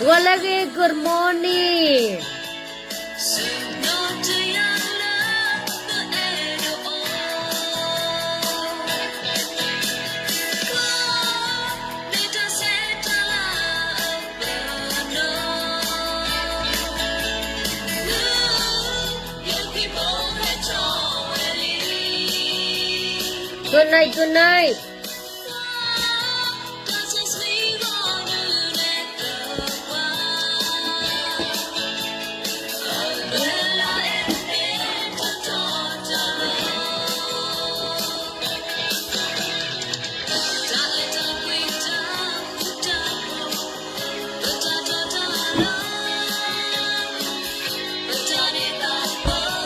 ဂီၤလၢအဂ့ၤ good morning.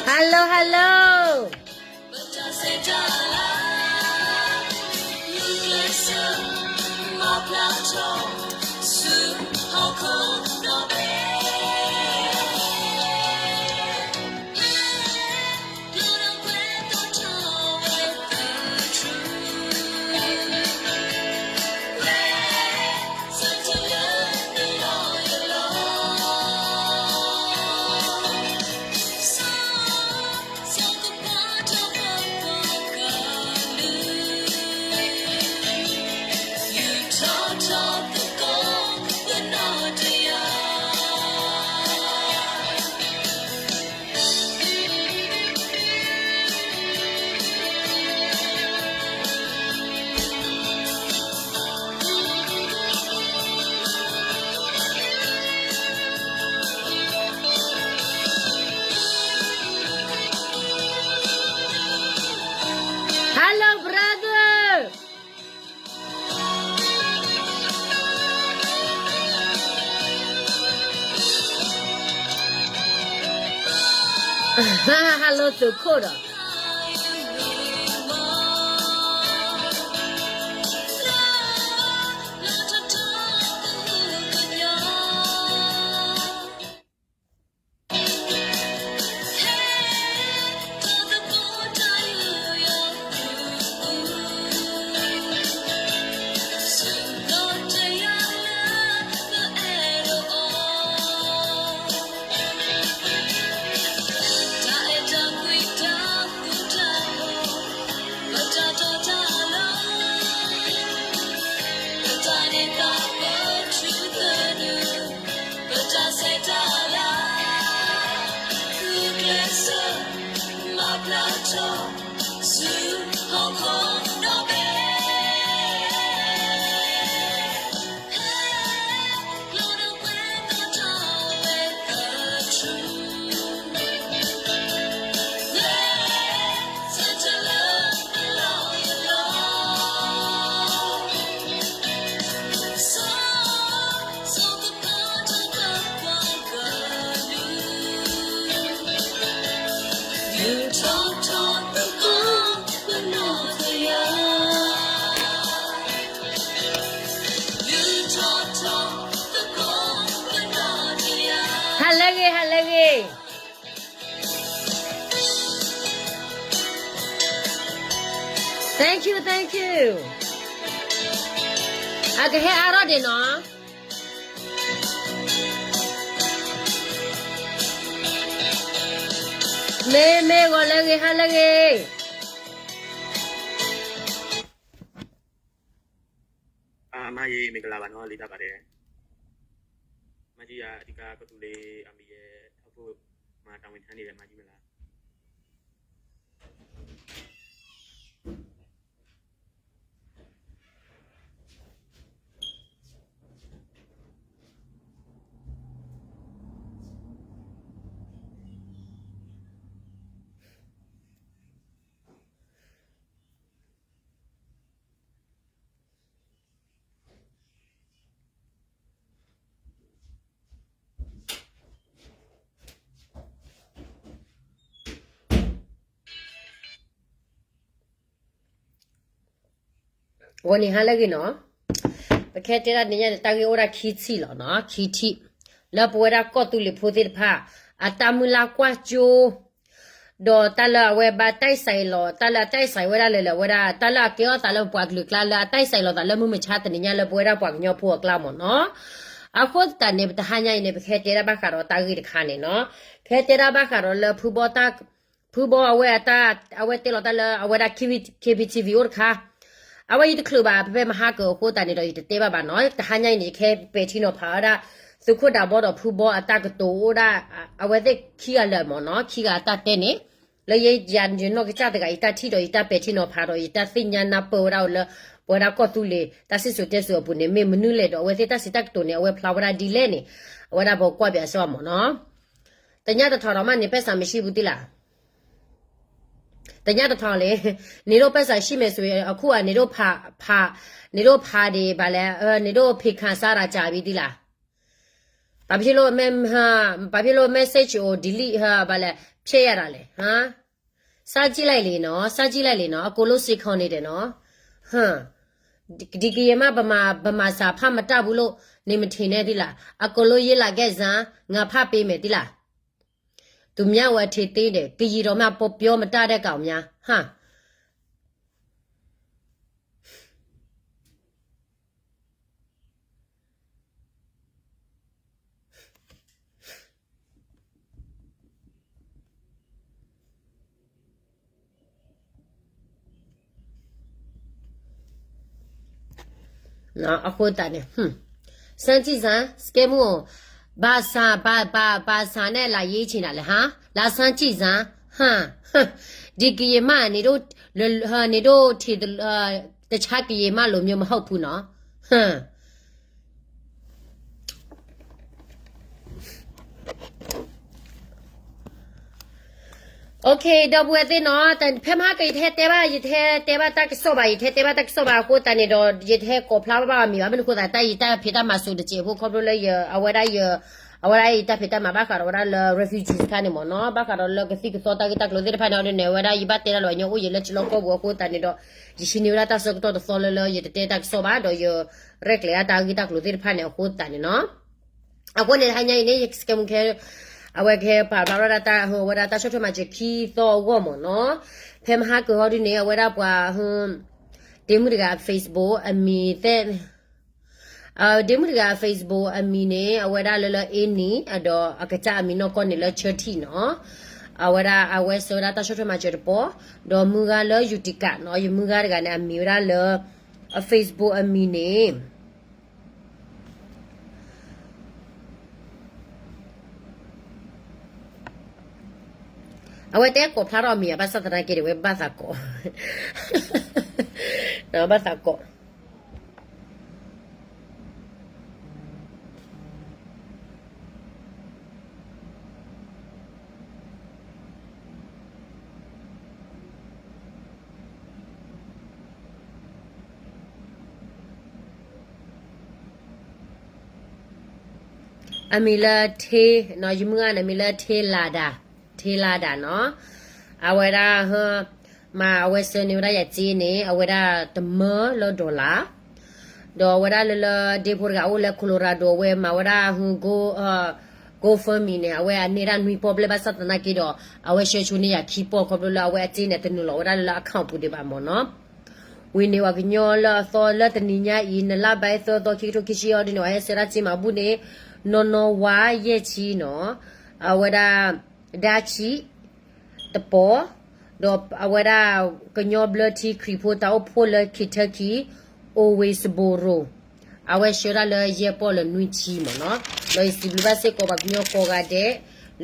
ဟဲလိ ဟဲလိ Hello, brother. Hello, သုးခိၣ်ဒီး ဟါလၢအဂ့ၤ ဟါလၢအဂ့ၤ. Thank you, thank you. အကဟဲအါထီၣ်ဒံးနီၤ. မ့ၢ်မ့ၢ် ဂီၤလၢအဂ့ၤ ဟါလၢအဂ့ၤ. အမါယ့ မင်္ဂလာပါနော် လေးစားပါတယ်. မါကြီးက အဓိကကတူးလေး အမီးရဲ့ ထောက်ပို့မှာ တာဝန်ထမ်းနေတဲ့ မါကြီးမလား? ဂီၤနံၤဟါလၢအဂ့ၤနီၤ. ပကဟဲတဲဒၣ်တနံၤညါန့ၣ် တၢ်ဂ့ၢ်အိၣ်ဒၣ်ခံထံၣ်လီၤနီၤ, ခံထံၣ် လၢပဝဲဒၣ်ကီၢ်သူလ့ၤဖိသ့ၣ်တဖၣ် အတၢ်မုၢ်လၢ်ကွၢ်စိ ဒီးတၢ်လၢအဝဲဘၣ်တၢ်အံၣ်စၢ်အံၣ်လီၤ, တၢ်လၢအတၢ်အံၣ်စၢ်အံၣ်ဝဲဒၣ်လၢ လၢအဝဲဒၣ် တၢ်လၢအကဲထီၣ်သးလၢပပှၤကလုာ်အကျါ လၢအတၢ်အံၣ်စၢ်အံၣ်လီၤသးလၢမုၢ်မဆါတနံၤညါလၢပဝဲဒၣ်ပှၤကညီဖိအကျါမ့ၢ်နီၤ. အဃိသတးန့ၣ် ပတဟါညါအံၤန့ၣ် ပကဟဲတဲဒၣ်ဘၣ်ဃးဒီးတၢ်ဂ့ၢ်တခါန့ၣ်နီၤ, ကဟဲတဲဒၣ်ဘၣ်ဃးဒီးလၢဖုဘီတၢ် ဖုဘီအဝဲအတၢ် အဝဲတဲလီၤတၢ်လၢအဝဲဒၣ် K B T V အိၣ်တခါ, အဝဲယတချုးဘၣ် ဖဲမဟါကၢၤအဃိသတးန့ၣ်ဒီး ယတတဲဘၣ်ဘၣ်နီၤ, တဟါညါအံၤန့ၣ် ယကဟဲပဲာ်ထံနီၤဖးဝဲဒၣ် သုးခိၣ်ဒးဘီဒီးဖုဘီအတၢ်ကတိၤအိၣ်ဒၣ် အဝဲသ့ၣ်ခံဂၤလၢာ်မ့ၢ်နီၤ, ခံဂၤအတၢ်တဲန့ၣ် လၢယဲယၤယနီၢ်ကစၢ်တဂၤ ယတၢ်ထံၣ်ဒီးယတၢ်ပဲာ်ထံနီၤဖးဒီး ယတၢ်သ့ၣ်ညါနၢ်ပၢၢ်ဝဲဒၣ်လၢ ပဝဲဒၣ်ကီၢ်သူလ့ၤ တၢ်စံၣ်စိၤတဲစိၤအပူၤန့ၣ် မ့ၢ်မနုၤလဲၣ်ဒီးအဝဲသ့ၣ်တၢ်စံးတၢ်ကတိၤန့ၣ် အဝဲဖျါဝဲဒၣ်ဒ်လဲၣ်န့ၣ် အဝဲဒၣ်ပကွၢ်ပၠးစ့ၢ်ကီးမ့ၢ်နီၤ, တညၣ်တထီဒီးမးန့ၣ် ပဲစၢ်မရှိဘူးသ့လး တညၣ်တထီလံ, န့ၣ်ဒိၣ်ပဲစၢ်ရှိမယ်ဆိုရင် အခုက န့ၣ်ဒိၣ်ဖး န့ၣ်ဒိၣ်ဖးဒံးဘၣ်လဲၣ်, န့ၣ်ဒိၣ်ဖံးခါစၢ်ရၣ်ကၢ်ဘံသ့လး, ဘာဖြစ်လို့ မ့ ဘာဖြစ်လို့ message ကို delete ဟဲ ဘာလဲ ဖျက်ရတာလဲ ဟမ်, စမ်းကြည့်လိုက်လေနော်, စမ်းကြည့်လိုက်လေနော်, အကုန်လုံးစိန်ခေါ်နေတယ်နော်, ဟမ်, ဒီကရင်မ ဗမာ ဗမာစာဖတ်မတတ်ဘူးလို့ နေမထင်နဲ့သ့လး, အကုန်လုံးရေးလာခဲ့စမ်း, ငါဖတ်ပေးမယ်သ့လး, သူများဝယ်ထည့်သေးတယ်, ကရင်တော်မှ ပြောမတတ်တဲ့ကောင်များ, ဟမ်. အဃိသတးန့ၣ် စမ်းကြည့်စမ်း, စကဲမူ ဘာသာ ဘာ ဘာ ဘာသာနဲ့ လာရေးချင်တာလဲ ဟမ်, လာစမ်းကြည့်စမ်း, ဟမ်, ဒီကရင်မ နင်တို့ နင်တို့ တခြားကရင်မလိုမျိုးမဟုတ်ဘူးနော်, ဟမ်. Okay ဒီပုၢ်ဝဲၢ်သ့ၣ်နီၤ, ဖဲမဟါကၢၤ ယတဟဲတဲဘၣ် ယတဟဲတဲဘၣ်တၢ်ကစီၣ်ဘၣ်, ယတဟဲတဲဘၣ်တၢ်ကစီၣ်ဘၣ်အဃိသတးန့ၣ်ဒီး ယတဟဲကိးဖျါဘၣ်အမံၤဘၣ်, မ့ၢ်န့ၣ်အဃိသတး တၢ်ယတၢ်ဖံးတၢ်မၤစိၤတစဲးဖိ ခီဖျိလၢယ အဝဲဒၣ်ယ အဝဲဒၣ်ယတၢ်ဖံးတၢ်မၤဘၣ်ဃးဒီးဝဲဒၣ်လၢ refugee တခါန့ၣ်မ့ၢ်နီၤ, ဘၣ်ဃးဒီးလၢကသံၣ်ကသီတၢ်ဂ့ၢ်တၢ်ကျိၤသ့ၣ်တဖၣ်န့ၣ်အီၤဒ်န့ၣ် အဝဲဒၣ်ယဘၣ်တဲဒၣ်လီၤ ညီအိၣ်ယံၤလၢထံလီၢ်ကီၢ်ပူၤအဃိသတးန့ၣ်ဒီး ယဟံးန့ၢ်ဝဲဒၣ်တၢ်ဆၢကတီၢ်တသီလၢလၢယတတဲတၢ်ကစီၣ်ဘၣ် ဒီးယရဲၣ်ကျဲၤဒၣ်တၢ်ဂ့ၢ်တၢ်ကျိၤသ့ၣ်တဖၣ်န့ၣ်အဃိသတးန့ၣ်နီၤ. အဃိန့ၣ် တဟါညါအံၤန့ၣ် ယစကဲမူခဲ အဝဲကဟဲပာ်ဖျါထီၣ်ဒၣ်တၢ် အဝဲဒၣ်တၢ်ဆီၣ်ထွဲမၤစၢၤခံသီအဂီၢ်မ့ၢ်နီၤ, ဖဲမဟါကၢၤဟီဒ်န့ၣ် အဝဲဒၣ်ပှၤ ဒ့မုၣ်တဂၤ Facebook အမံၤသ့ၣ် ဒ့မုၣ်တဂၤ Facebook အမံၤန့ၣ် အဝဲဒၣ်လၢလၢ Annie ဒီးအကစၢ်အမံၤနီၢ်ကီၢ်န့ၣ်လၢ Church နီၤ, အဝဲဒၣ်အဝဲဆှၢဝဲဒၣ်တၢ်ဆီၣ်ထွဲမၤစၢၤတပီၢ်, ဒီးမုၢ်ဂၤလၢ Utica နီၤ, ယမုၢ်ဂၤတဂၤန့ၣ် အမံၤဝဲဒၣ်လၢ အ Facebook အမံၤန့ၣ် အဝဲတဲကိးဖျါထီၣ်အမံၤ ဘၣ်ဆၣ်သနာ်က့ဒီး အဝဲဘၣ်သးကိး, ဘၣ်သးကိး အမံၤလၢ ထ့ ယမုၢ်ဂၤန့ၣ် အမံၤလၢ ထ့လၤဒၤ, ထ့လၤဒၤနီၤ, အဝဲဒၣ် မၤအဝဲဆှၢန့ၢ်ဝဲဒၣ်ယၤစ့န့ၣ် အဝဲဒၣ်တမၢလၢ dollar ဒီးအဝဲဒၣ်လၢလၢ ဒ့ဖိတဂၤအိၣ်လၢ Colorado အဝဲမၤဝဲဒၣ် Go GoFundMe န့ၣ် အဝဲအန့ၢ်ဒၣ်နွံပီၢ်ဘျဲၣ် ဘၣ်ဆၣ်သနာ်က့ဒီး အဝဲဆှၢဆိန့ၢ်ယၤခံပီၢ် ခီဖျိလၢအဝဲအစ့န့ၣ် တနုာ်လီၤဝဲဒၣ်လၢလၢ account ပူၤဒံးဘၣ်မ့ၢ်နီၤ. ဝံၤန့ၣ် ပှၤကညီလၢအသီလၢတနံၤညါအံၤ နလါဘဲသၢသီ ခံကထိခံဆံအီၤဒ်န့ၣ် အဟဲဆှၢဒၣ်စ့မၤဘူၣ်န့ၣ် နီၢ်နီၢ်ဝါယဲၢ်ဆံနီၤ, အဝဲဒၣ် ဒါချံ တပီၢ်, ဒီးအဝဲဒၣ်ကညီဘျၢထံခရံာ်ဖိတၢ်အိၣ်ဖှိၣ်လၢ Kentucky Owensboro အဝဲဆှၢဒၣ်လၢယဲၢ်ပီၢ်လၢနွံဆံမ့ၢ်နီၤ. ဒီးယစံးဘျုးဘၣ်စ့ၢ်ကီးပှၤကညီကိးဂၤဒဲး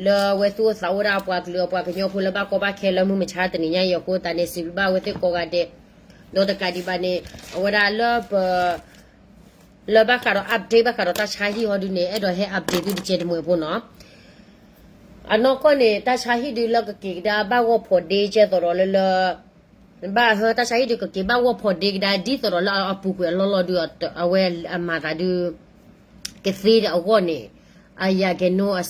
လၢအဝဲသူၣ်အိၣ်သးအိၣ်ဒၣ်ပှၤကလုာ်ပှၤကညီဖိလၢဘၣ်ကီဘၣ်ခဲလၢမုၢ်မဆါတနံၤညါအံၤအဃိသတးန့ၣ် စံးဘျုးဘၣ်အဝဲသ့ၣ်ကိးဂၤဒဲး, ဒီးတကးဒံးဘၣ်န့ၣ် အဝဲဒၣ်လၢပ လၢဘၣ်ဃးဒီး update ဘၣ်ဃးဒီးတၢ်ဆါဟံၣ်ဟီဒုန့ၣ် အဲၣ်ဒိးဟဲ update သုတကဲတမှဲၤဖိနီၤ. အနီၢ်ကီၢ်န့ၣ် တၢ်ဆါဟံၣ်ဒုလၢကက့ၤကဒါဘၣ်ဂီၢ်ဖိးဒ့ကဲသိးဒီးလၢလၢ ဘၣ်ဟၢ တၢ်ဆါဟံၣ်ဒုကက့ၤဘၣ်ဂီၢ်ဖိးဒ့ကဒါ ဒ်သိးဒီးလၢအပူၤကွံာ်အလီၢ်လီၢ်ဒု အဝဲအမၤသးဒု ကသ့ဒီးအဂီၢ်န့ၣ် အယၤကဲနိ အ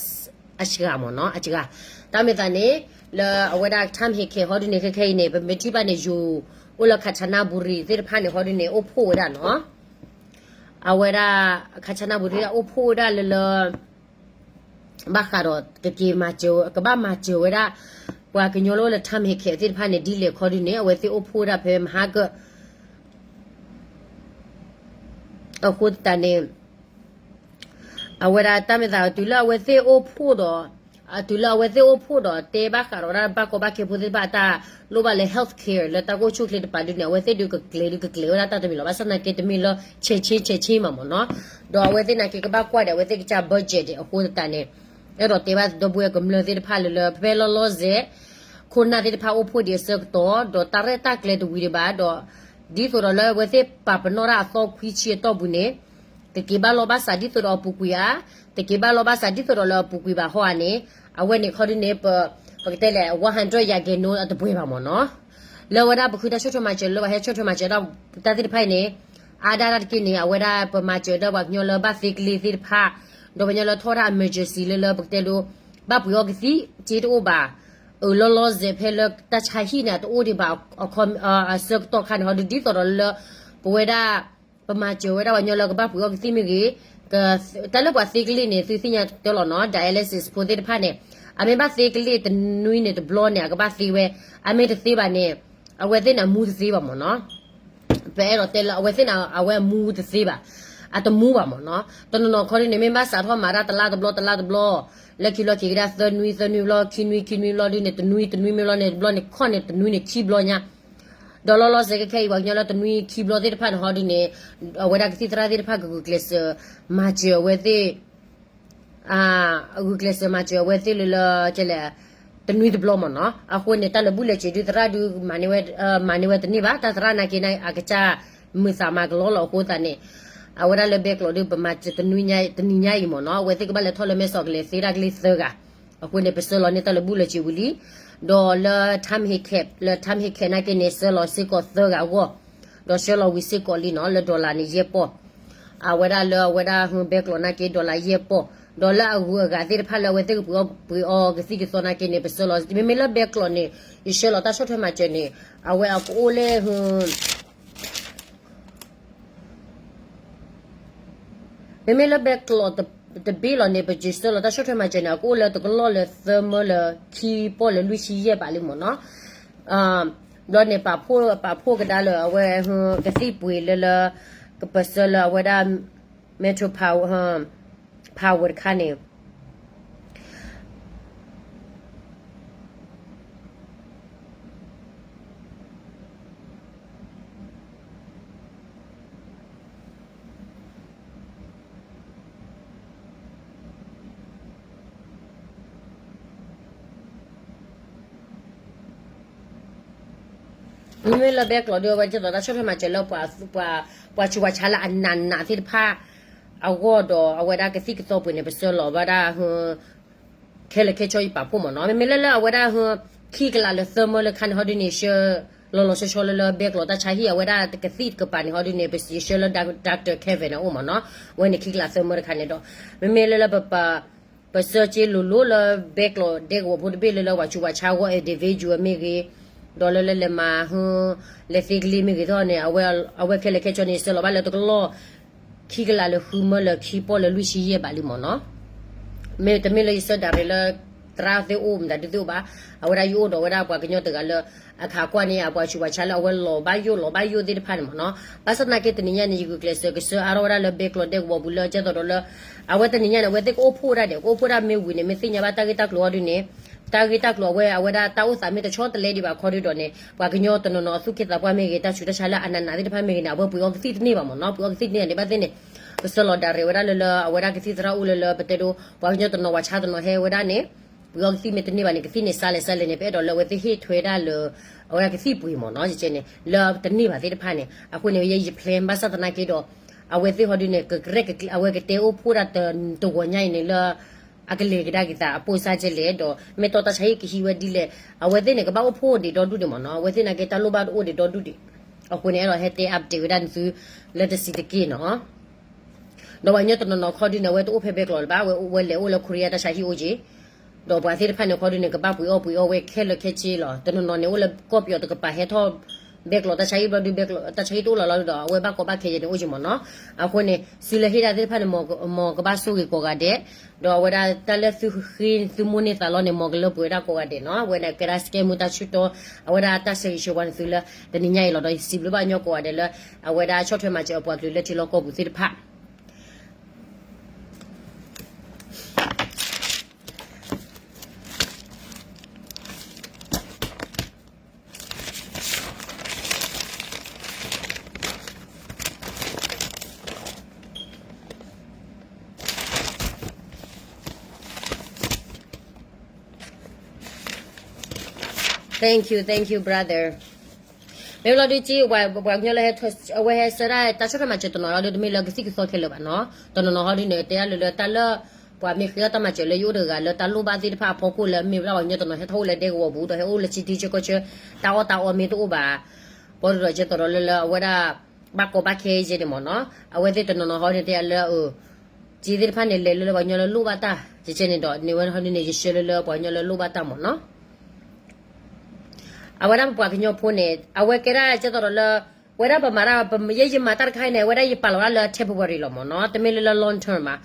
စှၤမ့ၢ်နီၤ အစှၤ. တၢ်မ့ၢ်သးန့ၣ် လၢအဝဲဒၣ် time ဟဲခဲဟီဒုန့ၣ် ခဲခဲအံၤန့ၣ် ပမ့ၢ်ထံၣ်ဘၣ်န့ၣ် ယိၤ အိၣ်လၢ Kanchanaburi သ့ၣ်တဖၣ်န့ၣ် ဟီဒုန့ၣ် အိၣ်ဖှိၣ်ဝဲဒၣ်နီၤ. အဝဲဒၣ် Kanchanaburi အိၣ်ဖှိၣ်ဝဲဒၣ်လၢလၢ ဘၣ်ဃးဒီးကက့ၤမၤစၢၤ ကဘၣ်မၤစၢၤဝဲဒၣ် ပှၤကညီလၢအိၣ်လၢ time ဟဲခဲသ့ၣ်တဖၣ်န့ၣ် ဒ်လဲၣ်ခီဒုန့ၣ် အဝဲသ့ၣ်အိၣ်ဖှိၣ်ဝဲဒၣ်ဖဲမဟါကၢ အဃိသတးန့ၣ် အဝဲဒၣ်တၢ်မ့ၢ်သးတုၤလၢအဝဲသ့ၣ်အိၣ်ဖှိၣ်ဒီး တုၤလၢအဝဲသ့ၣ်အိၣ်ဖှိၣ်ဒီးတဲဘၣ်ဃးဒီးဝဲဒၣ်ဘၣ်ကီဘၣ်ခဲဖိသ့ၣ်တဖၣ်အတၢ်လိၣ်ဘၣ်လၢ health care လၢတၢ်ကိၢ်ဆူၣ်ချ့တပၤဒုန့ၣ် အဝဲသ့ၣ်ဒုးကကျဲၤဒုးကကျဲၤဝဲဒၣ်တၢ်တမံၤလီၤ. ဘၣ်ဆၣ်သနာ်က့တမ့ၢ်လၢ ဆဲးဆ့ ဆဲးဆ့မးမ့ၢ်နီၤ. ဒီးအဝဲသ့ၣ်နာ်က့ကဘၣ်ကွၢ်ဒီးအဝဲသ့ၣ်ကစၢ် budget ဒံးအဃိသတးန့ၣ် အဲၣ်ဒိးတဲဘၣ်ဒီပုၢ်ဝဲၢ်ကမျၢၢ်သ့ၣ်တဖၣ်လၢလၢ ဖဲဖဲလီၤလီၤဆဲး ခိၣ်နၢ်သ့ၣ်တဖၣ်အိၣ်ဖှိၣ်ဒံးအဆၢကတီၢ် ဒီးတၢ်ရဲၣ်တၢ်ကျဲၤတဝံၤဒံးဘၣ်ဒီး ဒ်သိးဒီးလၢအဝဲသ့ၣ်ပာ်ပနီၣ်တၢ်အသီခွံဆံအတီၢ်ပူၤန့ၣ် တက့ၤဘၣ်လီၢ်ဘၣ်စးဒ်သိးဒီးအပူၤကွံာ်ဧါ, တက့ၤဘၣ်လီၢ်ဘၣ်စးဒ်သိးဒီးလၢအပူၤကွံာ်ဘၣ်ဟီဧါန့ၣ်, အဝဲန့ၣ်ခီဒုန့ၣ် ပကတဲလဲၣ် one hundred ရာခိုင်နှုန်း အတပှဲၤဘၣ်မ့ၢ်နီၤ. လၢအဝဲဒၣ်ပဃုတၢ်ဆီၣ်ထွဲမၤစၢၤလၢပှၤဟဲဆီၣ်ထွဲမၤစၢၤတၢ်သ့ၣ်တဖၣ်အံၤန့ၣ်, အါဒၣ်တၢ်တက့ၢ်န့ၣ် အဝဲဒၣ်ပမၤစၢၤဒၣ်ပှၤကညီလၢဘၣ်သ့ကလ့ၢ်သ့ၣ်တဖၣ်, ဒီးပှၤကညီလၢထီၣ်ဝဲဒၣ် emergency လၢလၢပကတဲဒိ ဘၣ်ပှ့ၤအီကသံၣ်စ့တအိၣ်ဘၣ်, အၢ လီၤလီၤဆဲးဖဲလၢတၢ်ဆါဟံၣ်န့ၣ် တအိၣ်ဒံးဘၣ် အဆၢကတီၢ်ခါန့ၣ် ဟီဒုဒ်သိးဒီးလၢ ပဝဲဒၣ် ပမၤစၢၤဝဲဒၣ်ပှၤကညီလၢကဘၣ်ပှ့ၤအီကသံၣ်မ့ၢ်ဂ့ၤ, တၢ်လၢပှၤသ့ကလ့ၢ်န့ၣ် သုသ့ၣ်ညါတၢ်လီၤနီၤ, dialysis ဖိသ့ၣ်တဖၣ်န့ၣ်, အမ့ၢ်ဘၣ်သ့ကလ့ၢ်တနွံန့ၣ်တဘျီန့ၣ် အကဘၣ်သ့ဝဲ, အမ့ၢ်တသ့ဘၣ်န့ၣ် အဝဲသ့ၣ်န့ၣ်အမူတသ့ဘၣ်မ့ၢ်နီၤ. ပအဲၣ်ဒိးတဲလၢအဝဲသ့ၣ်န့ၣ် အဝဲအမူတသ့ဘၣ်, အတမူဘၣ်မ့ၢ်နီၤ. တနီၤနီၤခီဒုန့ၣ် မ့ၢ်ဘၣ်စးထီၣ်မၤတၢ်တလါတဘျီ တလါတဘျီ, လၢခံဘျီခံကဒါသၢနွံ သၢနွံဘျီ ခံနွံ ခံနွံဘျီဒုန့ၣ် တနွံ တနွံမ့ၢ်ဘျီန့ၣ် တဘျီန့ၣ် ခီန့ၣ် တနွံန့ၣ် ခံဘျီညါ ဒီးလီၤလီၤဆဲးကဲခဲအံၤ ပှၤကညီလၢတနွံခံဘျီသ့ၣ်တဖၣ်န့ၣ် ဟီဒုန့ၣ်, အဝဲဒၣ်ကသံၣ်သရၣ်သ့ၣ်တဖၣ်ကဂုာ်ကျဲးစၢး မၤစၢၤအဝဲသ့ၣ်, ဂုာ်ကျဲးစၢးမၤစၢၤအဝဲသ့ၣ်လၢလၢ, ကဲလဲၣ်, တနွံတဘျီမ့ၢ်နီၤ. အဃိန့ၣ် တၢ်လၢာ်ဘူၣ်လၢာ်စ့ၤဒုသရၣ်ဒု မၤန့ၢ်ဝဲတန့ၢ်ဘၣ်, တၢ်သရၣ်နာ်က့န့ၣ် အကစၢ်မုာ်သးမၤကလီလီၤအဃိသတးန့ၣ်, အဝဲဒၣ်လၢဘဲကျိးဒု ပမၤစၢၤတနွံညါ, တနံၤညါအံၤမ့ၢ်နီၤ, အဝဲသ့ၣ်ကဘၣ်လဲၤထီၣ်လၢမဲဆီးကလဲၤသ့တၢ်ကလ့ၢ်သၢဂၤ အဃိန့ၣ် ပဆှၢလီၤန့ၢ်တၢ်လၢာ်ဘူၣ်လၢာ်စ့ၤဝံၤလံ, ဒီးလၢ Time Health Care, လၢ Time Health Care နာ်က့န့ၣ် ဆှၢလီၤစ့ၢ်ကီးသၢဂၤအဂီၢ်, ဒီးဆှၢလီၤဝံၤစ့ၢ်ကီးလံနီၤ, လၢ dollar န့ၣ် ယဲၢ်ပီၢ်, အဝဲဒၣ်လၢအဝဲဒၣ် ဟ ဘဲကျိးနာ်က့ dollar ယဲၢ်ပီၢ်, ဒီးလၢအဂုၤအဂၤသ့ၣ်တဖၣ်လၢအဝဲသ့ၣ်ကပှ့ၤအီပှ့ၤအီကသံၣ်ကသီနာ်က့န့ၣ် ပဆှၢလီၤ, မ့မ့ၢ်လၢဘဲကျိးန့ၣ် ယဆှၢလီၤတၢ်ဆီၣ်ထွဲမၤစၢၤန့ၣ်, အဝဲအကအိၣ်လၢ မ့မ့ၢ်လၢဘဲကျိးတဘ့ၣ်လီၤန့ၣ် ပကဆှၢလီၤတၢ်ဆီၣ်ထွဲမၤစၢၤန့ၣ် အကအိၣ်လၢတကလီၢ်လၢသၢမၢလၢခံပီၢ်လၢလွံၢ်ဆံယဲၢ်ဘးလံမ့ၢ်နီၤ. ဒီးန့ၣ် ပာ်ဖှိၣ်ကဒါလၢအဝဲ ကသံၣ်ပှ့ၤလၢလၢ ကပၢၢ်ဆၢလၢအဝဲဒၣ် Metro Power တခါန့ၣ် မ့မ့ၢ်လၢဘဲကျိးဒု အဝဲဒၣ်ဒ်သိးတၢ်ဆီၣ်ထွဲမၤစၢၤလၢ ပှၤဆူးပှၤဆါလၢအနးနးသ့ၣ်တဖၣ် အဂီၢ်ဒီးအဝဲဒၣ်ကသံၣ်ကသီပှ့ၤန့ၣ် ပဆှၢလီၤဝဲဒၣ် ခဲလၢာ်ခဲဆ့အံၤပာ်ဖှိၣ်မ့ၢ်နီၤ. မ့မ့ၢ်လၢလၢအဝဲဒၣ် ခံကလးလၢသၢမၢလၢခါန့ၣ် ဟီဒုန့ၣ် ဆှၢလီၤလီၤဆီဆီလၢလၢဘဲကျိးတၢ်ဆါဟံၣ် အဝဲဒၣ်ကသံၣ်ကပၤန့ၣ် ဟီဒုန့ၣ် ပဆှၢလၢ Doctor Kevin န့ၣ်အိၣ်မ့ၢ်နီၤ. အဝဲန့ၣ်ခံကလးသၢမၢတခါန့ၣ်ဒီး မ့မ့ၢ်လၢလၢပ ပဆှၢက့လိၤလိၤလၢဘဲကျိးဒဲကဝီၤဖိတဘ့ၣ်လၢလၢ ပှၤဆူးပှၤဆါအဂီၢ် individual မ့ၢ်ဂ့ၤ, ဒီးလၢလၢလဲၤမၤ လဲၤသ့ကလ့ၢ်မ့ၢ်ဂ့ၤထီၣ်န့ၣ် အဝဲခဲလၢာ်ခဲဆ့န့ၣ် ဆှၢလီၤဘၣ်လၢတကလီၢ် ခံကလးလၢဃုမၢလၢခံပီၢ်လၢလွံၢ်ဆံယဲၢ်ဘးလံမ့ၢ်နီၤ. မ့တမ့ၢ်လၢယဆှၢဒၣ်ရ့းလၢ သရၣ်သ့ၣ်အိၣ်မတၤဒုသ့ၣ်အိၣ်ဘၣ်, အဝဲဒၣ်ယအိၣ်ဒီးဝဲဒၣ်ပှၤကညီတဂၤလၢ အခးကွၢ်န့ၢ် အပှၤဆူးပှၤဆါလၢအဝဲလီၤဘၣ်ယိၣ်လီၤဘၣ်ယိၣ်သ့ၣ်တဖၣ်န့ၣ်မ့ၢ်နီၤ. ဘၣ်ဆၣ်သနာ်က့တနံၤညါန့ၣ် ယဂုာ်ကျဲးစၢးကဆှၢအါထီၣ်ဝဲဒၣ်လၢဘဲကျိးဒဲကဝီၤပူၤလၢကဲသိးဒီးလၢ အဝဲတနံၤညါန့ၣ် အဝဲသ့ၣ်ကအိၣ်ဖှိၣ်ဝဲဒၣ်ဒီး ကအိၣ်ဖှိၣ်ဒၣ်မ့ၢ်ဝံၤန့ၣ် မ့ၢ်သ့ၣ်ညါဘၣ်တၢ်ဂ့ၢ်တၢ်ကျိၤအီၤဒုန့ၣ် တၢ်ဂ့ၢ်တၢ်ကျိၤအဝဲအဝဲဒၣ်တၢ်အိၣ်သးမ့ၢ်တဆီတလဲဒံးဘၣ်ခီဒုဒီးန့ၣ် ပှၤကညီတနီၤနီၤအသူၣ်က့သးပှၢ်မ့ၢ်ဂ့ၤ တၢ်ဆူးတၢ်ဆါလၢအနးနးသ့ၣ်တဖၣ်မ့ၢ်ဂ့ၤန့ၣ် အဝဲပှ့ၤအီကသံၣ်တန့ၢ်ဘၣ်မ့ၢ်နီၤ. ပှ့ၤအီကသံၣ်တန့ၢ်န့ၣ် ဘၣ်သ့ၣ်န့ၣ် ပဆှၢလီၤဒၣ်ရ့းဝဲဒၣ်လၢလၢအဝဲဒၣ်ကသံၣ်သရၣ်အိၣ်လၢလၢပတဲဒိ ပှၤကညီတနီၤပှၤဆါတနီၤဟဲဝဲဒၣ်န့ၣ် ပှ့ၤအီကသံၣ်မ့ၢ်တန့ၢ်ဘၣ်န့ၣ် ကသံၣ်န့ၣ်စါလဲၣ်စါလဲၣ်န့ၣ် ပအဲၣ်ဒိးလၢအဝဲသ့ၣ်ဟ့ၣ်ထွဲဒၣ်လၢ အဝဲဒၣ်ကသံၣ်ပှ့ၤမ့ၢ်နီၤ ကဲန့ၣ် လၢတန့ၢ်ဘၣ်သ့ၣ်တဖၣ်န့ၣ် အဃိန့ၣ် ယ plan ဘၣ်ဆၣ်သနာ်က့ဒီး အဝဲသ့ၣ်ဟီဒုန့ၣ် ကရဲၣ်ကကျဲၤ အဝဲကတဲအိၣ်ဖှိၣ်ဒၣ်တဂီၤညါအံၤန့ၣ်လၢ အကလဲၤကဒါက့ၤသးအပိၢ်စါကဲလဲၣ်ဒီး မ့ၢ်တီၢ်တၢ်ဆါဟံၣ်ကဟံးဝဲဒ်လဲၣ် အဝဲသ့ၣ်န့ၣ် ကဘၣ်အိၣ်ဖှိၣ်ဒံးဒီဒူၣ်ဒံးမ့ၢ်နီၤ အဝဲသ့ၣ်နာ်က့တၢ်လိၣ်ဘၣ်တအိၣ်ဒံးဒီဒူၣ်ဒံး အဃိန့ၣ် အဲၣ်ဒိးဟဲတဲ update ဝဲဒၣ်နသု လၢတဆံးတက့ၢ်နီၤ ဒီးပှၤကညီတနီၤနီၤခီဒုန့ၣ် အဝဲတအိၣ်ဖဲဘဲကျိးလၢၤဘၣ် အဝဲလဲၤအိၣ်လၢ Korea တၢ်ဆါဟံၣ်အိၣ်က့ၤ ဒီးပှၤသ့ၣ်တဖၣ်န့ၣ်ခီဒုန့ၣ် ကဘၣ်ပှ့ၤအီၣ်ပှ့ၤအီဝဲခဲလၢာ်ခဲဆ့လီၤ. တနီၤနီၤန့ၣ် အိၣ်လၢကီၢ်ပယီၤတကပၤဟဲထီၣ် ဘဲကျိးတၢ်ဆါဟံၣ်ဘျီဒု ဘဲကျိးတၢ်ဆါဟံၣ်တအိၣ်လီၤလီၤဒီး အဝဲဘၣ်ကီဘၣ်ခဲယဲန့ၣ်အိၣ်က့ၤမ့ၢ်နီၤ. အဃိန့ၣ် သုလၢဟ့ၣ်ဒၣ်သ့ၣ်တဖၣ်န့ၣ် မ်ကဘၣ်ဆိၣ်ဂ့ၤကိးဂၤဒဲး ဒီးအဝဲဒၣ်တၢ်လၢသုဃ့သုမိၣ်န့ၢ်သးလီန့ၣ် မ်ကလၢပှဲၤဝဲဒၣ်ကိးဂၤဒဲးနီၤ. အဝဲန့ၣ်ကဲဒၣ်စကဲမူတၢ်ဆူၣ်တီ အဝဲဒၣ်တၢ်ဆၢဂ့ၤဆၢဝါန့ၣ်သုလၢ တနံၤညါအံၤလီၤ. ဒီးယစံးဘျုးဘၣ်ညီကိးဂၤဒဲးလၢ အဝဲဒၣ်ဆီၣ်ထွဲမၤစၢၤအပှၤကလုာ်လၢထံလီၢ်ကီၢ်ပူၤသ့ၣ်တဖၣ် Thank you, thank you, brother. မ့ၢ်လီၤဒုးက့ ပှၤကညီလၢ အဝဲဟဲဆှၢဒၣ်တၢ်ဆီၣ်ထွဲမၤစၢၤတနီၤလီၤဒုး တမ့ၢ်လၢကသံၣ်ကသီခဲလၢာ်ဘၣ်နီၤ. တနီၤနီၤဟီဒုးန့ၣ် တဲဒၣ်လၢလၢတၢ်လၢ ပှၤမ့ၢ်ဃ့အီၣ်တၢ်မၤစၢၤလၢယအိၣ်တဂၤလၢတၢ်လိၣ်ဘၣ်သ့ၣ်တဖၣ်အဖီခိၣ်လၢ မ့ၢ်ဝဲဒၣ်ပှၤကညီတနီၤဟဲထီၣ်အိၣ်လၢဒဲကဝီၤပူၤ ဒီးဟဲအိၣ်လၢဆံတံဆၢကီၢ်ဆၢ တၢ်အီၣ်တၢ်အီမ့ၢ်တအိၣ်ဘၣ် ပီၢ်ဒီးကဲသိးဒီးလၢလၢအဝဲဒၣ် ဘၣ်ကီဘၣ်ခဲယဲန့ၣ်မ့ၢ်နီၤ. အဝဲသ့ၣ်တနီၤနီၤဟီန့ၣ်တဲလၢ က့သ့ၣ်တဖၣ်န့ၣ် လဲၤလၢလၢပှၤကညီလၢလိၣ်ဘၣ်တၢ် ယကဲန့ၣ်ဒီး န့ၢ်ဝဲဟီဒုးန့ၣ် ယဆှၢလၢလၢပှၤကညီလၢလိၣ်ဘၣ်တၢ်မ့ၢ်နီၤ. အဝဲဒၣ်ပပှၤကညီဖိန့ၣ် အဝဲကဲဒၣ်ကဲသိးဒီးလၢ ဝဲဒၣ်ပမၤတၢ် ယဲယမၤတၢ်တခါအံၤန့ၣ် အဝဲဒၣ်ယပာ်လီၤဒၣ်လၢ temporary လီၤမ့ၢ်နီၤ တမ့ၢ်လၢလၢ long term ဘၣ်.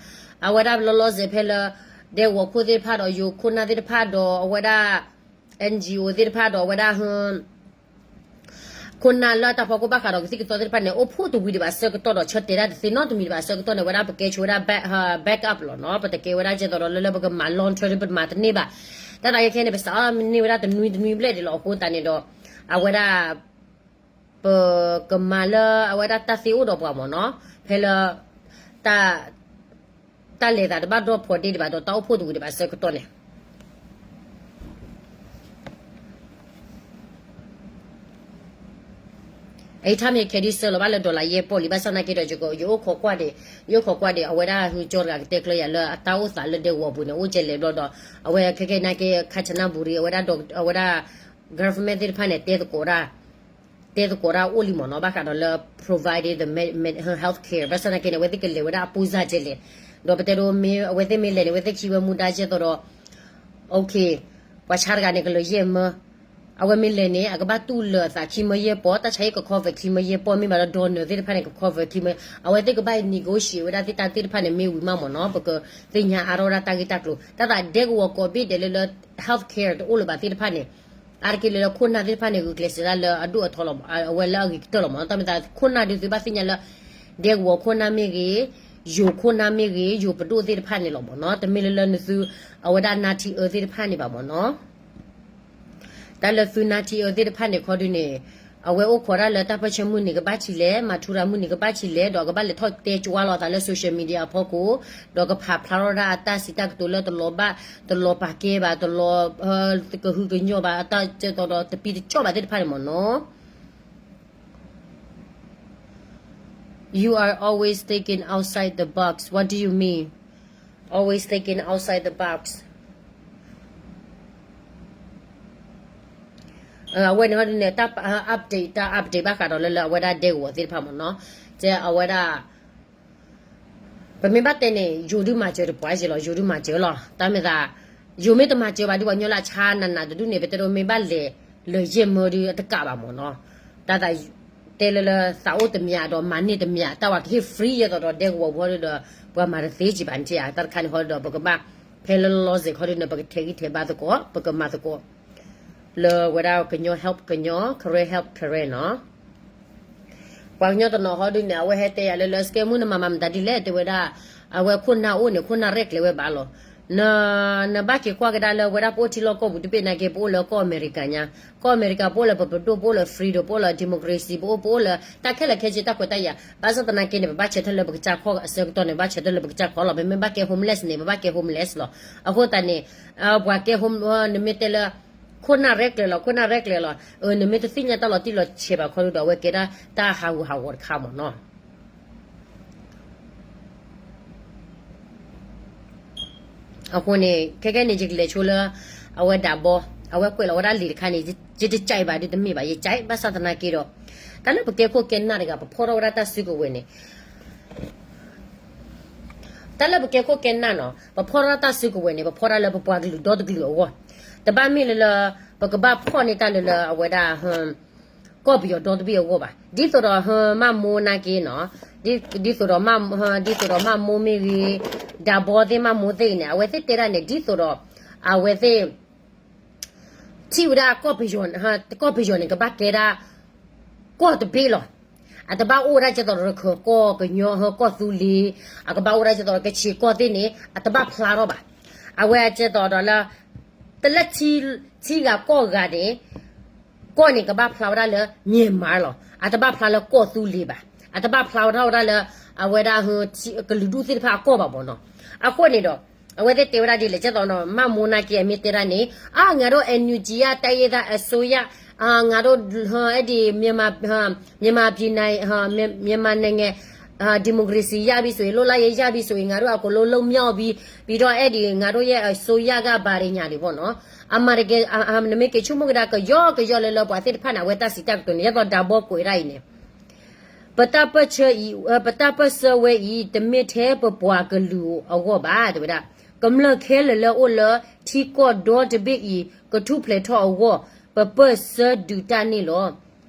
အဝဲဒၣ်လီၤလီၤဆဲးဖဲလၢ ဒဲကဝီၤခိၣ်သ့ၣ်တဖၣ်ဒီး ယိၤခိၣ်နၢ်သ့ၣ်တဖၣ်ဒီး အဝဲဒၣ် NGO သ့ၣ်တဖၣ်ဒီး အဝဲဒၣ် ခိၣ်နၢ်လၢတၢ်ဖီခိၣ်ဘၣ်ဃးဒီးကသံၣ်ကသီသ့ၣ်တဖၣ်န့ၣ် အိၣ်ဖှိၣ်တဝံၤဒံးဘၣ်ဆၢကတီၢ်ဒီး ဆၢတဲာ်ဒၣ်တသ့နီတမံၤဒံးဘၣ်ဆၢကတီၢ်န့ၣ် ဝဲဒၣ်ပကဲဆိဝဲဒၣ် back, back up လီၤနီၤ. ပတကဲဝဲဒၣ်ကဲသိးဒီးလၢလၢပကမၤ long term ပမၤတန့ၢ်ဘၣ်. တၢ်သးခဲခဲန့ၣ် ပစးအီၣ်မ့ၢ်န့ၢ်ဝဲဒၣ်တနွံတနွံဘျဲၣ်ဒံးလီၤ. အဃိသတးန့ၣ်ဒီး အဝဲဒၣ် ပကမၤလၢအဝဲဒၣ်တၢ်သ့အိၣ်ဒီးပှၤမ့ၢ်နီၤ, ဖဲလၢ တၢ် တၢ်လဲၤသးတဘၣ်ဒီၣ်ဖိးဒ့ဒံးဘၣ်ဒီး တၢ်အိၣ်ဖှိၣ်တဝံၤဒံးဘၣ်ဆၢကတီၢ်န့ၣ် အံၤထါမ့ၢ်ခဲဒုးဆှၢလီၤဘၣ်လၢ dollar ယဲၢ်ပီၢ်လံ, ဘၣ်ဆၣ်သနာ်က့ဒီး ယအိၣ်ခိးကွၢ်ဒံး, ယအိၣ်ခိးကွၢ်ဒံး အဝဲဒၣ်ဟုကၠီတဂၤကတဲကျၢၤယၤလၢအတၢ်အိၣ်သးလၢဒဲကဝီၤပူၤန့ၣ် အိၣ်ကဲလဲၣ်ဘျီဒီး အဝဲခဲကဲနာ်က့ ခါဆနၣ်ဘူရံ အဝဲဒၣ် အဝဲဒၣ် government သ့ၣ်တဖၣ်န့ၣ် တဲသကိးတၢ် တဲသကိးတၢ်အိၣ်လံမ့ၢ်နီၤ, ဘၣ်ဃးဒီးလၢ providing the med, med, health care, ဘၣ်ဆၣ်သနာ်က့န့ၣ် အဝဲသ့ၣ်ကလဲၤဝဲဒၣ်အပူၤစၢ်ကဲလဲၣ်, ဒီးပတဲဒိမ့ၢ် အဝဲသ့ၣ်မ့ၢ်လဲၤန့ၣ် အဝဲသ့ၣ်ခံဝဲမူဒါကဲသိးဒီး okay, ပှၤဆါတဂၤန့ၣ် ကလၢၤယဲၢ်မၢ, အဝဲမ့ၢ်လဲၤန့ၣ် အကဘၣ်တူၢ်လၢာ်အသးခံမၢယဲၢ်ပီၢ်, တၢ်ဆါဟံၣ်က cover ခံမၢယဲၢ်ပီၢ်, မ့ၢ်ဘၣ်ဒီး donor သ့ၣ်တဖၣ်န့ၣ် က cover ခံမၢ, အဝဲသ့ၣ်ကဘၣ် negotiate ဝဲဒၣ်သ့ၣ်တၢ်သ့ၣ်တဖၣ်န့ၣ် မ့ၢ်ဝံၤမးမ့ၢ်နီၤ, ပကသ့ၣ်ညါအါထီၣ်ဝဲဒၣ်တၢ်ဂ့ၢ်တၢ်ကျိၤ, တၢ်သးဒဲကဝီၤကိးဘ့ၣ်ဒဲးလၢလၢ health care တအိၣ်လၢၤဘၣ်သ့ၣ်တဖၣ်န့ၣ် အါတက့ၢ်လၢလၢခိၣ်နၢ်သ့ၣ်တဖၣ်န့ၣ် ဂုာ်ကျဲးစၢးဒၣ်လၢအဒိၣ်အထီလီၤ, အဝဲလၢအဂ့ၤကတၢၢ်လီၤမ့ၢ်နီၤ, တၢ်မ့ၢ်သးခိၣ်နၢ်ဒုးသုဘၣ်သ့ၣ်ညါလၢ ဒဲကဝီၤခိၣ်နၢ်မ့ၢ်ဂ့ၤ, ယိၤခိၣ်နၢ်မ့ၢ်ဂ့ၤ, ယိၤပဒိၣ်သ့ၣ်တဖၣ်န့ၣ်လီၤမ့ၢ်နီၤ, တမ့ၢ်လၢလၢနသု အဝဲဒၣ်နါထံအၢသ့ၣ်တဖၣ်န့ၣ်ဘၣ်မ့ၢ်နီၤ တၢ်လၢသုနါထံအၢသ့ၣ်တဖၣ်န့ၣ်ခီဒုန့ၣ်, အဝဲအိၣ်ခိးဒၣ်လၢတၢ်ပၢၢ်ဆၢမုၢ်နံၤကဘၣ်ထံလဲၣ်, မၤထူရၤမုၢ်နံၤကဘၣ်ထံလဲၣ်, ဒီးကဘၣ်လဲၤထီၣ်တဲကွၢ်လီၤအသးလၢ social media အဖီခိၣ်, ဒီးကဖးဖျါထီၣ်ဒၣ်အတၢ်စံးတၢ်ကတိၤလၢတလီၤဘၣ်, တလီၤပာ်ကဲဘၣ်, တလီၤ, ကဟုကညီၢ်ဘၣ်, အတၢ်ကဲသိးဒီးတပံတကၠီၣ်ဘၣ်သ့ၣ်တဖၣ်န့ၣ်မ့ၢ်နီၤ You are always thinking outside the box. What do you mean? Always thinking outside the box. အဝဲန့ၣ်ဟီဒုန့ၣ် တၢ် update တၢ် update ဘၣ်ဃးဒီးလၢလၢအဝဲဒၣ်ဒဲကဝီၤသ့ၣ်တဖၣ်မ့ၢ်နီၤ, ကဲအဝဲဒၣ် ပမ့ၢ်ဘၣ်တဲန့ၣ် ယိၤဒုးမၤစၢၤတပှၢ်က့လီၤ, ယိၤဒုးမၤစၢၤလီၤ, တၢ်မ့ၢ်သး ယိၤမ့ၢ်တမၤစၢၤဘၣ်ဒုး ပှၤကညီလၢအဆါနးနးတဒူၣ်န့ၣ် ပတဲဒိမ့ၢ်ဘၣ်လဲၤလၢယဲၢ်မၢဒုးအတကးဘၣ်မ့ၢ်နီၤ, တၢ်သး တဲလၢလၢသးအိၣ်တမံၤဒီးမၤန့ၢ်တမံၤ တၢ်ဝဲကဟ့ၣ် free ယဲသိးဒီးဒဲကဝီၤပူၤဟီဒုဒီး ပှၤမၤတသ့ကံဘၣ်န့ၣ်ဧါ, တၢ်တခါန့ၣ်ဟီဒုဒီး ပကဘၣ် ဖဲလၢလီၤစဲးခီဒုန့ၣ် ပကထဲးဂံၢ်ထဲးဘါသကိး ပကမၤသကိး လၢဝဲဒၣ်ကညီ help ကညီ Karen help Karen နီၤ ပှၤကညီတနီၤဟီဒုန့ၣ် အဝဲဟဲတဲယၤလၢလၢ စကဲမူ နမၤမၤမတၤဒ်လဲၣ် တဲဝဲဒၣ်, အဝဲခိၣ်နၢ်အိၣ်န့ၣ် ခိၣ်နၢ်ရဲၣ်ကျဲၤဝဲဘၣ်လီၤ. နဘၣ်က့ၤကွၢ်ကဒါလၢဝဲဒၣ်ပအိၣ်ထံလီၢ်ကီၢ်ပူၤတဘ့ၣ်နာ်က့ ပအိၣ်လၢကီၢ်အမဲရကၤညါ, ကီၢ်အမဲရကၤ ပအိၣ်လၢပပဒိၣ် ပအိၣ်လၢ freedom ပအိၣ်လၢ democracy ပအိၣ် ပအိၣ်လၢတၢ်ခဲလၢာ်ခဲဆ့တၢ်ခွဲးတၢ်ယာ်, ဘၣ်ဆၣ်သနာ်က့န့ၣ် ပဘၣ်ဆဲးထၢၣ်လၢပကစၢ်ခီၣ်အဆၢကတီၢ်န့ၣ် ဘၣ်ဆဲးထၢၣ်လၢပကစၢ်ခီၣ်လီၤ. ပမ့ၢ်ဘၣ်ကဲ homeless န့ၣ် ပဘၣ်ကဲ homeless လီၤ. အဃိသတးန့ၣ် ပှၤကဲ home နမ့ၢ်တဲလၢ ခိၣ်နၢ်ရဲၣ်ကျဲၤလီၤ ခိၣ်နၢ်ရဲၣ်ကျဲၤလီၤ, နမ့ၢ်တသ့ၣ်ညါတၢ်လီၤတံၢ်လီၤဆဲးဘၣ်ခီဒုဒီး အဝဲကဲဒၣ်တၢ်ဟးဂူာ်ဟးဂီၤတခါမ့ၢ်နီၤ. အဃိန့ၣ် ခဲကဲန့ၣ် ယကလဲၤဆိလၢ အဝဲဒၣ်ဘီ အဝဲကွဲးလီၤဝဲဒၣ်လံာ်တခါန့ၣ် ယတကြိုက်ဘၣ်ဒုးတမ့ၢ်ဘၣ် ယကြိုက် ဘၣ်ဆၣ်သနာ်က့ဒီး တၢ်လၢပကဲခိၣ်ကဲနၢ်တဂၤ ပဖီၣ်ထီၣ်ဝဲဒၣ်တၢ်စုကဝဲၤန့ၣ် တၢ်လၢပကဲခိၣ်ကဲနၢ်နီၤ ပဖီၣ်ထီၣ်တၢ်စုကဝဲၤန့ၣ် ပဖီၣ်တၢ်လၢပပှၤကလုာ်ဒီတကလုာ်အဂီၢ်, တဘၣ်မ့ၢ်လၢလၢ ပကဘၣ်ဖီၣ်န့ၢ်တၢ်လၢလၢအဝဲဒၣ် ကီၢ်ပယီၤဒီတဘ့ၣ်အဂီၢ်ဘၣ်. ဒ်သိးဒီး မၢ်မိၢ်နာ်က့နီၤ, ဒ်သိးဒီး ဒ်သိးဒီးမၢ်မိၢ်မ့ၢ်ဂ့ၤ, ဒၣ်ဘီသ့ၣ်မၢ်မိၢ်သ့ၣ်ဂ့ၤန့ၣ် အဝဲသ့ၣ်တဲဒၣ်န့ၣ် ဒ်သိးဒီး အဝဲသ့ၣ် ထံၣ်ဝဲဒၣ် ကီၢ်ပယီၤန့ၣ် ကဘၣ်ကဲဒၣ် ကီၢ်တဘ့ၣ်လီၤ. အတဘၣ်အိၣ်ဝဲဒၣ်ကဲသိးဒီးရခၢၣ်ကီၢ် ကညီဟၢကီၢ်သူလ့ၤ, အကဘၣ်အိၣ်ဝဲဒၣ်ကဲသိးဒီးကချ့ၣ်ကီၢ်သ့ၣ်န့ၣ် အတဘၣ်ဖျါထီၣ်ဘၣ်. အဝဲကဲသိးဒီးလၢ တလၢထံဂၤကီၢ်ဂၤန့ၣ် ကီၢ်န့ၣ်ကဘၣ်ဖျါဝဲဒၣ်လၢ Myanmar လီၤ. အတဘၣ်ဖျါလၢကီၢ်သူလ့ၤဘၣ်. အတဘၣ်ဖျါဝဲဒၣ်ဝဲဒၣ်လၢ အဝဲဒၣ် ကလုာ်ဒူၣ်သ့ၣ်တဖၣ်အကီၢ်ဘၣ်မ့ၢ်နီၤ. အဃိန့ၣ်ဒီး အဝဲသ့ၣ်တဲဝဲဒၣ်ဒ်လဲၣ် ကဲသိးနီၤ မၢ်မူနာ်က့အမ့ၢ်တဲဒၣ်န့ၣ် အါ ငါတို့ NUG အတၢ်ယဲၢ်တၢ်အစိုးရ ငါတို့ အဲဒီ မြန်မာပြည် မြန်မာနိုင်ငံ ဒီမိုကရေစီရပြီဆိုရင် လွတ်လပ်ရေးရပြီဆိုရင် ငါတို့အကုန်လုံးလွတ်မြောက်ပြီ ပြီးတော့ အဲဒီ ငါတို့ရဲ့အစိုးရကဘာတွေညာတွေပေါ့နော် အမှန်တကယ် နမ့ၢ်က့ၤ ဆိကမိၣ်ကဒါ ကယီကယီလၢလၢပှၤသ့ၣ်တဖၣ်န့ၣ် အဝဲတၢ်စံးတၢ်ကတိၤန့ၣ် ယဲသိးဒးဘီကွဲးဒၣ်အံၤန့ၣ် ပတၢ်ပၢၢ်ဆၢအံၤ ပတၢ်ပၢၢ်ဆၢဝဲအံၤ တမ့ၢ်ထဲပပှၤကလုာ်အဂီၢ်ဘၣ် တဲဝဲဒၣ် ကမျၢၢ်ခဲလၢာ်လၢအိၣ်လၢထံကီၢ်ဒီတဘ့ၣ်အံၤ ကထူၣ်ဖျဲးထီၣ်အဂီၢ် ပပၢၢ်ဆၢဒုးတၢ်န့ၣ်လီၤ.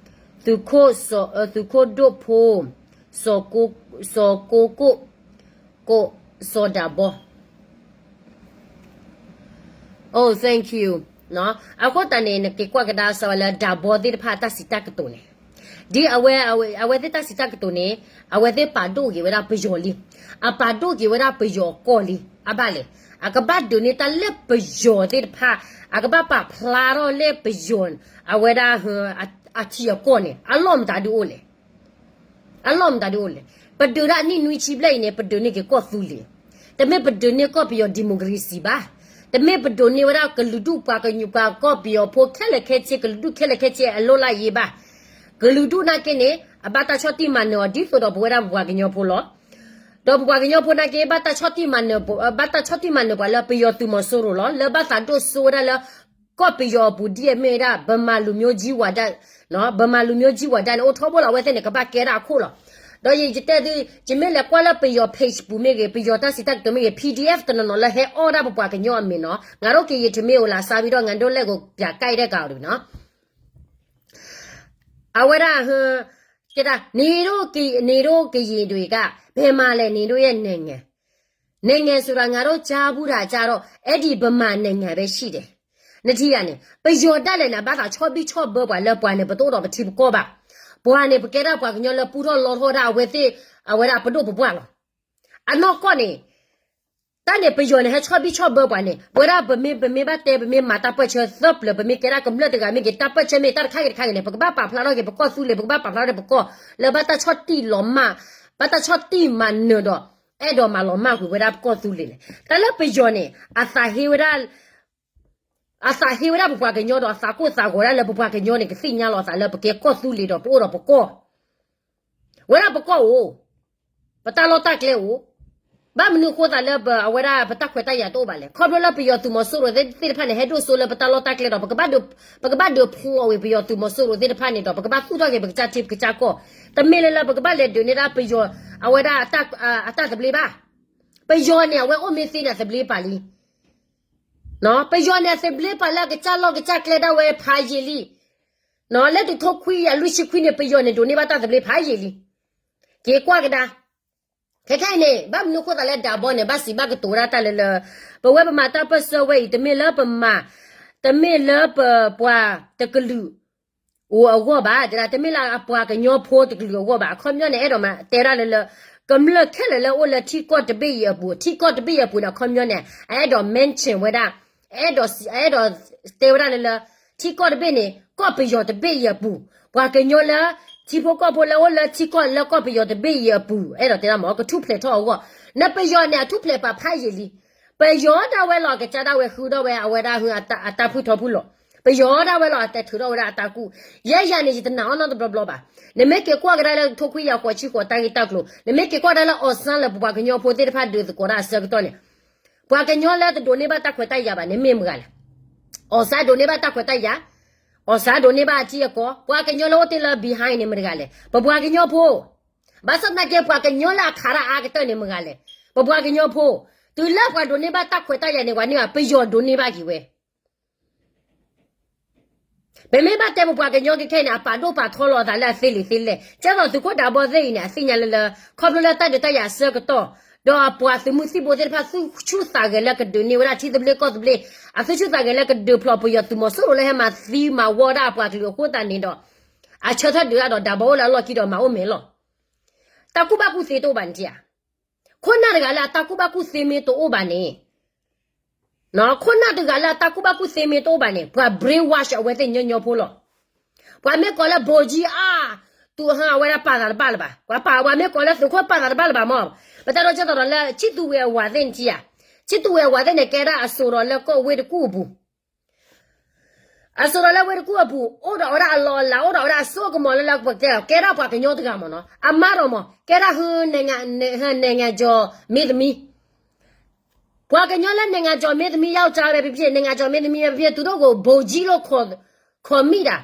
သုးခိၣ်ဒိၣ်ဖိ စီၤကိကိၣ် ကိၣ် စီၤဒးဘီ Oh, thank you. အဃိသတးန့ၣ် နက့ၤကွၢ်ကဒါစၢၤဝဲလၢဒးဘီသ့ၣ်တဖၣ်အတၢ်စံးတၢ်ကတိၤန့ၣ် ဒ်အဝဲ အဝဲသ့ၣ်တၢ်စံးတၢ်ကတိၤန့ၣ် အဝဲသ့ၣ်ပာ်ဒိၣ်က့ၤဝဲဒၣ်ပယီၤလံ. အပာ်ဒိၣ်က့ၤဝဲဒၣ်ပယီၤအကီၢ်လံ. အဘၣ်လဲၣ်. အကဘၣ်ဒုးန့ၢ်တၢ်လၢပယီၤသ့ၣ်တဖၣ် အကဘၣ်ပာ်ဖျါထီၣ်လၢပယီၤ အဝဲဒၣ် အထံအကီၢ်န့ၣ် အလီၢ်မတၤဒုးအိၣ်လဲၣ် အလီၢ်မတၤဒုးအိၣ်လဲၣ်. ပဒုးဒၣ်နံၣ်နွံဆံဘျဲၣ်အံၤန့ၣ် ပဒုးန့ၢ်က့ၤကီၢ်သူလ့ၤ. တမ့ၢ်ပဒုးန့ၢ်ကီၢ်ပယီၤ democracy ဘၣ်. တမ့ၢ်ပဒုးန့ၢ်ဝဲဒၣ်ကလုာ်ဒူၣ်ပှၤကညီ ပှၤကီၢ်ပယီၤဖိခဲလၢာ်ခဲဆ့ ကလုာ်ဒူၣ်ခဲလၢာ်ခဲဆ့အလွတ်လပ်ရေးဘၣ်. ကလုာ်ဒူၣ်နာ်က့န့ၣ် အဘၣ်တၢ်ဆီၣ်တံၢ်မၤနၢၤအီၤ ဒ်သိးဒီးပဝဲဒၣ်ပပှၤကညီဖိလီၤ. ဒီးပပှၤကညီဖိနာ်က့ ဘၣ်တၢ်ဆီၣ်တံၢ်မၤနၢၤ ဘၣ်တၢ်ဆီၣ်တံၢ်မၤနၢၤပှၤလၢပယီၤသုးမီၤစိရိၤလီၤ. လၢဘၣ်သးဒိၣ်စိဝဲဒၣ်လၢ ကီၢ်ပယီၤအပူၤဒ်အမ့ၢ်ဝဲဒၣ် ဗမာလူမျိုးကြီးဝါဒ ဗမာလူမျိုးကြီးဝါဒန့ၣ် အိၣ်ထီဘိလီၤ အဝဲသ့ၣ်န့ၣ် ကဘၣ်ကဲဒၣ်အခိၣ်လီၤ. ဒီးယတဲသု ယမ့ၢ်လဲၤကွၢ်လၢပယီၤ page ပူၤမ့ၢ်ဂ့ၤ ပယီၤတၢ်စံးတၢ်ကတိၤမ့ၢ်ဂ့ၤ PDF တနီၤနီၤလၢဟဲအီၣ်ဒၣ်ပပှၤကညီအမံၤနီၤ ငါတို့ကရင်တမ့ၢ်အိၣ်လၢ စားပြီးတော့ ငါတို့လက်ကို ပြန်ကိုက်တဲ့ကောင်တွေနော် အဝဲဒၣ် ကဲဒၣ် နေတို့ကရင် နေတို့ကရင်တွေက ဘယ်မှာလဲ နေတို့ရဲ့နိုင်ငံ နိုင်ငံဆိုတာ ငါတို့ ကြားဖူးတာ ကြားတော့ အဲ့ဒီဗမာနိုင်ငံပဲရှိတယ် နထံၣ်ဧါန့ၣ် ပယီၤဒၣ်လဲာ်န့ၣ် ဘၣ်သးဆီၣ်ဘံၣ်ဆီၣ်ဘၢပှၤလၢပှၤန့ၣ် ပတအိၣ်ဒီးပထံပကီၢ်ဘၣ်. ပှၤန့ၣ် ပကဲဒၣ်ပှၤကညီလၢပူထီၣ်လီထီၣ်ဒၣ်အဝဲသ့ၣ် အဝဲဒၣ်ပဒိၣ်ပပှၢ်လီၤ. အနီၢ်ကီၢ်န့ၣ် တၢ်န့ၣ်ပယီၤန့ၣ် ဟဲဆီၣ်ဘံၣ်ဆီၣ်ဘၢပှၤန့ၣ် ပဝဲဒၣ်ပမ့ၢ် ပမ့ၢ်ဘၣ်တဲ ပမ့ၢ်မၤတၢ်ပၢၢ်ဆၢသၢပျၢၤ ပမ့ၢ်ကဲဒၣ်ကမျၢၢ်တဂၤမ့ၢ်ဂ့ၤ တၢ်ပၢၢ်ဆၢမ့ၢ်တၢ်တခါဂ့ၤတခါဂ့ၤန့ၣ် ပကဘၣ်ပာ်ဖျါထီၣ်က့ၤပကီၢ်သူလ့ၤ ပကဘၣ်ပာ်ဖျါထီၣ်က့ၤပကီၢ် လၢဘၣ်တၢ်ဆီၣ်တံၢ်လီၤမၢ် ဘၣ်တၢ်ဆီၣ်တံၢ်မၤနၢၤဒီး အဲၣ်ဒိးမၤလီၤမၢ်ကွံာ်ဝဲဒၣ်ပကီၢ်သူလ့ၤန့ၣ် တၢ်လၢပယီၤန့ၣ် အသးဟ့ဝဲဒၣ် အသးဟ့ဝဲဒၣ်ပပှၤကညီဒီး အသးကိၢ်သးဂီၤဒၣ်လၢပပှၤကညီန့ၣ် ကသ့ၣ်ညါလီၤအသးလၢပကဲကီၢ်သူလ့ၤဒီး ပအိၣ်ဒီးပကီၢ် ဝဲဒၣ်ပကီၢ်အိၣ် ပတၢ်လီၢ်တၢ်ကျဲအိၣ် ဘၣ်မနုၤအဃိသတးလၢပ အဝဲဒၣ်ပတၢ်ခွဲးတၢ်ယာ်တအိၣ်ဘၣ်လဲၣ်. ခီဖျိလၢပယီၤသုးမီၤစိရိၤသ့ၣ်တဖၣ်န့ၣ် ဟဲဒိၣ်စိလၢပတၢ်လီၢ်တၢ်ကျဲဒီး ပကဘၣ်ဒုးဖျိးဝံၤပယီၤသုးမီၤစိရိၤသ့ၣ်တဖၣ်န့ၣ်ဒီး ပကဘၣ်သူၣ်ထီၣ်က့ၤပကစၢ်ထံပကစၢ်ကီၢ် တမ့ၢ်လၢလၢပကဘၣ်လဲၤဒုးန့ၢ်ဒၣ်ပယီၤ အဝဲဒၣ် အတၢ်သဘျ့ဘၣ်. ပယီၤန့ၣ် အဝဲအိၣ်မ့ၢ်သ့န့ၣ် အသဘျ့ပာ်လံ ပယီၤန့ၣ် အသဘျ့ပာ်လၢအကစၢ်လီၢ်ကစၢ်ကျဲဒၣ်ဝဲဖးယံာ်လံ. လၢတထိခွံကယၤလွံၢ်ဆံခွံန့ၣ် ပယီၤန့ၣ် ဒိးန့ၢ်ဘၣ်တၢ်သဘျ့ဖးယံာ်လံ. က့ၤကွၢ်ကဒါ ခဲခဲအံၤန့ၣ် ဘၣ်မနုၤအဃိသတးလၢဒးဘီန့ၣ် ဘၣ်စံးဘၣ်ကတိၤဝဲဒၣ်တၢ်လၢလၢ ပဝဲပမၤတၢ်ပၢၢ်ဆၢဝဲအံၤ တမ့ၢ်လၢပမၤ တမ့ၢ်လၢပပှၤတကလုာ် အိၣ်အဂီၢ်ဘၣ် တဲဒၣ် တမ့ၢ်လၢအပှၤကညီဖိတကလုာ်အဂီၢ်ဘၣ် အခီပညီန့ၣ် အဲၣ်ဒိးမးတဲဒၣ်လၢလၢ ကမျၢၢ်ခဲလၢာ်လၢအိၣ်လၢထံကီၢ်တဘ့ၣ်အံၤအပူၤ ထံကီၢ်တဘ့ၣ်အံၤအပူၤန့ၣ် အခီပညီန့ၣ် အအဲၣ်ဒိး mention ဝဲဒၣ် အဲၣ်ဒိး အဲၣ်ဒိးတဲဝဲဒၣ်လၢလၢ ထံကီၢ်တဘ့ၣ်န့ၣ် ကီၢ်ပယီၤတဘ့ၣ်အံၤအပူၤ ပှၤကညီလၢ ထံဖိကီၢ်ဖိလၢအိၣ်လၢထံကီၢ်လၢကီၢ်ပယီၤတဘ့ၣ်အံၤအပူၤ အဲၣ်ဒိးတဲဒၣ်မး ကထူၣ်ဖျဲးထီၣ်အဂီၢ် နပယီၤန့ၣ် အထူၣ်ဖျဲးပာ်ဖးယံာ်လံ ပယီၤဒၣ်ဝဲလီၤ အကစၢ်ဒၣ်ဝဲဃုဒၣ်ဝဲ အဝဲဒၣ်ဟု အတၢ်ဖုထီဖုလီၤ ပယီၤဒၣ်ဝဲလီၤ အတဲထုးထီၣ်ဝဲဒၣ်အတၢ်ကူၣ် ယဲယၤန့ၣ် ယတနာ်အီၤနီတဘျီဘျီဘၣ် နမ့ၢ်က့ၤကွၢ်ကဒါလၢတထိခွံကယၤဃိးဆံဃိးတၢ်ဂ့ၢ်တၢ်ကျိၤ နမ့ၢ်က့ၤကွၢ်ကဒါလၢ အောင်ဆန်း လၢပပှၤကညီဖိသ့ၣ်တဖၣ်ဒုးသကိးတၢ်အဆၢကတီၢ်န့ၣ် ပှၤကညီလၢတဒိးန့ၢ်ဘၣ်တၢ်ခွဲးတၢ်ယာ်ဘၣ်န့ၣ်မ့ၢ်မတၤလဲၣ် အောင်ဆန်း ဒိးန့ၢ်ဘၣ်တၢ်ခွဲးတၢ်ယာ် အောင်ဆန်း ဒိးန့ၢ်ဘၣ်အထံအကီၢ် ပှၤကညီလၢအိၣ်တ့ၢ်လၢ behind န့ၣ်မတၤတဂၤလဲၣ် ပပှၤကညီဖိ ဘၣ်ဆၣ်သနာ်က့ ပှၤကညီလၢအခးတၢ်အါကတၢၢ်န့ၣ်မတၤတဂၤလဲၣ် ပပှၤကညီဖိ တုၤလၢပှၤဒိးန့ၢ်ဘၣ်တၢ်ခွဲးတၢ်ယာ်န့ၣ် ပှၤန့ၢ်ဘၣ် ပယီၤဒိးန့ၢ်ဘၣ်က့ၤဝဲ ပမ့ၢ်ဘၣ်တဲပပှၤကညီခဲခဲအံၤန့ၣ် အပာ်ဒိၣ်ပာ်ထီလီၤအသးလၢအသ့လံာ်သ့လဲၢ် ကဲသိးသုးခိၣ်ဒးဘီသ့ၣ်အံၤန့ၣ် အသ့ၣ်ညါလၢလၢ ခီဖျိလၢတၢ်ဒုးတၢ်ယၤအဆၢကတီၢ် ဒီးအပှၤသုးမုၢ်သံၣ်ဘိသ့ၣ်တဖၣ် သူၣ်ဆူၣ်သးဂဲၤလၢကဒုးန့ၢ်ဝဲဒၣ်ထံသဘျ့ကီၢ်သဘျ့ အသူၣ်ဆူၣ်သးဂဲၤလၢကဒုးဖျိးပယီၤသုးမီၤစိရိၤလၢဟဲမၤသံမၤဝီဒၣ်အပှၤကလုာ်အဃိသတးန့ၣ်ဒီး အဆၢထၢၣ်ဒုးအါဒီးဒးဘီအိၣ်လၢအလီၢ်ခံဒီးမၤအိၣ်မဲာ်လီၤ တၢ်ကူၣ်ဘၣ်ကူၣ်သ့တအိၣ်ဘၣ်န့ၣ်ဧါ ခိၣ်နၢ်တဂၤလၢအတၢ်ကူၣ်ဘၣ်ကူၣ်သ့မ့ၢ်တအိၣ်ဘၣ်န့ၣ် ခိၣ်နၢ်တဂၤလၢအတၢ်ကူၣ်ဘၣ်ကူၣ်သ့မ့ၢ်တအိၣ်ဘၣ်န့ၣ် ပှၤ brainwash အဝဲသ့ၣ်ညီညီဖိလီၤ. ပှၤမ့ၢ်ကိးလၢ ဗိုလ်ကြီး အါ သူ အဝဲဒၣ်ပာ်သးတဘၣ်လၢၤဘၣ်. ပှၤပာ် ပှၤမ့ၢ်ကိးလၢသုးခိၣ်ပာ်သးတဘၣ်လၢၤဘၣ်မၢ်. ပတၢ်ဒိကဲသိးဒီးလၢ ချစ်သူဝေ အဝၤသ့ၣ်နထံၣ်ဧါ. ကၠံၣ်သူဝဲဝၤသ့ၣ်န့ၣ် ကဲဒၣ်အစိၤဒီးလၢကီၢ်ဝ့ၢ်တကူၣ်အပူၤ အစိၤဒီးလၢဝ့ၢ်တကူၣ်အပူၤ အိၣ်ဒီးဝဲဒၣ်အလီၢ်အလၤ အိၣ်ဒီးဝဲဒၣ်အစိကမီၤလၢလၢပကတဲလီၤ ကဲဒၣ်ပှၤကညီတဂၤမ့ၢ်နီၤ အမါဒီးမ့ၢ် ကဲဒၣ်ဟု နိုင်ငံကျော်မင်းသမီး ပှၤကညီလၢ နိုင်ငံကျော်မင်းသမီး ယောက်ျားပဲဖြစ်ဖြစ် နိုင်ငံကျော်မင်းသမီးပဲဖြစ်ဖြစ် သူတို့ကို ဗိုလ်ကြီးလို့ ခေါ်မိတာ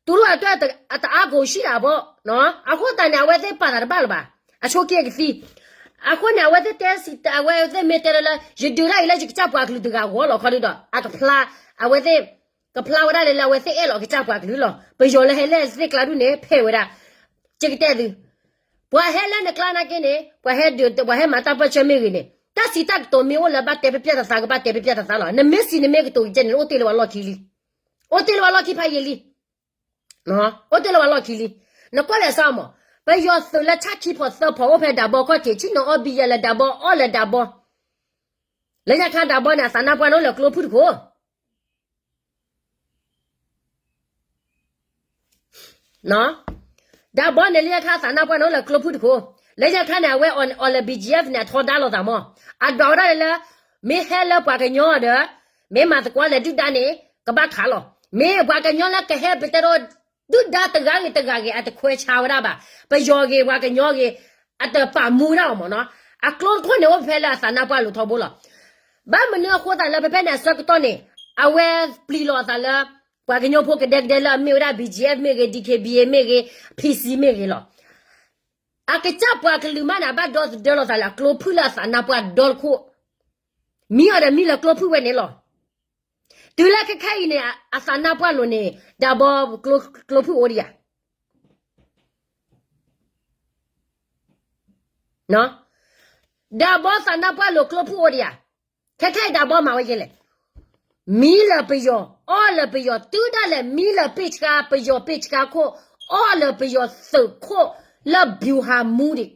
သူတို့အတွက် အတအားကိုရှိတာပေါ့နော် အဃိသတးန့ၣ် အဝဲသ့ၣ်ပာ်သးတဘၣ်လၢၤဘၣ် အဆိက့ၤကသံ အဃိန့ၣ် အဝဲသ့ၣ်တဲစံး အဝဲသ့ၣ်မ့ၢ်တဲလၢလၢ ယဒုးဒၣ်အံၤလၢယကစၢ်ပှၤကလုာ်တဂၤဂီၢ်လီၤ ခီဒုဒီး အကဖျါ အဝဲသ့ၣ် ကဖျါဝဲဒၣ်လၢလၢအဝဲသ့ၣ်အဲၣ်လီၤကစၢ်ပှၤကလုာ်လီၤ ပယီၤလၢဟဲလၢသ့ၣ်ကျါဒုန့ၣ် ဖဲးဝဲဒၣ် ယကတဲသု ပှၤဟဲလၢနကျါနာ်က့န့ၣ် ပှၤဟဲဒုး ပှၤဟဲမၤတၢ်ပၢၢ်ဆၢမ့ၢ်ဂ့ၤန့ၣ် တၢ်စံးတၢ်ကတိၤမ့ၢ်အိၣ်လၢဘၣ်တဲပျဲၢ်ပျဲၢ်သးသး ကဘၣ်တဲပျဲၢ်ပျဲၢ်သးသးလီၤ နမ့ၢ်စံးနမ့ၢ်ကတိၤကဲန့ၣ် အိၣ်တ့ၢ်လၢပှၤလီၢ်ခံလံ အိၣ်တ့ၢ်လၢပှၤလီၢ်ခံဖးယံာ်လံ အိၣ်တ့ၢ်လၢပှၤလီၢ်ခံလံ နကွၢ်လဲၤစၢ်မး ပယီၤသုးလၢဆၣ်ခံဖီၣ်သၢဖီၣ်အိၣ်ဖဲဒးဘီခီၣ်ထံး ဆ့ၣ်နီၤအီဘံယဲၢ်လၢဒးဘီ အီၣ်လၢဒးဘီ လၢညါခါဒးဘီန့ၣ် အသးနါပှၢ်န့ၣ်အိၣ်လၢကျိဖုၣ်တခိၣ် ဒးဘီန့ၣ် လၢညါခါအသးနါပှၢ်န့ၣ်အိၣ်လၢကျိဖုၣ်တခိၣ် လၢညါခါန့ၣ် အဝဲအီၤလၢ ဘီၣ်ကၠံၣ်အ့ဖ် န့ၣ် အထီဒါလိာ်သးမး အဒွးဝဲဒၣ်လၢ မ့ၢ်ဟဲလၢပှၤကညီဒီး မ့ၢ်မၤသကိးလဲၤဒုၣ်ဒါန့ၣ် ကဘၣ်ခးလီၤ မ့ၢ်ပှၤကညီလၢကဟဲပတဲဒီး ဒုၣ်ဒါတဂၤဂ့ၤတဂၤဂ့ၤ အတခွဲးဆါဝဲဒၣ်ဘၣ် ပယီၤဂ့ၤ ပှၤကညီဂ့ၤ အတပာ်မူဒၣ်အီၤမးနီၤ အကျိတခိၣ်န့ၣ်အိၣ်ဖဲလၢအသးနါပှၢ်လိၤထီဘိလီၤ ဘၣ်မနုၤအဃိသတးလၢဖဲဖဲန့ၣ်အဆၢကတီၢ်န့ၣ် အဝဲပျံၤလီၤအသးလၢ ပှၤကညီဖိကဒဲကဒဲလၢအမ့ၢ်ဝဲဒၣ် ဘီၣ်ကၠံၣ်အ့ဖ် မ့ၢ်ဂ့ၤ ဒံၣ်ခ့ဘံၣ်အ့ မ့ၢ်ဂ့ၤ ဖံစံမ့ၢ်ဂ့ၤလီၤ အကစၢ်ပှၤကလုာ်မးန့ၣ် အဘၣ်ဒီသဒၢလိာ်သးလၢအကျိဖုၣ်လၢအသးနါပှၢ်ဒီတခိၣ် မံအီၤဒီးမံလၢကျိဖုၣ်ဝဲန့ၣ်လီၤ တုၤလၢခဲခါအံၤန့ၣ် အသးနါပှၢ်လိၤန့ၣ် ဒးဘီ ကျိဖုၣ်အိၣ်ဒံးဧါ ဒးဘီသးနါပှၢ်လိၤကျိဖုၣ်အိၣ်ဒံးဧါ ခဲခါအံၤဒးဘီမၤဝဲယဲလဲၣ် မံလၢပယီၤ အီၣ်လၢပယီၤ တုၤဒၣ်လဲာ်မံလၢပ့ၢ်ဆှါ ပယီၤပ့ၢ်ဆှါခိၣ် အီၣ်လၢပယီၤသုးခိၣ်လၢ ဗျူဟာမှူး ဒံး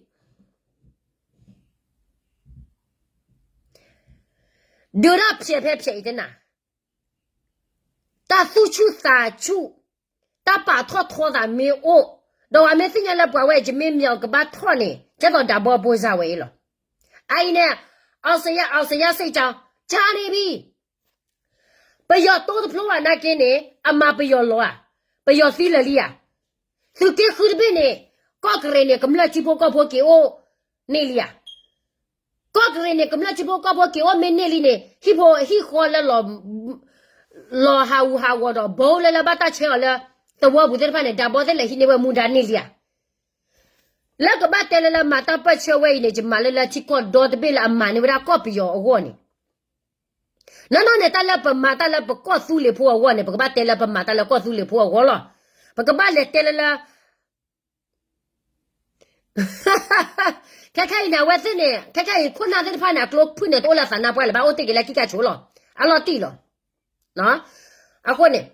ဒုးဒၣ်ဖျဲးဖဲဖျဲးအံၤတနၤ တၢ်သူၣ်ဆူၣ်သးဆူၣ် တၢ်ပာ်ထီၣ်ထီသးမ့ၢ်အိၣ် ဒီးပှၤမ့ၢ်သ့ၣ်ညါလၢပှၤဝဲအံၤ ယမ့ၢ်မၠီကဘၣ်ထီၣ်န့ၣ် ကဲသိးဒးဘီအဘိစၢ်ဝဲအံၤလီၤ အအံၤန့ၣ် အောင်ဇေယျ အောင်ဇေယျစစ်ကြောင်း ကြာနေပြီ ပယီၤတိတဖျိဘၣ်နာ်က့န့ၣ် အမၤပယီၤလီၤဧါ ပယီၤသံလၢာ်လံဧါ သုးက့ဃုတဘ့ၣ်န့ၣ် ကီၢ်ကရ့ၣ်န့ၣ် ကမျၢၢ်ထံဖိကီၢ်ဖိက့ၤအိၣ်န့ၢ်လံဧါ ကီၢ်ကရ့ၣ်န့ၣ် ကမျၢၢ်ထံဖိကီၢ်ဖိက့ၤအိၣ်မ့ၢ်န့ၢ်လံန့ၣ် ဟံၣ်ဖိဟံၣ်ဃီလၢ လီၤဟးဂူာ်ဟးဂီၤဒီး ဘီလၢလၢဘၣ်တၢ်ဆဲးအီၤလၢ သဝီပူၤသ့ၣ်တဖၣ်န့ၣ် ဒးဘီသ့ၣ်လဲၤဟံးန့ၢ်ဝဲမူဒါန့ၢ်လံဧါ လၢကဘၣ်တဲလၢလၢမၤတၢ်ပၢၢ်ဆၢဝဲအံၤန့ၣ် ယမၤလၢလၢထံကီၢ်ဒီတဘ့ၣ်လၢအမၤန့ၢ်ဝဲဒၣ်ကီၢ်ပယီၤအဂီၢ်န့ၣ် နီၢ်နီၢ်န့ၣ် တၢ်လၢပမၤတၢ်လၢပကီၢ်သူလ့ၤဖိအဂီၢ်န့ၣ် ပကဘၣ်တဲလၢပမၤတၢ်လၢကီၢ်သူလ့ၤဖိအဂီၢ်လီၤ. ပကဘၣ်လဲၤတဲလၢလၢ ခဲခဲအံၤန့ၣ် အဝဲသ့ၣ်န့ၣ် ခဲခဲအံၤခိၣ်နၢ်သ့ၣ်တဖၣ်န့ၣ် အကျိဖုၣ်န့ၣ် တအိၣ်လၢသးနါပှၢ်လၢၤဘၣ် အိၣ်တ့ၢ်က့ၤလၢကံၣ်ကၢ်ဆိးလီၤ. အလီၤတံၢ်လီၤ. အဃိန့ၣ်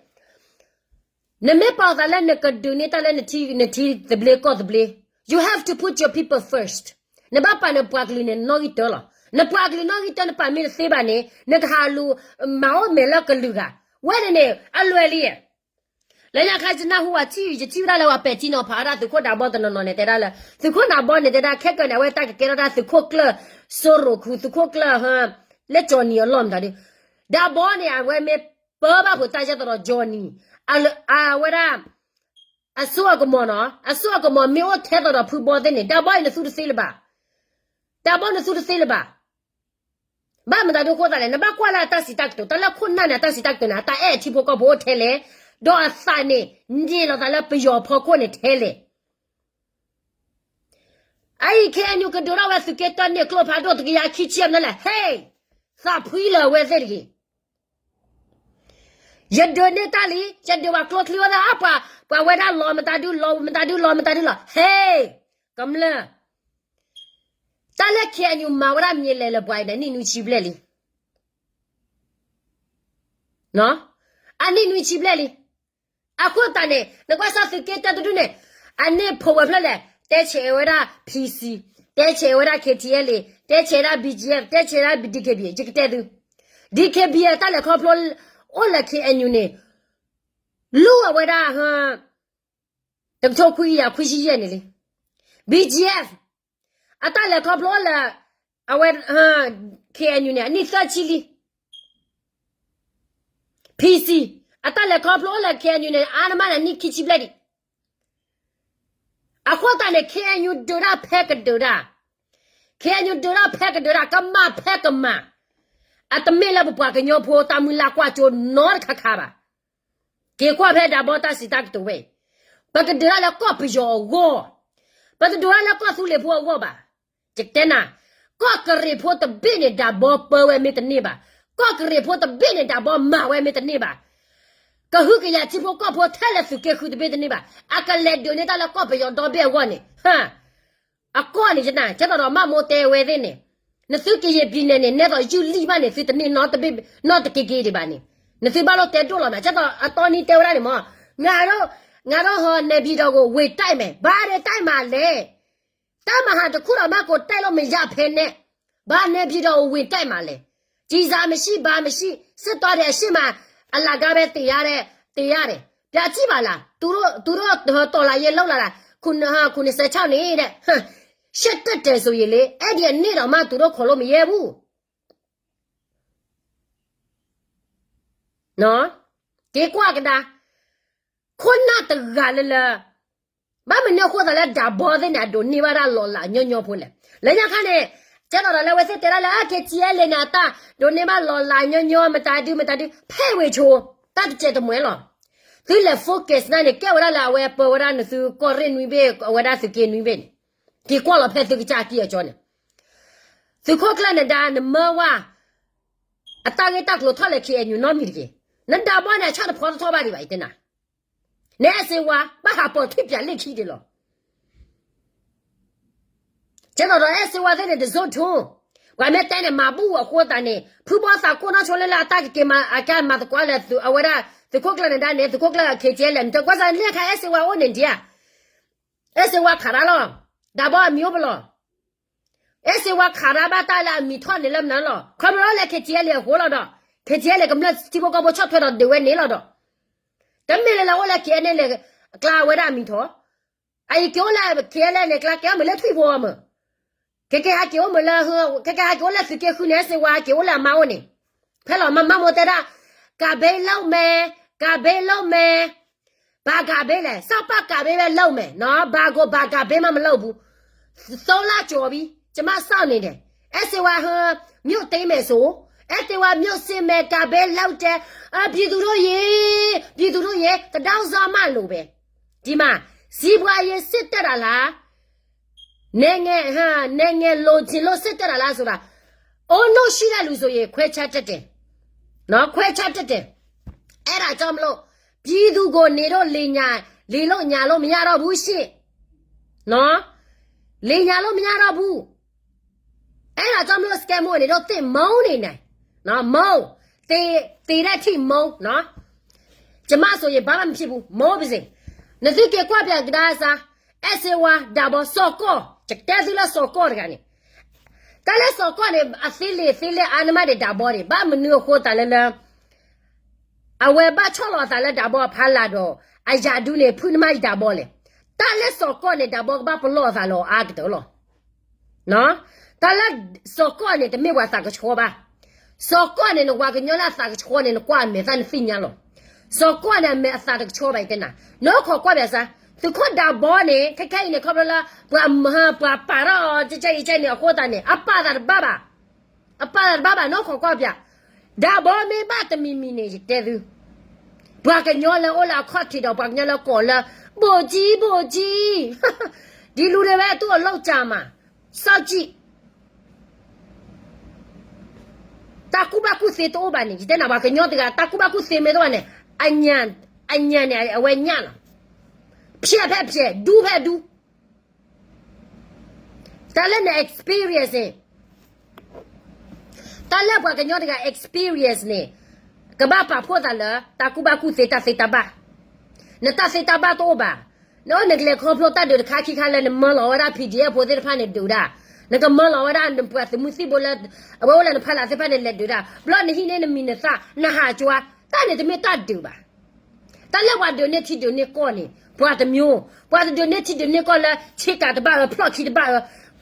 နမ့ၢ်ပာ်အသးလၢနကဒုးန့ၢ်တၢ်လၢနထံသဘျ့ကီၢ်သဘျ့ you have to put your people first. နဘၣ်ပာ်နပှၤကလုာ်န့ၣ်နီၣ်ဂံၢ်တၢလီၤ. နပှၤကလုာ်နီၣ်ဂံၢ်တၢ နပာ်မ့ၢ်တသ့ဘၣ်န့ၣ် နကဟးလူၤမၤအိၣ်မဲာ်လၢကလုာ်ဂၤ ဝဲန့ၣ်န့ၣ် အလွဲၢ်လံ. လၢညါခါယနၢ်ဟူဝဲထံၣ် ယထံၣ်ဝဲဒၣ်လၢပှၤပဲာ်ထံနီၤဖးဝဲဒၣ်သုးခိၣ်နၢ်ဘီတနီၤနီၤန့ၣ် တဲဒၣ်လၢ သုးခိၣ်နၢ်ဘီန့ၣ်တဲဒၣ် ခဲကၢန့ၣ် အဝဲတၢ်ကကဲထီၣ်တၢ်သုးခိၣ်ကျၢၢ် စိရိၤခူ သုးခိၣ်ကျၢၢ် လၢကၠီၤနံၤအလီၢ်မတၤဒု နၢ်ဘီန့ၣ် အဝဲမ့ၢ်ပၢဘၣ်ဖိတၢ်ယဲၢ်သီးဒီး ကၠီၤနံၤ အဝဲဒၣ် အစိအကမီၤနီၤ အစိအကမီၤမ့ၢ်အိၣ်ထဲသိးဒီးဖုဘီသ့ၣ်န့ၣ် နၢ်ဘီအံၤနသူတသ့လၢၤဘၣ်. နၢ်ဘီနသူတသ့လၢၤဘၣ်. ဘၣ်မတၤဒုအဃိသတးလဲၣ် နဘၣ်ကွၢ်လၢအတၢ်စံးတၢ်ကတိၤ တၢ်လၢခိၣ်နၢ်န့ၣ် အတၢ်စံးတၢ်ကတိၤန့ၣ် အတၢ်အဲၣ်ထံဖိကီၢ်ဖိအိၣ်ထဲလဲၣ်, ဒီးအသးန့ၣ် န့ၢ်လိာ်သးလၢပယီၤဖီခိၣ်န့ၣ်ထဲလဲၣ်. အအံၤ KNU ကဒုးထီၣ်ဝဲသုးက့တၢန့ၣ် ကျိဖးဒိၣ်တကယၤခံဆံမနုၤလဲၣ် ဟ့ၣ် သးဖှံလၢာ်ဝဲသ့ၣ်တဂ့ၤ. ယဒုးန့ၢ်တၢ်လံ, ယဒုးပှၤကျိချံဝဲဒၣ် ပှၤဝဲဒၣ်လီၤမတၤဒု လီၤမတၤဒု လီၤမတၤဒုလီၤ. ဟ့ၣ် ကမျၢၢ်, တၢ်လၢ KNU မၤဝဲဒၣ်မံၤလဲၣ်လၢပှၤအံၤန့ၣ် နံၣ်နွံဆံဘျဲၣ်လံ. အနံၣ်နွံဆံဘျဲၣ်လံ. အဃိသတးန့ၣ် နကွၢ်စၢ်သုးက့တၢတဒုန့ၣ် အန့ၢ်ဖိဝဲဖျၢၣ်လဲၣ်, တဲဆဲးဝဲဒၣ် PC, တဲဆဲးဝဲဒၣ် KTLA, တဲဆဲးဒၣ် BGF, တဲဆဲးဒၣ် DKBA, ယကတဲသု, DKBA တၢ်လဲၤခီဖျိအိၣ်လၢ KNU န့ၣ် လူၢ်အဝဲဒၣ် တကထိခွံကယၤခွံဆံယဲၢ်န့ၣ်လံ. BGF အတၢ်လဲၤခီဖျိအိၣ်လၢ အဝဲ K N U န့ၣ် အနံၣ်သၢဆံလံ. P C အတၢ်လဲၤခီဖျိအိၣ်လၢ K N U န့ၣ် အါန့ၢ်မးန့ၣ် အနံၣ်ခံဆံဘျဲၣ်ဒံး. အဃိသတးန့ၣ် K N U ဒုးတၢ်ဖဲကဒုးတၢ်, K N U ဒုးတၢ်ဖဲကဒုးတၢ်, ကမၣ်ဖဲကမၣ်, အတမ့ၢ်လၢပပှၤကညီဖိတၢ်မုၢ်လၢ်ကွၢ်စိနီတခါခါဘၣ်. က့ၤကွၢ်ဖဲဒၣ်ဘီတၢ်စံးတၢ်ကတိၤဝဲအံၤ, ပကဒုးတၢ်လၢကီၢ်ပယီၤအဂီၢ်, ပတဒုးတၢ်လၢကီၢ်သူလ့ၤဖိအဂီၢ်ဘၣ်. ယတဲနၤ, ကီၢ်ကရံၣ်ဖိတဘ့ၣ်န့ၣ် ဒၣ်ဘီပၢဝဲမ့ၢ်တန့ၢ်ဘၣ်, ကီၢ်ကရံၣ်ဖိတဘ့ၣ်န့ၣ် ဒၣ်ဘီမၤဝဲမ့ၢ်တန့ၢ်ဘၣ်, ကဟုကယာ်ထံဖိကီၢ်ဖိထဲလၢသုးက့ဃုတဘ့ၣ်တန့ၢ်ဘၣ်, အကလဲၤဒုးန့ၢ်တၢ်လၢကီၢ်ပယီၤဒီဘ့ၣ်အဂီၢ်န့ၣ်, အကီၢ်န့ၣ်ယနၤ, ကဲသိးဒီးမၢ်မိၢ်တဲဝဲသ့ၣ်န့ၣ်, နသုကယံာ်ပံၤနဲၣ်န့ၣ် နဲသိးယုၢ်လံၢ်ဘၣ်န့ၣ် သုတန့ၢ်နီတဘ့ၣ်နီတက့ၤက့ၤဒံးဘၣ်န့ၣ်, နသုဘၣ်လိၣ်တဲဒိၣ်လီၤမး, ကဲသိးအတီနံတဲဝဲဒၣ်န့ၣ်မး, ငါတို့, ငါတို့ဟီ နေပြည်တော်ကို ဝင်တိုက်မယ်, ဘာတွေတိုက်မှာလဲ, တပ်မဟာတစ်ခုတောင် မကို တိုက်လို့မရဖဲနဲ့, ဘာ နေပြည်တော်ကို ဝင်တိုက်မှာလဲ, ကျည်ဆံမရှိ ဘာမရှိ စစ်သားတွေအရှေ့မှာ အလကားပဲ သေရတယ်, သေရတယ်, ပြန်ကြည့်ပါလား, သူတို့, သူတို့ တော်လှန်ရေးလုပ်လာတာ ခုနှစ်, ခုနှစ်ဆယ့်ခြောက် နှစ်တဲ့, ရှစ်တက်တယ်ဆိုရင်လေ, အဲ့ဒီအနှစ်တောင်မှ သူတို့ ခေါ်လို့မရဘူး. က့ၤကွၢ်ကဒါ, ခိၣ်နၢ်တဂၤလၢလၢ, ဘၣ်မနုၤအဃိသးလၢဒၣ်ဘီသ့ၣ်န့ၣ် အဒိးန့ၢ်ဘၣ်ဒၣ်လီၤလးညီညီဖိလဲၣ်. လၢညါခါန့ၣ်, ကဲသိးဒီးလၢအဝဲသ့ၣ်တဲဒၣ်လၢ K T L A န့ၣ် အတၢ်ဒိးန့ၢ်ဘၣ်လီၤလးညီညီ မတၤဒု မတၤဒု ဖဲဝ့ၤဆိ, တၢ်တစဲးတမှဲလီၤ. သုလဲၤ focus န့ၣ် ကဲဝဲဒၣ်လၢအဝဲပၢဝဲဒၣ်နသုကီၢ်ရ့ၣ်နွံဘ့ၣ် အဝဲဒၣ်သုးက့နွံဘ့ၣ်န့ၣ်, က့ၤကွၢ်လီၤဖဲသုကစၢ်ကံၢ်အကၠီန့ၣ်, သုးခိၣ်ကျၢၢ်နဒါ နမၢဝဲ အတၢ်ဂ့ၢ်တၢ်ကျိၤထီၣ်လၢ K N U နီတမံၤတက့ၢ်. နဒၣ်ဘီန့ၣ် အဆၣ်တဖီတထီၣ်ဘၣ်ဒံးဘၣ် ယတဲနၤ, နအဲၣ်စ့ဝါ ဘၣ်ဟးပိာ်ထွံၣ်ပၠးလ့ၢ်ခံဒံးလီၤ. ကဲသိးဒီးအဲၣ်စ့ဝါသ့ၣ်န့ၣ် တစိၢ်ထူ, ပှၤမ့ၢ်တဲန့ၣ် မၤဘူၣ်အဃိသတးန့ၣ် ဖုဘီသးကိၢ်နီၢ်ဆိလၢလၢအတၢ်ကက့ၤမၤ အကမၤသကိးလၢသုး အဝဲဒၣ် သုးခိၣ်ကျၢၢ်နဒါန့ၣ် သုးခိၣ်ကျၢၢ် K T L A န့ၣ် တကွၢ်စၢ်လၢခါ အဲၣ်စ့ဝါအိၣ်န့ၣ်ဒံးဧါ, အဲၣ်စ့ဝါခးရၢလီၤ, ဒၣ်ဘီအမံၤအိၣ်ပလီၤ. အဲၣ်စ့ဝါခးရၢဘၣ်တၢ်လၢအမံၤထီၣ်န့ၣ်လၢမနုၤလီၤ. ခီဖျိလၢ K T L A အဃိလီၤဒီး K T L A ကမျၢၢ်ထံဖိကီၢ်ဖိဆီၣ်ထွဲဒီးဒုးဝဲန့ၣ်လီၤဒီး တမ့ၢ်လၢလၢအိၣ်လၢ K N L A အကျါဝဲဒၣ်အမံၤထီၣ်, အအံၤက့ၤအိၣ်လၢ K N L A န့ၣ် ကျါကဲအီၣ်မ့ၢ်လၢထွံၣ်ဖိအီၤမ့ၢ်, ခဲကဲဟဲက့ၤအိၣ်မ့ၢ်လၢ, ခဲကဲဟဲက့ၤအိၣ်လၢသုးက့ဃုန့ၣ် အဲၣ်စ့ဝါက့ၤအိၣ်လၢအမါအိၣ်န့ၣ်, ဖဲလီၤမၤမၢ်မိၢ်တဲဒၣ်, ကးဘ့လိၣ်မဲ, ကးဘ့လိၣ်မဲ ဘၣ်ကးဘ့လဲၣ်, စီၤပၤကးဘ့ဝဲလိၣ်မဲာ်နီၤ, ဘၣ်ကးဘ့မးမလိၣ်ဘူး, သိလၢကၠီၤဘံ, ကမၣ်စီၣ်န့ၣ်ဒဲး, အဲၣ်စ့ဝါဟၢ, မြို့သိမ်းမယ်ဆို, အဲၣ်စ့ဝါ မြို့သိမ်းမယ် ကးဘ့လိၣ်တဲ, ပြည်သူတို့ရေ, ပြည်သူတို့ရေ, တဒေါင်းစားမလို့ပဲ, ဒီမှာ, စီးပွားရေးစစ်တက်တာလား, နိုင်ငံ, နိုင်ငံလိုချင်လို့စစ်တက်တာလားဆိုတာ, အိုး နှုတ်ရှိတဲ့လူဆိုရင် ခွဲခြားတတ်တယ်, နော်, ခွဲခြားတတ်တယ်, အဲ့ဒါကြောင့်မလို့ ပြည်သူကို နေတော့ လိမ်ညာ, လိမ်လို့ ညာလို့ မရတော့ဘူးရှင့်, နော်, လိမ်ညာလို့ မရတော့ဘူး, အဲ့ဒါကြောင့်မလို့ စကဲမို့ နေတော့ သင့်မောင်းနေတယ်, နော်, မောင်း, သေ, သေတဲ့အထိ မောင်း, နော်, ကျမဆိုရင် ဘာမှမဖြစ်ဘူး, မောင်းပါစေ, နသုက့ၤကွၢ်ပၠးကဒါစၢ်, အဲၣ်စ့ဝါ ဒၣ်ဘီ စီၤကီၢ်, ယတဲသုလၢစီၤကီၢ်တဂၤန့ၣ်, တၢ်လၢစီၤကီၢ်န့ၣ် အသ့လံာ်သ့လဲၢ်အါန့ၢ်မးဒံးဒၣ်ဘီန့ၣ်, ဘၣ်မနုၤအဃိသးလၢလၢ အဝဲဘၣ်ဆီၣ်လီၤအသးလၢဒၣ်ဘီအဖီလာ်ဒီး အရာထူးန့ၣ် ဖုန့ၢ်မးဒံးဒၣ်ဘီလဲၣ်, တၢ်လၢစီၤကီၢ်န့ၣ် ဒၣ်ဘီကဘၣ်ပလီၢ်အသးလီၤအါကတၢၢ်လီၤ. တၢ်လၢစီၤကီၢ်န့ၣ် တမ့ၢ်ပှၤသးကဆှီဘၣ်. စီၤကီၢ်န့ၣ် နပှၤကညီလၢအသးကဆှီန့ၣ် နကွၢ်အမဲာ်သၣ်နသ့ၣ်ညါလီၤ. စီၤကီၢ်န့ၣ် အမဲာ်အသးတကဆှီဘၣ် ယတဲနၤ. နအိၣ်ခိးကွၢ်ဘၣ်စၢ်, သုးခိၣ်ဒၣ်ဘီန့ၣ် ခဲခဲအံၤန့ၣ် ခီဖျိလၢ ပှၤမၤ ပှၤပာ်ထီၣ်အီၤ ကဲကဲအံၤကဲန့ၣ် အဃိသတးန့ၣ် အပာ်သးတဘၣ်ဘၣ်. အပာ်သးတဘၣ်ဘၣ် နအိၣ်ခိးကွၢ်ဘၣ်. ဒၣ်ဘီမ့ၢ်ဘၣ်တမံၤမံၤန့ၣ် ယတဲသု, ပှၤကညီလၢအိၣ်လၢအခီၣ်ထံးဒီး ပှၤကညီလၢကိးလၢ ဗိုလ်ကြီး ဗိုလ်ကြီး, ဒီလူတွေပဲ သူ့အလုပ်ကြာမှာ, စောင့်ကြည့်. တၢ်ကူၣ်ဘၣ်ကူၣ်သ့တအိၣ်ဘၣ်န့ၣ် ယတဲနၤ ပှၤကညီတဂၤ တၢ်ကူၣ်ဘၣ်ကူၣ်သ့မ့ၢ်တအိၣ်ဘၣ်န့ၣ် အညံၣ်, အညံၣ်န့ၣ် အဝဲညံၣ်လီၤ. ဖျဲးဖဲဖျဲး, ဒူဖဲဒူ. တၢ်လၢန experience န့ၣ်, တၢ်လၢပှၤကညီတဂၤ experience န့ၣ် ကဘၣ်ပာ်ဖှိၣ်သးလၢ တၢ်ကူၣ်ဘၣ်ကူၣ်သ့ တၢ်သ့တၢ်ဘၣ်. နတၢ်သ့တၢ်ဘၣ်တအိၣ်ဘၣ်. နအိၣ်နကလဲၤခီဖျိတၢ်ဒုးတခါခံခါလၢ နမၢလီၤဝဲဒၣ် P D F ဖိသ့ၣ်တဖၣ်န့ၣ်ဒုးဒၣ်, နကမၢလီၤဝဲဒၣ်နပှၤသုးမုၢ်သံၣ်ဘိလၢ အဝဲအိၣ်လၢနဖီလာ်သ့ၣ်တဖၣ်န့ၣ် လဲၤဒုးဒၣ်, ဘျီနဟံးန့ၢ်နမံၤနသၣ် နဟးကွၢ်, တၢ်န့ၣ်တမ့ၢ်တၢ်ဒုးဘၣ်. တၢ်လၢပှၤဒုးန့ၢ်ထံဒုးန့ၢ်ကီၢ်န့ၣ် ပှၤတမျိုး, ပှၤတဒုးန့ၢ်ထံဒုးန့ၢ်ကီၢ်လၢ ဆ့ကၤတဘၣ်အၢ ဖျီၣ်ခံတဘၣ်အၢ,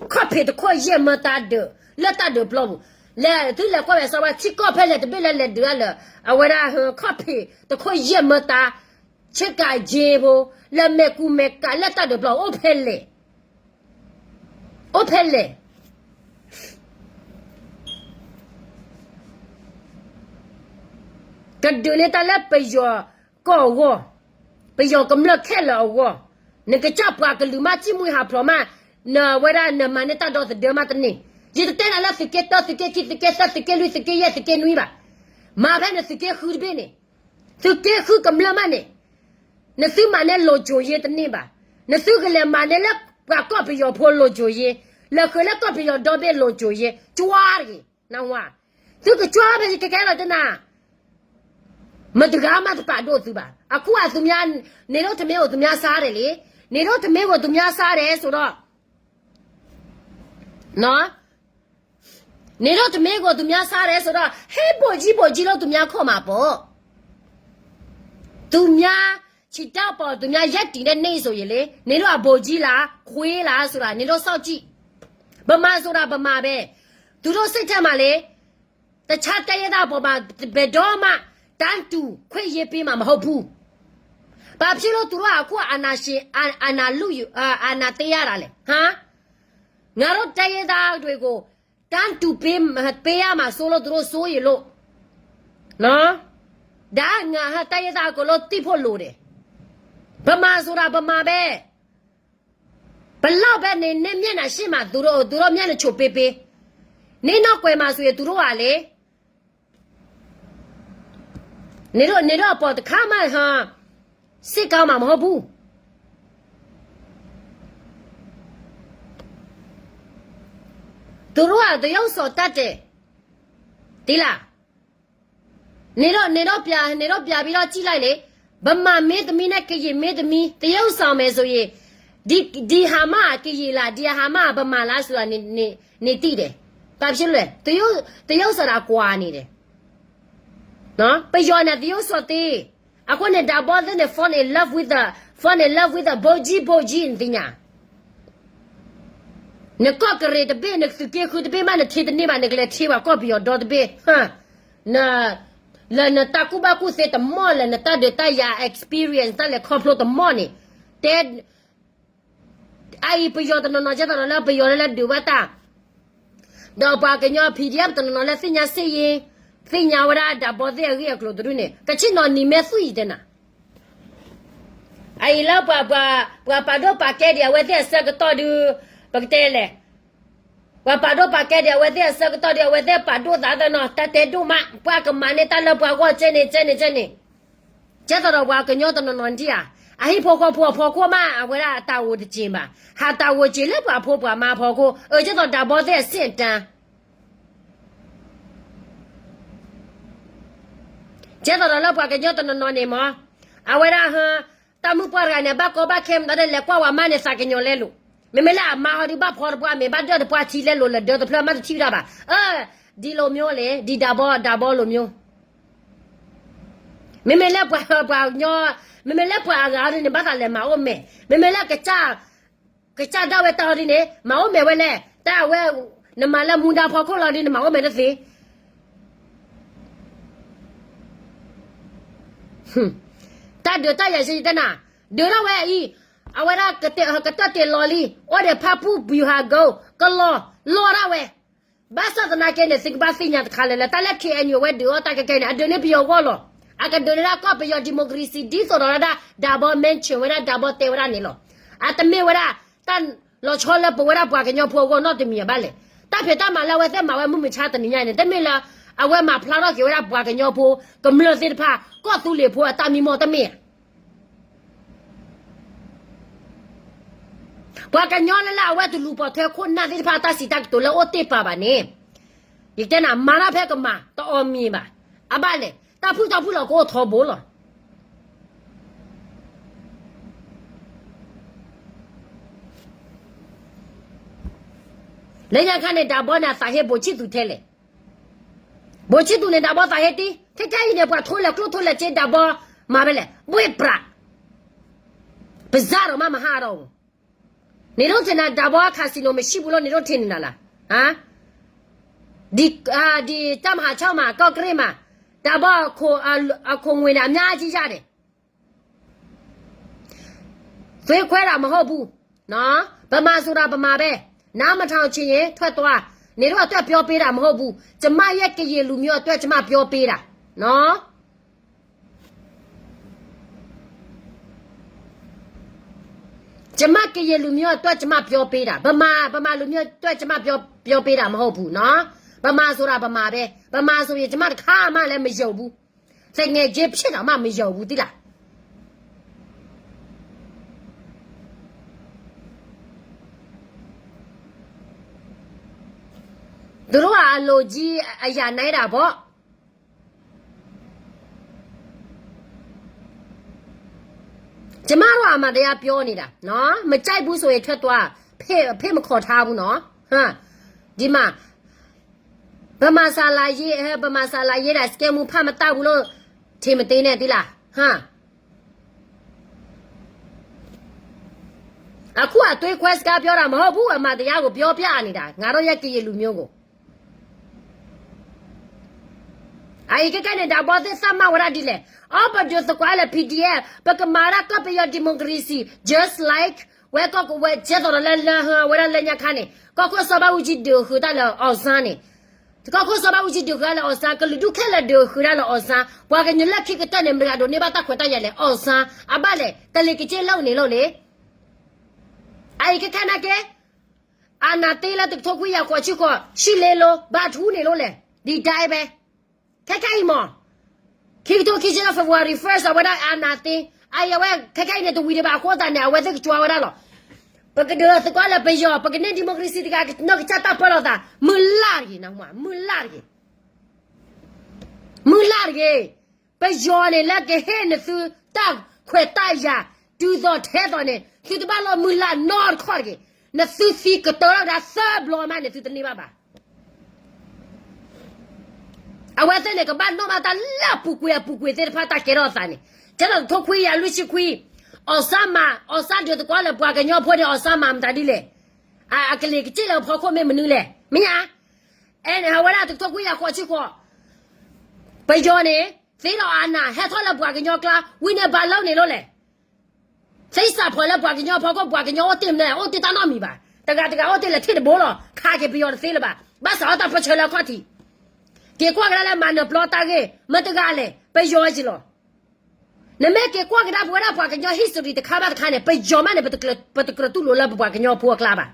ခီၣ်ဖံးတခီၣ်ယဲၢ်မၢတၢ်ဒုး လၢတၢ်ဒုးပျီပူၤ, လဲၤသုလဲၤကွၢ်ဝဲစီၤဝါ ထံကီၢ်ဖဲလဲၣ်တဘ့ၣ်လၢလဲၤဒုးအါလၢ အဝဲဒၣ်ဟၢခီၣ်ဖံးတခိၣ်ယဲၢ်မၢတၢ် ဆ့ကၤယ့ဖိ လၢမဲာ်ကူမဲာ်ကးလၢတၢ်ဒုးပျီအိၣ်ဖဲလဲၣ် အိၣ်ဖဲလဲၣ် ကဒုးန့ၢ်တၢ်လၢပယီၤကီၢ်အဂီၢ်, ပယီၤကမျၢၢ်ခဲလၢာ်အဂီၢ်, နကစၢ်ပှၤကလုာ်မး စံၣ်မှံဟးဖျိးမး, နဝဲဒၣ်နမၤန့ၢ်တၢ်ဒီသဒၢမးတန့ၢ်, ယတတဲနၤလၢသုးက့တၢ သုးက့ခံ သုးက့သၢ သုးက့လွံၢ် သုးက့ယဲၢ် သုးက့နွံဘၣ်, မၤဖဲနသုးက့ဃုတဘ့ၣ်န့ၣ်, သုးက့ဃုကမျၢၢ်မးန့ၣ်, နသုမၤန့ၢ်လိၤကိၤယ့တန့ၢ်ဘၣ်, နသုကလဲၤမၤန့ၢ်လၢပှၤကီၢ်ပယီၤဖိလိၤကိၤယ့, လဲၤဃုာ်လၢကီၢ်ပယီၤဒီဘ့ၣ်လိၤကိၤယ့, ကွၢ်တဂ့ၤ, နဝါ သုကကွၢ်ဖဲယကကဲလီၤတနၤ, မတဂၤမးတပာ်ဒိၣ်သုဘၣ်. အခိၣ်အသူများ, နေတော့တမင်းကိုသူများစားတယ်လေ, နေတော့တမင်းကိုသူများစားတယ်ဆိုတော့, နေတော့တမင်းကိုသူများစားတယ်ဆိုတော့, ဟဲဗိုလ်ကြီး ဗိုလ်ကြီးလို့သူများခေါ်မှာပေါ့. သူများခြေထောက်ပေါ် သူများရပ်တည်တဲ့နေ့ဆိုရင်လေ, နေတော့အဗိုလ်ကြီးလား ခွေးလားဆိုတာ နေတော့စောင့်ကြည့်. ဗမာဆိုတာဗမာပဲ. သူတို့စိတ်ထဲမှာလေ, တခြားတိုင်းရင်းသားအပေါ်မှာ ဘယ်တော့မှ တန်းတူခွင့်ရေးပေးမှာမဟုတ်ဘူး. ဘာဖြစ်လို့သူတို့က အခုအာဏာရှင်, အာ, အာဏာလုယူ, အာ, အာဏာသိမ်းရတာလဲ, ဟမ်? ငါတို့တိုင်းရင်းသားတွေကို တန်းတူပေး, ပေးရမှာစိုးလို့ သူတို့စိုးရိမ်လို့, နော်. ဒါငါတိုင်းရင်းသားအကုန်လုံးသိဖို့လိုတယ်. ဗမာဆိုတာဗမာပဲ. ဘယ်လောက်ပဲနေ, နေမျက်နှာရှိမှာ သူတို့, သူတို့မျက်နှာချိုပေးပေး, နေနောက်ကွယ်မှာဆိုရင် သူတို့ကလေ, နေတော့, နေတော့ အပေါ်တစ်ခါမှ စစ်ကောင်းမှာမဟုတ်ဘူး. သူတို့က သရုပ်ဆောင်တတ်တယ်, သိလား. နေတော့, နေတော့ပြ, နေတော့ပြပြီးတော့ကြည့်လိုက်လေ. ဗမာမင်းသမီးနဲ့ကရင်မင်းသမီး သရုပ်ဆောင်မယ်ဆိုရင်, ဒီ, ဒီဟာမှကရင်လား, ဒီဟာမှဗမာလားဆိုတာ နေ, နေ, နေသိတယ်. ဘာဖြစ်လို့လဲ, သရုပ်, သရုပ်ဆောင်တာကွာနေတယ်. နော်, ပယီၤနဲ့သရုပ်ဆောင်သေး, အခုနဲ့ဒါဘီသ့ၣ်န့ၣ် fall in love with the, fall in love with the ဗိုလ်ကြီး ဗိုလ်ကြီး နသ့ၣ်ညါ. နကီၢ်ကရ့ၣ်တဘ့ၣ် နသုးက့ဃုတဘ့ၣ်မး နထံတန့ၢ်ဘၣ် နကလဲၤထံဘၣ်ကီၢ်ပယီၤဒီတဘ့ၣ်, လၢနတၢ်ကူၣ်ဘၣ်ကူၣ်သ့တမီၢ် လၢနတၢ်ဒုးတၢ်ယၤ experience တၢ်လဲၤခီဖျိတမီၢ်န့ၣ်, တဲ အအံၤပယီၤတနီၤနီၤ ကဲသးဒီးလၢပယီၤလၢလၢဒုးဘၣ်တၢ်, ဒီးပှၤကညီ PDF တနီၤနီၤလၢသ့ၣ်ညါစ့ၢ်ကီး, သ့ၣ်ညါဝဲဒၣ်ဒါဘီသ့ၣ်အဂ့ၢ်အကျိၤတဒူၣ်န့ၣ် ကဆ့ၣ်နီၤနံၤမဲာ်သွံၣ်အံၤတဲနၤ. အအံၤလၢပှၤ, ပှၤပာ်ဒိၣ်ပာ်ကဲဒံးအဝဲသ့ၣ်အဆၢကတီၢ်ဒုး, ပကတဲလဲၣ်, ပှၤပာ်ဒိၣ်ပာ်ကဲဒံးအဝဲသ့ၣ်အဆၢကတီၢ်ဒုး အဝဲသ့ၣ်ပာ်ဒိၣ်သးတနီၤ တၢ်တဲဒိၣ်မး ပှၤကမၤန့ၢ်တၢ်လၢပှၤဂီၢ်ကဲန့ၣ် ကဲန့ၣ် ကဲန့ၣ်. ကဲသးဒီးပှၤကညီတနီၤနီၤဒံးဧါ, အဟံၣ်ဖိဃီဖိအဖီခိၣ်မး အဝဲဒၣ်အတၢ်အိၣ်တက့ၢ်ဘၣ်, ဟးတၢ်အိၣ်က့ၤလၢပှၤဖိပှၤမါအဖီခိၣ်, အၢ ကဲသးဒီးဒါဘီသ့ၣ်အဆ့ၣ်အတၢ် ကဲသးဒီးလၢပှၤကညီတနီၤနီၤန့ၣ်မး, အဝဲဒၣ်ဟၢ, တၢ်မုၣ်ပှၢ်တဂၤန့ၣ် ဘၣ်ကီဘၣ်ခဲမးဒီး လဲၤကွၢ်ဝဲမါန့ၣ် သးကညီၤလဲလိာ်, မ့မ့ၢ်လၢအမါဟီဒုး ဘၣ်ဖီတပှၢ်မ့ၢ် ဘၣ်ဒၢၣ်တပှၢ်ထံလဲလိာ် လၢဒၢတဖျၢၣ်မးတထံၣ်ဝဲဒၣ်ဘၣ်, အၢ, ဒ်လိာ်မျိလဲၣ် ဒ်ဒါဘီ ဒါဘီလိာ်မျိ မ့မ့ၢ်လၢပှၤ, ပှၤကညီ, မ့မ့ၢ်လၢပှၤအဂၤဒ်န့ၣ် ဘၣ်သးလဲၤမၤအိၣ်မဲာ်, မ့မ့ၢ်လၢကစၢ်, ကစၢ်ဒၣ်ဝဲတၢ်ဟီဒ်န့ၣ် မၤအိၣ်မဲာ်ဝဲလဲၣ်, တၢ်အဝဲ, နမၤလၢမူဒါဖီခိၣ်လီၤဒ်န့ၣ် မၤအိၣ်မဲာ်တသ့ တၢ်ဒုးတၢ်ယၤစ့ၢ်ကီးတဲနၤ, ဒုးထီၣ်ဝဲအံၤ, အဝဲဒၣ်ကတၢၢ်တ့ၢ်လီၤလံ, အိၣ်ဒီးဖၣ်ပူၣ်ပူၤဟးဂီၤ, ကလီၤ, လီၤဒၣ်ဝဲ, ဘၣ်ဆၣ်သနာ်က့န့ၣ် သုကဘၣ်သ့ၣ်ညါတခါလၢာ်လၢ တၢ်လၢ KNU အဝဲဒုးအီၣ်တၢ်ခဲခဲန့ၣ် အဒုးန့ၢ်ပယီၤဂီၢ်လီၤ, အကဒုးန့ၢ်ဒၣ်ကီၢ်ပယီၤ democracy ဒ်သိးဒီးဝဲဒၣ် ဒါဘီ mention ဝဲဒၣ် ဒါဘီတဲဝဲဒၣ်န့ၣ်လီၤ, အတမ့ၢ်ဝဲဒၣ် တၢ်လီၤဆီလၢပဝဲဒၣ်ပှၤကညီဖိအဂီၢ်နီတမံၤဘၣ်လဲၣ်, တၢ်ဖံးတၢ်မၤလၢအဝဲသ့ၣ်မၤဝဲမုၢ်မဆါတနံၤညါန့ၣ် တမ့ၢ်လၢ အဝဲမၤဖျါထီၣ်က့ၤဝဲဒၣ်ပှၤကညီဖိ ကမျၢၢ်သ့ၣ်တဖၣ် ကီၢ်သူလ့ၤဖိအတၢ်မံမီၢ်တမ့ၢ်ဧါ. ပှၤကညီလၢလၢအဝဲတလူၤပိာ်ထွဲခိၣ်နၢ်သ့ၣ်တဖၣ်အတၢ်စံးတၢ်ကတိၤလၢအိၣ်တ့ၢ်ပာ်ဘၣ်န့ၣ်, ယတဲနၤ မၤတၢ်ဖဲကမၤ တအီၣ်မ့ၤဘၣ်, အဘၣ်လဲၣ် တၢ်ဖုၣ်ထီၣ်ဖုၣ်လီၤကအိၣ်ထီဘိလီၤ. လၢညါခါန့ၣ် ဒါဘီန့ၣ် အသးဟ့ ဗိုလ်ချစ်သူ ထဲလဲၣ်, ဗိုလ်ချစ်သူန့ၣ် ဒါဘီသးဟ့တံၢ်, ထဲထဲအံၤန့ၣ် ပှၤထိလဲၣ်ကျိၣ်ထိလဲၣ်စ့ ဒါဘီ မၤဖဲလဲၣ် ဘှ့ၣ်ပြး, ပစၢ်ဒီးမးမဟါဒီး, န့ၣ်ဒိၣ်ထံၣ်နၤ ဒါဘီ casino မရှိဘူးလို့ န့ၣ်ဒိၣ်ထံၣ်န့ၣ်နၤလၢ, ဟါ ဒီ ဒီတပ်မဟာခြောက်မှာ ကော့ကရိတ်မှာ တပ်ပေါင်း အခွန်ငွေနဲ့ အများကြီးရတယ်။ သွေးခွဲတာမဟုတ်ဘူးနော်။ ဗမာဆိုတာဗမာပဲ။ နားမထောင်ချင်ရင်ထွက်သွား။ နင်တို့အတွက်ပြောပေးတာမဟုတ်ဘူး။ ကျမရဲ့ကရင်လူမျိုးအတွက် ကျမပြောပေးတာနော်။ ကျမကရင်လူမျိုးအတွက် ကျမပြောပေးတာ။ ဗမာ ဗမာလူမျိုးအတွက် ကျမပြော ပြောပေးတာမဟုတ်ဘူးနော်။ ဗမာဆိုတာဗမာပဲ။ ဗမာဆိုရင် ကျမတစ်ခါမှလည်းမယုံဘူး။ သူငယ်ချင်းဖြစ်တောင်မှမယုံဘူး သိလား။ သူတို့ကအလိုကြီးအရာနိုင်တာပေါ့။ ကျမတို့အမှန်တရားပြောနေတာနော်။ မကြိုက်ဘူးဆိုရင်ထွက်သွား။ ဖဲ ဖဲမခေါ်ထားဘူးနော်။ ဟမ် ဒီမှာ ဗမာစာလာရေး အဲ ဗမာစာလာရေးတာ စကဲမူဖတ်မတတ်ဘူးလို့ ထင်မသေးနဲ့ သိလား။ ဟမ် အခုအသွေးခွဲစကားပြောတာမဟုတ်ဘူး။ အမှန်တရားကိုပြောပြနေတာ ငါတို့ရဲ့ကရင်လူမျိုးကို အံၤခဲခဲန့ၣ် ဒါဘီသ့ၣ်သတ်မှတ်ဝဲဒၣ်ဒ်လဲၣ်. အီ ပဒုးသကိးလၢ P D F ပကမၤဒၣ်ကီၢ်ပယီၤ democracy just like ဝဲကီၢ်ကဝဲၤကဲသိးဒီးလၢ လၢ ဝဲဒၣ်လၢညါခါန့ၣ် ကီၢ်ခိၣ်စီၤဘၣ်အူကၠံဒုးဃုာ်တၢ်လၢ အောင်ဆန်း န့ၣ် ကီၢ်ခိၣ်စီၤဘၣ်အူကၠံဒုးဃုာ်တၢ်လၢ အောင်ဆန်း ကလုာ်ဒူၣ်ခဲလၢာ်ဒုးဃုာ်တၢ်လၢ အောင်ဆန်း ပှၤကညီလၢခံကတၢၢ်န့ၣ် မတၤဂၤဒိးန့ၢ်ဘၣ်တၢ်ခွဲးတၢ်ယာ်လဲၣ် အောင်ဆန်း အဘၣ်လဲၣ် ကလံၤကစ့ၣ်လိၣ်န့ၣ်လိၣ်လံ အံၤခဲခဲနာ်က့ အာဏာသိမ်းလၢတကထိခွံကယၤဃိးဆံဃိး ရှစ်လေးလုံး ဘါထုန့ၣ်လိၣ်လဲၣ် ဒီတိုင်းပဲ ခဲခဲအံၤမး ခံကထိခံဆံလၢ February first အဝဲဒၣ် အာဏာသိမ်း အံၤအဝဲ ခဲခဲအံၤန့ၣ် တဝံၤဒံးဘၣ်အဃိသတးန့ၣ် အဝဲသ့ၣ်ကကွၢ်ဝဲဒၣ်လီၤ. ပကဒုးသကိးလၢပယီၤ ပကန့ၢ် democracy တဂၤ နီၢ်ကစၢ်တၢ်ပၢလီၤသး မုၢ်လၢ်တဂ့ၤ နမ့ၢ် မုၢ်လၢ်တဂ့ၤ မုၢ်လၢ်တဂ့ၤ. ပယီၤန့ၣ်လၢကဟ့ၣ်နသုတၢ်ခွဲးတၢ်ယာ် တုၤသိးထဲသိးန့ၣ် သုတဘၣ်လီၤမုၢ်လၢ်နီတခီၣ်တဂ့ၤ. နသုသံကတၢၢ်ထီၣ်ကဒါသၢဘျီမးန့ၣ် သုတန့ၢ်ဘၣ်ဘၣ်. အဝဲသ့ၣ်န့ၣ် ကဘၣ်နီၣ်ဘၣ်တၢ်လၢအပူၤကွံာ်အပူၤကွံာ်သ့ၣ်တဖၣ်တၢ်ကဲထီၣ်သးန့ၣ် ကဲထီၣ်တကထိခွံကယၤလွံၢ်ဆံခွံ အောင်ဆန်းမၤ အောင်ဆန်းဒုးသကိးလၢပှၤကညီဖိန့ၣ် အောင်ဆန်းမၤမတၤဒ်လဲၣ်. အကလံၤကစ့ၣ်လၢဖီခိၣ်မ့ၢ်မနုၤလဲၣ် မ့ၢ်ဧါ. အဲန့ၣ် အဝဲဒၣ်တကထိခွံကယၤဃိးဆံဃိး ပယီၤန့ၣ် သ့လီၤအနၢ် ဟဲထီၣ်လၢပှၤကညီကျါ ဝံၤန့ၣ်ဘၣ်လီၤန့ၣ်လိၣ်လဲၣ်. သ့စးဖီၣ်လၢပှၤကညီဖီခိၣ် ပှၤကညီအိၣ်တ့ၢ်မနုၤလဲၣ် အိၣ်တ့ၢ်တၢ်နီတမံၤဘၣ်. တဂၤတဂၤအိၣ်တ့ၢ်လၢထံၣ်တဘိလီၤ. ခးက့ၤပယီၤတသ့လၢၤဘၣ်. ဘၣ်ဆၣ်အီၣ်တၢ်ပၢၢ်ဆၢလၢအခီၣ်ထံး က့ၤကွၢ်ကဒါလၢမၤနၢၤပျီတၢ်ဂ့ၢ် မ့ၢ်တဂၤလဲၣ် ပယီၤက့ၤလီၤ. နမ့ၢ်က့ၤကွၢ်ကဒါပဝဲဒၣ်ပှၤကညီ history တခါဘၣ်တခါန့ၣ် ပယီၤမးန့ၣ် ပတကြၢးတူၢ်လိာ်လၢပပှၤကညီဖိအကျါဘၣ်.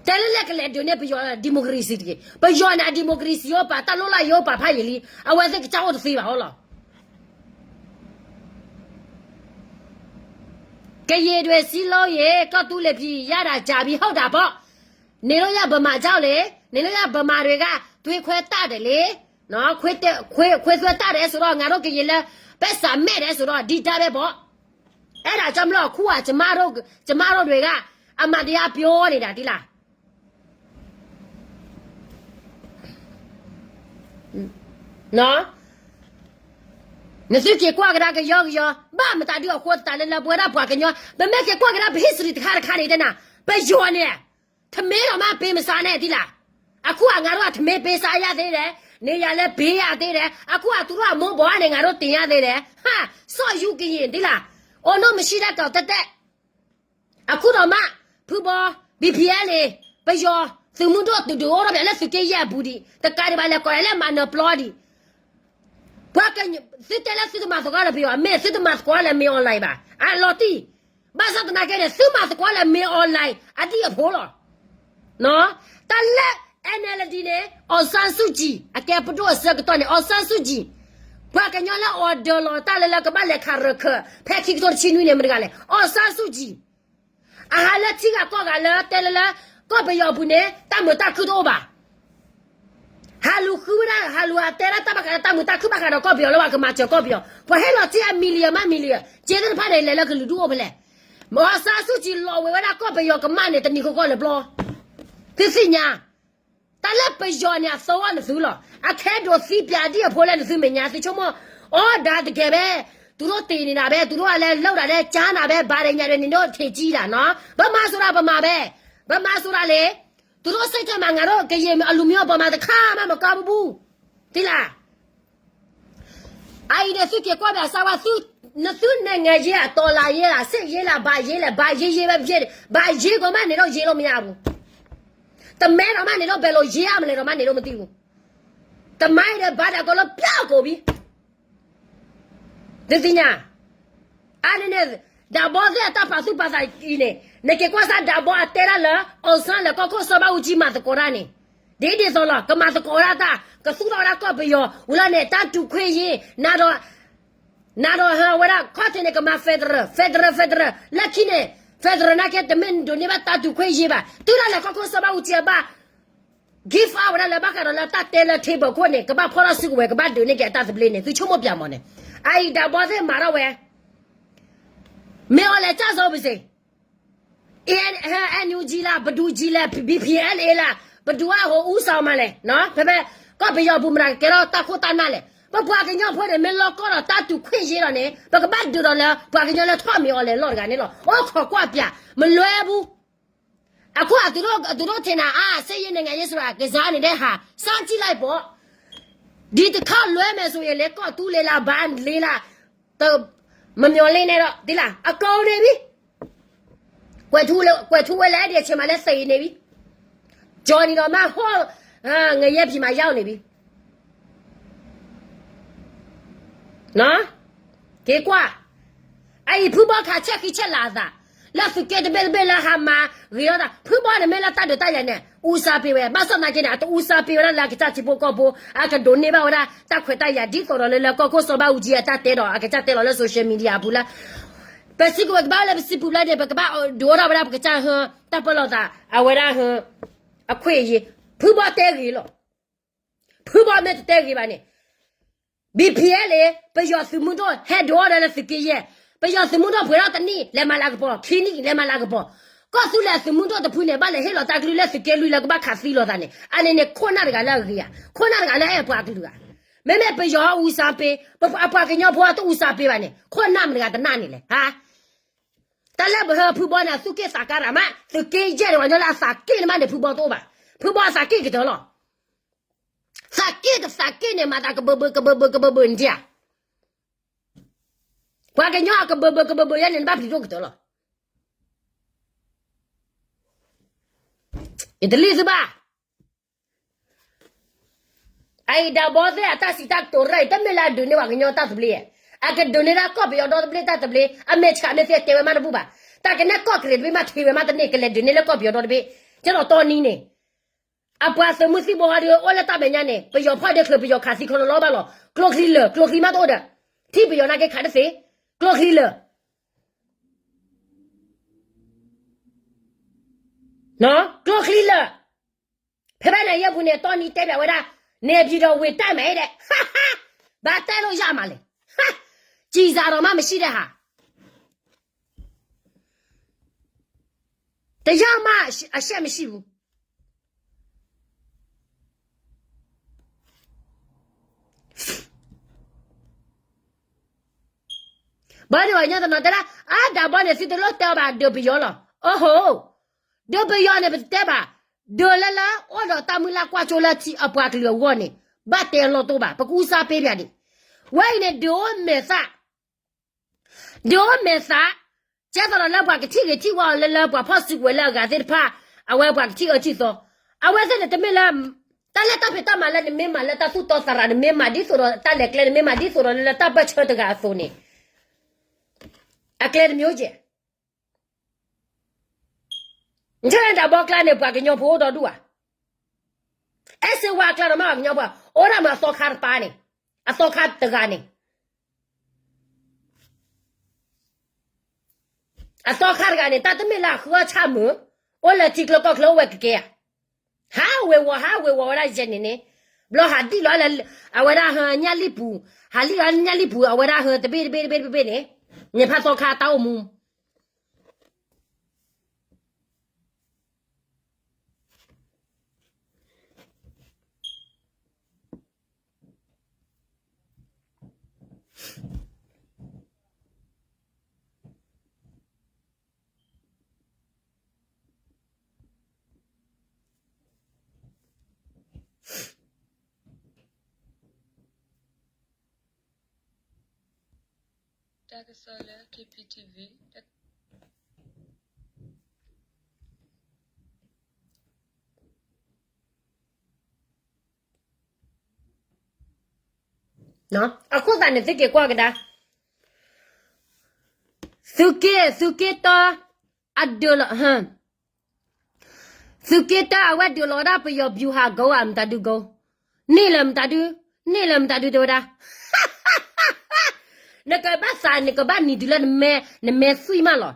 တဲလၢလဲၣ်ကလဲၤဒုးန့ၢ်ပယီၤ democracy တဂ့ၤ. ပယီၤန့ၣ် အ democracy အိၣ်ပာ် တၢ်လိၣ်လၢ်ယိအိၣ်ပာ်ဖးယံာ်လံ အဝဲသ့ၣ်ကစၢ်အိၣ်တသ့ဘၣ်ဟီလီၤ. ကရင်တွေစည်းလုံးရေး ကီၢ်သူလ့ၤဖံး ရတာကြာပြီ ဟုတ်တာပေါ့. နေလို့ရဗမာကြောက်လေ, နေလို့ရဗမာတွေက သွေးခွဲတတ်တယ်လေ, ခွေးသွဲတတ်တယ်ဆိုတော့ ငါတို့ကရင်လည်း ပိုက်ဆံမဲ့တယ်ဆိုတော့ ဒီတိုင်းပဲပေါ့. အဲ့ဒါကြောင့်မလို့ အခုက ကျမတို့ ကျမတို့တွေက အမှန်တရားပြောနေတာ သိလား. နသုက့ၤကွၢ်ကဒါကယီကယီ, ဘၣ်မတၤဒုအဃိသတးလၢလၢပဝဲဒၣ်ပှၤကညီ, ပမ့ၢ်က့ၤကွၢ်ကဒါပ history တခါတခါန့ၣ် တဲနၤ, ပယီၤန့ၣ် ထမင်းတောင်မပေးမစားနဲ့ သိလား. အခုက ငါတို့က ထမင်းပေးစားရသေးတယ်, နေရာလည်းပေးရသေးတယ်, အခုက သူတို့က မိုးပေါ်ကနေ ငါတို့တင်ရသေးတယ်, ဟာ, ဆော့ယူကရင် သိလား. အိုး နှုတ်မရှိတတ်တော့ တက်တက်. အခုတောင်မှ ဖုဘီ, BPLA, ပယီၤ, သုးမုၢ်ဒိၣ် သုးဒုးအိၣ်ထီၣ်ပြန်လၢသုးက့ယဲၢ်အပူၤဒံး, တကးဒံးဘၣ် လဲၤကိးလဲၤမၤနၢၤပျီဒံး. ပှၤက, သုတဲလၢသုတမၤသကိးဒီးပယီၤ, မ့ၢ်သုတမၤသကိးလၢမင်းအောင်လှိုင်ဘၣ်. အလီၤတံၢ်, ဘၣ်ဆၣ်သနာ်က့န့ၣ် သုမၤသကိးလၢမင်းအောင်လှိုင် အဒံၣ်အဖိလီၤ. တၢ်လၢ NLD န့ၣ် အောင်ဆန်းစုကြည် အကဲပဒိၣ်အဆၢကတီၢ်န့ၣ် အောင်ဆန်းစုကြည် ပှၤကညီလၢ order လီၤတၢ်လၢလၢကဘၣ်လဲၤခးရၢၢ်ခၢၣ် ဖဲခံကထိတဆံနွံန့ၣ် မတၤတဂၤလဲၣ်, အောင်ဆန်းစုကြည်. အဟးလၢထံဂၤကီၢ်ဂၤလၢတဲလၢလၢ ကီၢ်ပယီၤပူၤန့ၣ် တၢ်မုာ်တၢ်ခုၣ်တအိၣ်ဘၣ်. ဟးလူၤဃုဝဲဒၣ် ဟးလူၤဟးတဲဒၣ်တၢ်ဘၣ်ဃးဒီးတၢ်မုာ်တၢ်ခုၣ်ဘၣ်ဃးဒီးကီၢ်ပယီၤလၢပှၤကမၤစၢၤကီၢ်ပယီၤ, ပှၤဟ့ၣ်လီၤစ့အ million မး million, စ့သ့ၣ်တဖၣ်န့ၣ် လဲၤလၢကလုာ်ဒူၣ်အိၣ်ဖဲလဲၣ်. အောင်ဆန်းစုကြည် လီၤဝဲဝဲဒၣ်ကီၢ်ပယီၤကမၣ်န့ၣ် တနံၤဃီဃီလၢၤဘျီ. သုသ့ၣ်ညါ တၢ်လၢပယီၤန့ၣ် အသဝီနသုလီၤ. အခဲဒိးသံပျးဒံၣ်အဖိလၢနသုမဲာ်ညါ သုဆိကမိၣ် အီၤဒၣ်တကဲဘဲ, သူတို့တ့ၢ်န့ၢ်ဒၣ်ဘဲ, သူတို့ကလဲၤလီၤဒၣ်လဲၤကၢနၤဘဲ, ဘၣ်ဒဲးညါဒဲးန့ၣ် ဒိၣ်ထံးကံဒၣ်နီၤ, ဗမာဆိုတာဗမာပဲ, ဗမာဆိုတာလေ, သူ သူတို့စိတ်ထဲမှာ ငါတို့ကရင်အလူမျိုးပေါ်မှာ တစ်ခါမှ မကောင်းဘူး. သိလား? အအံၤန့ၣ် သုက့ၤကွၢ်ဘၣ်စၢ်ဝဲ သု နသု နိုင်ငံရေး တော်လှန်ရေး စစ်ရေး လား ဘာရေးလဲ ဘာရေးရေးပဲဖြစ်ဖြစ် ဘာရေးကိုမှ နေလို့ရေးလို့မရဘူး. တမဲတော့မှ နေလို့ ဘယ်လိုရေးရမလဲတော့မှ နေလို့မသိဘူး. တမိုင်း တဘါတကလပျောက်ကုန်ပြီ. ဒ်သိးညါ, အါန့ၣ်န့ၣ် ဒးဘီသ့ၣ်အတၢ်ပာ်သူၣ်ပာ်သးအံၤန့ၣ် နက့ၤကွၢ်စၢ်ဒးဘီအတဲဒၣ်လၢ အောင်ဆန်း လဲၤကီၢ်ခိၣ်စီၤဘးအူကၠံမၤသကိးတၢ်န့ၣ် ဒ်ဒ်သိးလီၤ ကမၤသကိးဒၣ်တၢ် ကသူၣ်ထီၣ်ဝဲဒၣ်ကီၢ်ပယီၤ ဝံၤလီၤန့ၣ် တၢ်တုၤခွင့်ရေး နၤဒီး နၤဒီးဟၢဝဲဒၣ် ခီၣ်ထံးန့ၣ် ကမၤ federal, federal, federal လၢခံန့ၣ် federal နာ်က့ တမ့ၢ်ဒိးန့ၢ်ဘၣ်တၢ်တုၤခွင့်ရေးဘၣ် တုၤဒၣ်လဲာ်ကီၢ်ခိၣ်စီၤဘးအူကၠံအဘၣ် give up ဝဲဒၣ်လၢဘၣ်ဃးဒီးလၢတၢ်တဲလၢ table ခိၣ်န့ၣ် ကဘၣ်ဖီၣ်ထီၣ်စုကဝဲၤ ကဘၣ်ဒုးန့ၢ်က့ၤအတၢ်သဘျ့န့ၣ် သုဆိကမိၣ်ပၠးမးန့ၣ် အအံၤဒးဘီသ့ၣ်မၤထီၣ်ဝဲ မ့ၢ်အီၤလဲၤကၢ်စီၤပူၤစ့ၢ် NUG လၢ ပဒူကၠံလဲၣ် BPLA လၢ ပဒူအဟိ ဦးဆောင်မးလဲၣ် ဖဲဖဲ ကီၢ်ပယီၤပူၤမတၤကကဲထီၣ်တၢ်ခိၣ်တၢ်နၢ်လဲၣ် ပပှၤကညီဖိန့ၣ် မ့ၢ်လီၢ်ကီၢ်ဒီးတၢ်တုၤခွင့်ရေးဒီးန့ၣ် ပကဘၣ်ဒုးဒီးလၢ ပှၤကညီလၢထီၣ်မ့ၢ်အီၤလဲၤလီၢ်တဂၤန့ၣ်လီၤ. အိၣ်ခိးကွၢ်ပၠး မလွဲဘူး. အခု အသူတို့ အသူတို့ထင်တာ အာ စစ်ရေးနိုင်ငံရေးဆိုတာ ကစားနေတဲ့ဟာ စောင့်ကြည့်လိုက်ပေါ့. ဒီတစ်ခေါက်လွဲမယ်ဆိုရင်လေ ကီၢ်သူလ့ၤလၢ ဘါလ့ၤလၢ မမျှော်လင့်နဲ့တော့ သိလား အကုန်နေပြီ. ကွယ်ထူးဝဲလၢ အဲဒီအချိန်မှာလည်း သေနေပြီ. ကျော်နေတော့မှ ဟို ငရဲပြည်မှာ ရောက်နေပြီ. နော် က့ၤကွၢ် အအံၤ ဖုဘီခး ဆဲးဃံဆဲးလၤအသး လၢသုးက့တဘ့ၣ်တဘ့ၣ်လၢဟါမၤဂ့ၤထီၣ်သး ဖုဘီန့ၣ်မ့ၢ်လၢတၢ်ဒုးတၢ်ယၤန့ၣ် ဦးစားပေးဝဲ ဘၣ်ဆၣ်သနာ်က့န့ၣ် အတဦးစားပေးဝဲဒၣ်လၢအကစၢ်ထံဖိကီၢ်ဖိ အကဒိးန့ၢ်ဘၣ်ဝဲဒၣ် တၢ်ခွဲးတၢ်ယာ် ဒ်သိးဒီးလၢလၢကီၢ်ခိၣ်စီၤဘးအူကၠံအတၢ်တဲဒီး အကစၢ်တဲလီၤလၢ social media အပူၤလၢ ပစံးကဝဲၤကဘၣ်လၢပစံးပူၤဖျဲးန့ၣ် ပကဘၣ်ဒုးအိၣ်ထီၣ်ဝဲဒၣ်ပကစၢ်ဟၢ တၢ်ပၢလီၤသး အဝဲဒၣ်ဟၢ အခွင့်အရေး ဖုဘီတဲဂ့ၤလီၤ. ဖုဘီမ့ၢ်တတဲဂ့ၤဘၣ်န့ၣ် BPLA ပယီၤသုးမုၢ်ဒိၣ် ဟဲဒုးအိၣ်ဒီးလၢသုးက့ယဲၢ် ပယီၤသုးမုၢ်ဒိၣ်ပှဲၤထီၣ်တနံၣ် လဲၤမၤလၤကပီၤ ခံနံၣ် လဲၤမၤလၤကပီၤ ကီၢ်သူလ့ၤသုးမုၢ်ဒိၣ်တဖုန့ၣ် ဘၣ်လဲၤဟ့ၣ်လီၤတၢ်ကလုၢ်လၢသုးက့လွံၢ်လၢကဘၣ်ခးသံလိာ်သးန့ၣ် အန့ၣ်န့ၣ် ခိၣ်နၢ်တဂၤလၢအဂ့ၤဧါ ခိၣ်နၢ်တဂၤလၢအအဲၣ်ပှၤကလုာ်ဧါ မ့မ့ၢ်ပယီၤအဦးစားပေး အပှၤကညီဖိအတဦးစားပေးဘၣ်န့ၣ် ခိၣ်နၢ်မတၤတဂၤတနၢ်န့ၣ်လဲၣ် ဟါ တၢ်လၢပဟၢဖုဘီန့ၣ် အသူၣ်က့ၣ်သးကါရၤမး သုးက့ယဲၢ်တဂၤညီလၢအသးက့ၣ်န့ၣ်မးန့ၣ် ဖုဘီတအိၣ်ဘၣ်. ဖုဘီအသးက့ၣ်ကတၢၢ်လီၤ. သးက့ၣ်တသးက့ၣ်န့ၣ် မၤသးကဘၢဘၢကဘၢဘၢကဘၢဘၢန့ၣ်ဧါ. ပှၤကညီအကဘၢဘၢကဘၢဘၢယဲန့ၣ် နဘၣ်ပျံၤဒိၣ်ကတၢၢ်လီၤ. ယတလံၣ်သုဘၣ်. အအံၤဒးဘီသ့ၣ်အတၢ်စံးတၢ်ကတိၤရၣ်အံၤ တမ့ၢ်လၢအဒုးန့ၢ်ပှၤကညီတၢ်သဘျ့ဧါ. အကဒုးန့ၢ်ဒၣ်ကီၢ်ပယီၤဒီတဘ့ၣ်တၢ်သဘျ့ အမဲာ်ဆှးမ့ၢ်သ့တဲဝဲမးတဘူၣ်ဘၣ်. တၢ်ကနဲၣ်ကီၢ်ကရံၣ်တဘ့ၣ်မးထံၣ်ဝဲမးတန့ၢ် ကလဲၤဒုးန့ၢ်လၢကီၢ်ပယီၤဒီတဘ့ၣ် ကဲထီၣ်တီနံၤန့ၣ် အပှၤသုးမုၢ်သံၣ်ဘိဟီဒုးအိၣ်လၢတၢ်မဲာ်ညါန့ၣ် ပယီၤဖီၣ်ဒ့ချၢ ပယီၤခးသံခီလီၤလီၤဘၣ်လီၤ. ကျိချံလၢာ် ကျိချံမးတအိၣ်ဒီး ထံၣ်ပယီၤနာ်က့ခးတသ့ ကျိချံလၢာ် ကျိချံလၢာ် ဖဲဖဲန့ၣ်ယဲၢ်ပူၤန့ၣ် တီနံၤတဲဘၣ်ဝဲဒၣ် နေပြည်တော်ဝ့ၢ်တၢ်မဲာ်ဒီး ဘၣ်တဲလိာ်ယၢ်မးလဲၣ် ကျည်ဆံတော့မှမရှိတဲ့ဟာ တယောက်မှ အရှက်မရှိဘူး. ဘၣ်ဒိဘၣ်ညီတနီၤတဲဒၣ် အါဒးဘီန့ၣ် သုတလိၣ်တဲအီၤဘၣ် ဒုးပယီၤလီၤ. အိၣ်ဟိ ဒုးပယီၤန့ၣ် ပတတဲဘၣ် ဒုးလၢလၢ အိၣ်ဒီးတၢ်မုၢ်လၢ်ကွၢ်စိလၢထံအပှၤကလုာ်အဂီၢ်န့ၣ် ဘၣ်တဲအလီၢ်တိၢ်ဘၣ် ပကူစါပ့ပၠးဒံး. ဝဲအံၤန့ၣ် ဒုးအိၣ်မဲာ်သး ဒုးအိၣ်မဲာ်သး ကဲသိးဒီးလၢပှၤကထံၣ်ဂ့ၤထံၣ်ဝါအီၤလၢလၢပှၤဖီၣ်စုကဝဲၤလၢအဂၤသ့ၣ်တဖၣ် အဝဲပှၤကထံၣ်အၢထံၣ်သီ အဝဲသ့ၣ်န့ၣ်တမ့ၢ်လၢ တၢ်လၢတၢ်ဖံးတၢ်မၤလၢနမ့ၢ်မၤလၢတၢ်သူၣ်တီသးရၤ နမ့ၢ်မၤဒ်သိးဒီးတၢ်လဲၤကျဲ နမ့ၢ်မၤဒ်သိးဒီးလၢတၢ်ပၢၢ်ဆၢတဂၤအသိးန့ၣ် အကျဲတမျိုးကဲ နထၢၣ်န့ၣ်တၢ်ဘီကျါန့ၣ် ပှၤကညီဖိအိၣ်ဒီဒူၣ်ဧါ. အဲၣ်စ့ဝါအကျါဒီးမ့ၢ်ပှၤကညီဖိ အိၣ်ဒၣ်မးအသီခါတပၤန့ၣ် အသီခါတဂၤန့ၣ် အသီခါတဂၤန့ၣ် တၢ်တမ့ၢ်လၢအဃုအီၣ်ဆၣ်မုာ် အိၣ်လၢထံကျိကီၢ်ချၢအိၣ်ဝဲကကဲဧါ. ဟးဝ့ၤဝီၤ ဟးဝ့ၤဝီၤဝဲဒၣ်ယဲၢ်န့ၣ်န့ၣ် ဘျီဟးဒံၣ်လီၤလၢ အဝဲဒၣ်ဟၢညၣ်လံၣ်ပူၤ ဟးလံၣ်လီၤညၣ်လံၣ်ပူၤ အဝဲဒၣ်ဟၢတဘ့ၣ်တဘ့ၣ်တဘ့ၣ်တဘ့ၣ်န့ၣ် ညၣ်ဖးသီခါတၢ်အိၣ်မူ တၢ်ကစီၣ်လၢ K P T V အဃိသတးန့ၣ် သုက့ၤကွၢ်ကဒါ, သုက့, သုက့တၢ, အဒုးလီၤ, သုက့တၢအဝဲဒုးလီၤဒၣ်ပယီၤ ဗျူဟာကုန်း ဧါ, မတၤဒုကုန်း, န့ၢ်လၢမတၤဒု, န့ၢ်လၢမတၤဒုတဲဝဲဒၣ်, နကဘၣ်သး နကဘၣ်နံၤတုၤလၢနမဲ, နမဲသွံၣ်မးလီၤ.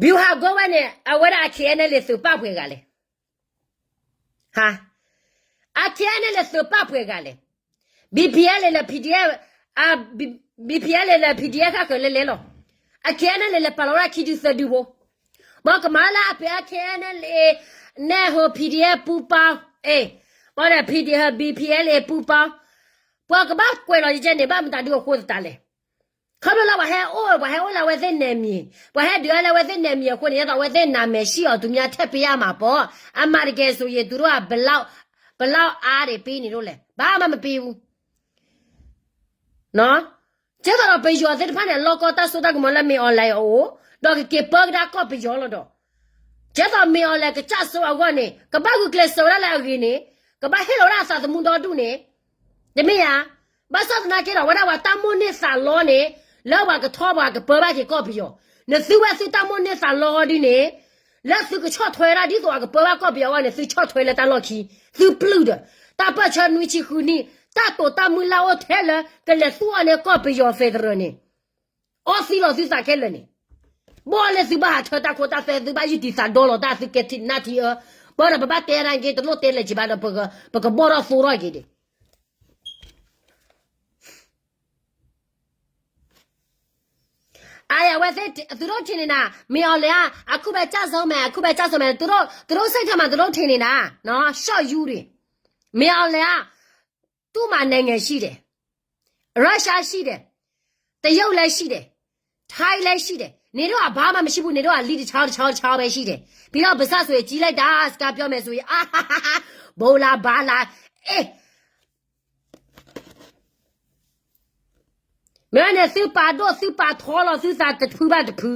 ဗျူဟာကုန်း ဝဲန့ၣ် အဝဲဒၣ်အ K N L A သုးပာ်ပှဲၤဂၤလဲၣ်. ဟါ, အ K N L A သုးပာ်ပှဲၤဂၤလဲၣ်. B P L လၢ P D F, B P L လၢ P D F ဃၣ်ဃၢၤလဲၤလဲၤလီၤ. အ K N L A လဲၤပာ်လီၤဝဲဒၣ်ခံဒုသၢဒုဖိ, ဘၣ်ကမၤလၢအပှဲၤ အ K N L A နဲၣ်ဟီ P D F ပူပီ, အ့ၣ်, ဘၣ်ဒီး P D F B P L A ပူပီ, ပှၤကဘၣ်ကွဲးလီၤယကဲန့ၣ် ဘၣ်မတၤဒုအဃိသတးလဲၣ်. ခီဖျိလၢပှၤဟဲအိၣ်, ပှၤဟဲအိၣ်လၢအဝဲသ့ၣ် နယ်မြေ, ပှၤဟဲဒုးလၢအဝဲသ့ၣ် နယ်မြေ အဃိန့ၣ် ဒ်သိးအဝဲသ့ၣ် နာမည်ရှိအောင် သူများထည့်ပေးရမှာပေါ့. အမှန်တကယ်ဆိုရင် သူတို့က ဘယ်လောက်, ဘယ်လောက်အားတွေပေးနေလို့လဲ. ဘာမှမပေးဘူး. ကဲသိးဒီးပယီၤသ့ၣ်တဖၣ်န့ၣ် အလီၢ်ကီတၢ်စိတၢ်ကမီၤလၢ မင်းအောင်လှိုင် အအိၣ်, ဒီးကက့ၤပၢကဒါကီၢ်ပယီၤလီၤဒီး, ကဲသိး မင်းအောင်လှိုင် ကစၢ်စိအဂီၢ်န့ၣ် ကဘၣ်ဂုာ်ကျဲးစၢးဝဲဒၣ်လၢအဂ့ၤန့ၣ်, ကဘၣ်ဟ့ၣ်လီၤဝဲဒၣ်အသးသမူဒီဒူၣ်န့ၣ်, တမ့ၢ်ဧါ. ဘၣ်ဆၣ်သနာ်က့ဒီး အဝဲဒၣ်ပှၤတၢ်မိၣ်န့ၢ်သးလီန့ၣ်, လၢပှၤကထီၣ်ပှၤကပၢဘၣ်က့ၤကီၢ်ပယီၤ, နသုဝဲသုတၢ်မိၣ်န့ၢ်သးလီဒ်န့ၣ်, လၢသုကဆီၣ်ထွဲဒၣ်ဒ်သိးအကပၢဘၣ်ကီၢ်ပယီၤအဂီၢ်န့ၣ် သုဆီၣ်ထွဲလၢတၢ်လီၢ်ခံ, သုပျုၢ်ဒီး, တၢ်ပၢၢ်ဆၢနွံဆံဃုနံၣ်, တၢ်တိာ်တၢ်မုၢ်လၢ်အိၣ်ထဲလၢ ကလဲၤသူၣ်အီၤန့ၢ်ကီၢ်ပယီၤ federal န့ၣ်, အီသံလီၤသုသးခဲလၢာ်န့ၣ်, ဘၣ်လၢသုဘၣ်ဟးထၢတၢ်ခိတၢ်သွဲ သုဘၣ်ယုၢ်တံၢ်သးဒီလီၤတၢ် သုကဲထံၣ်နၢ်ထံအၢ, ဘၣ်ဒီးပဘၣ်တဲနာ်က့ တလိၣ်တဲလၢၤက့ဘၣ်ဒီး ပကဘီၣ်ထီၣ်သိထီၣ်က့ၤဒံး အဝဲသ့ၣ် သုတအိၣ်ထံၣ်န့ၣ်နၤ, မင်းအောင်လှိုင် အခုပဲကျဆုံးမယ်, အခုပဲကျဆုံးမယ်, သူတို့စိတ်ထဲမှာ သူတို့ထင်နေတာ, ရှော့ယူတွေ, မင်းအောင်လှိုင် သူ့မှာနိုင်ငံရှိတယ်, Russia ရှိတယ်, တရုတ်လည်းရှိတယ်, ထိုင်းလည်းရှိတယ်, နေတော့ ဘာမှမရှိဘူး, နေတော့ လီတစ်ချောင်း တစ်ချောင်း တစ်ချောင်းပဲရှိတယ်, ပြီးတော့ ပါစပ်ဆိုရင် ကြည့်လိုက်တာ, စကားပြောမယ်ဆိုရင်, အာ, ဘိုးလား ဘားလား, အဲ မ့ၢ်န့ၣ် သုပာ်ဒိၣ်သုပာ်ထီလီၤသုသးတဖုဘၣ်တဖု,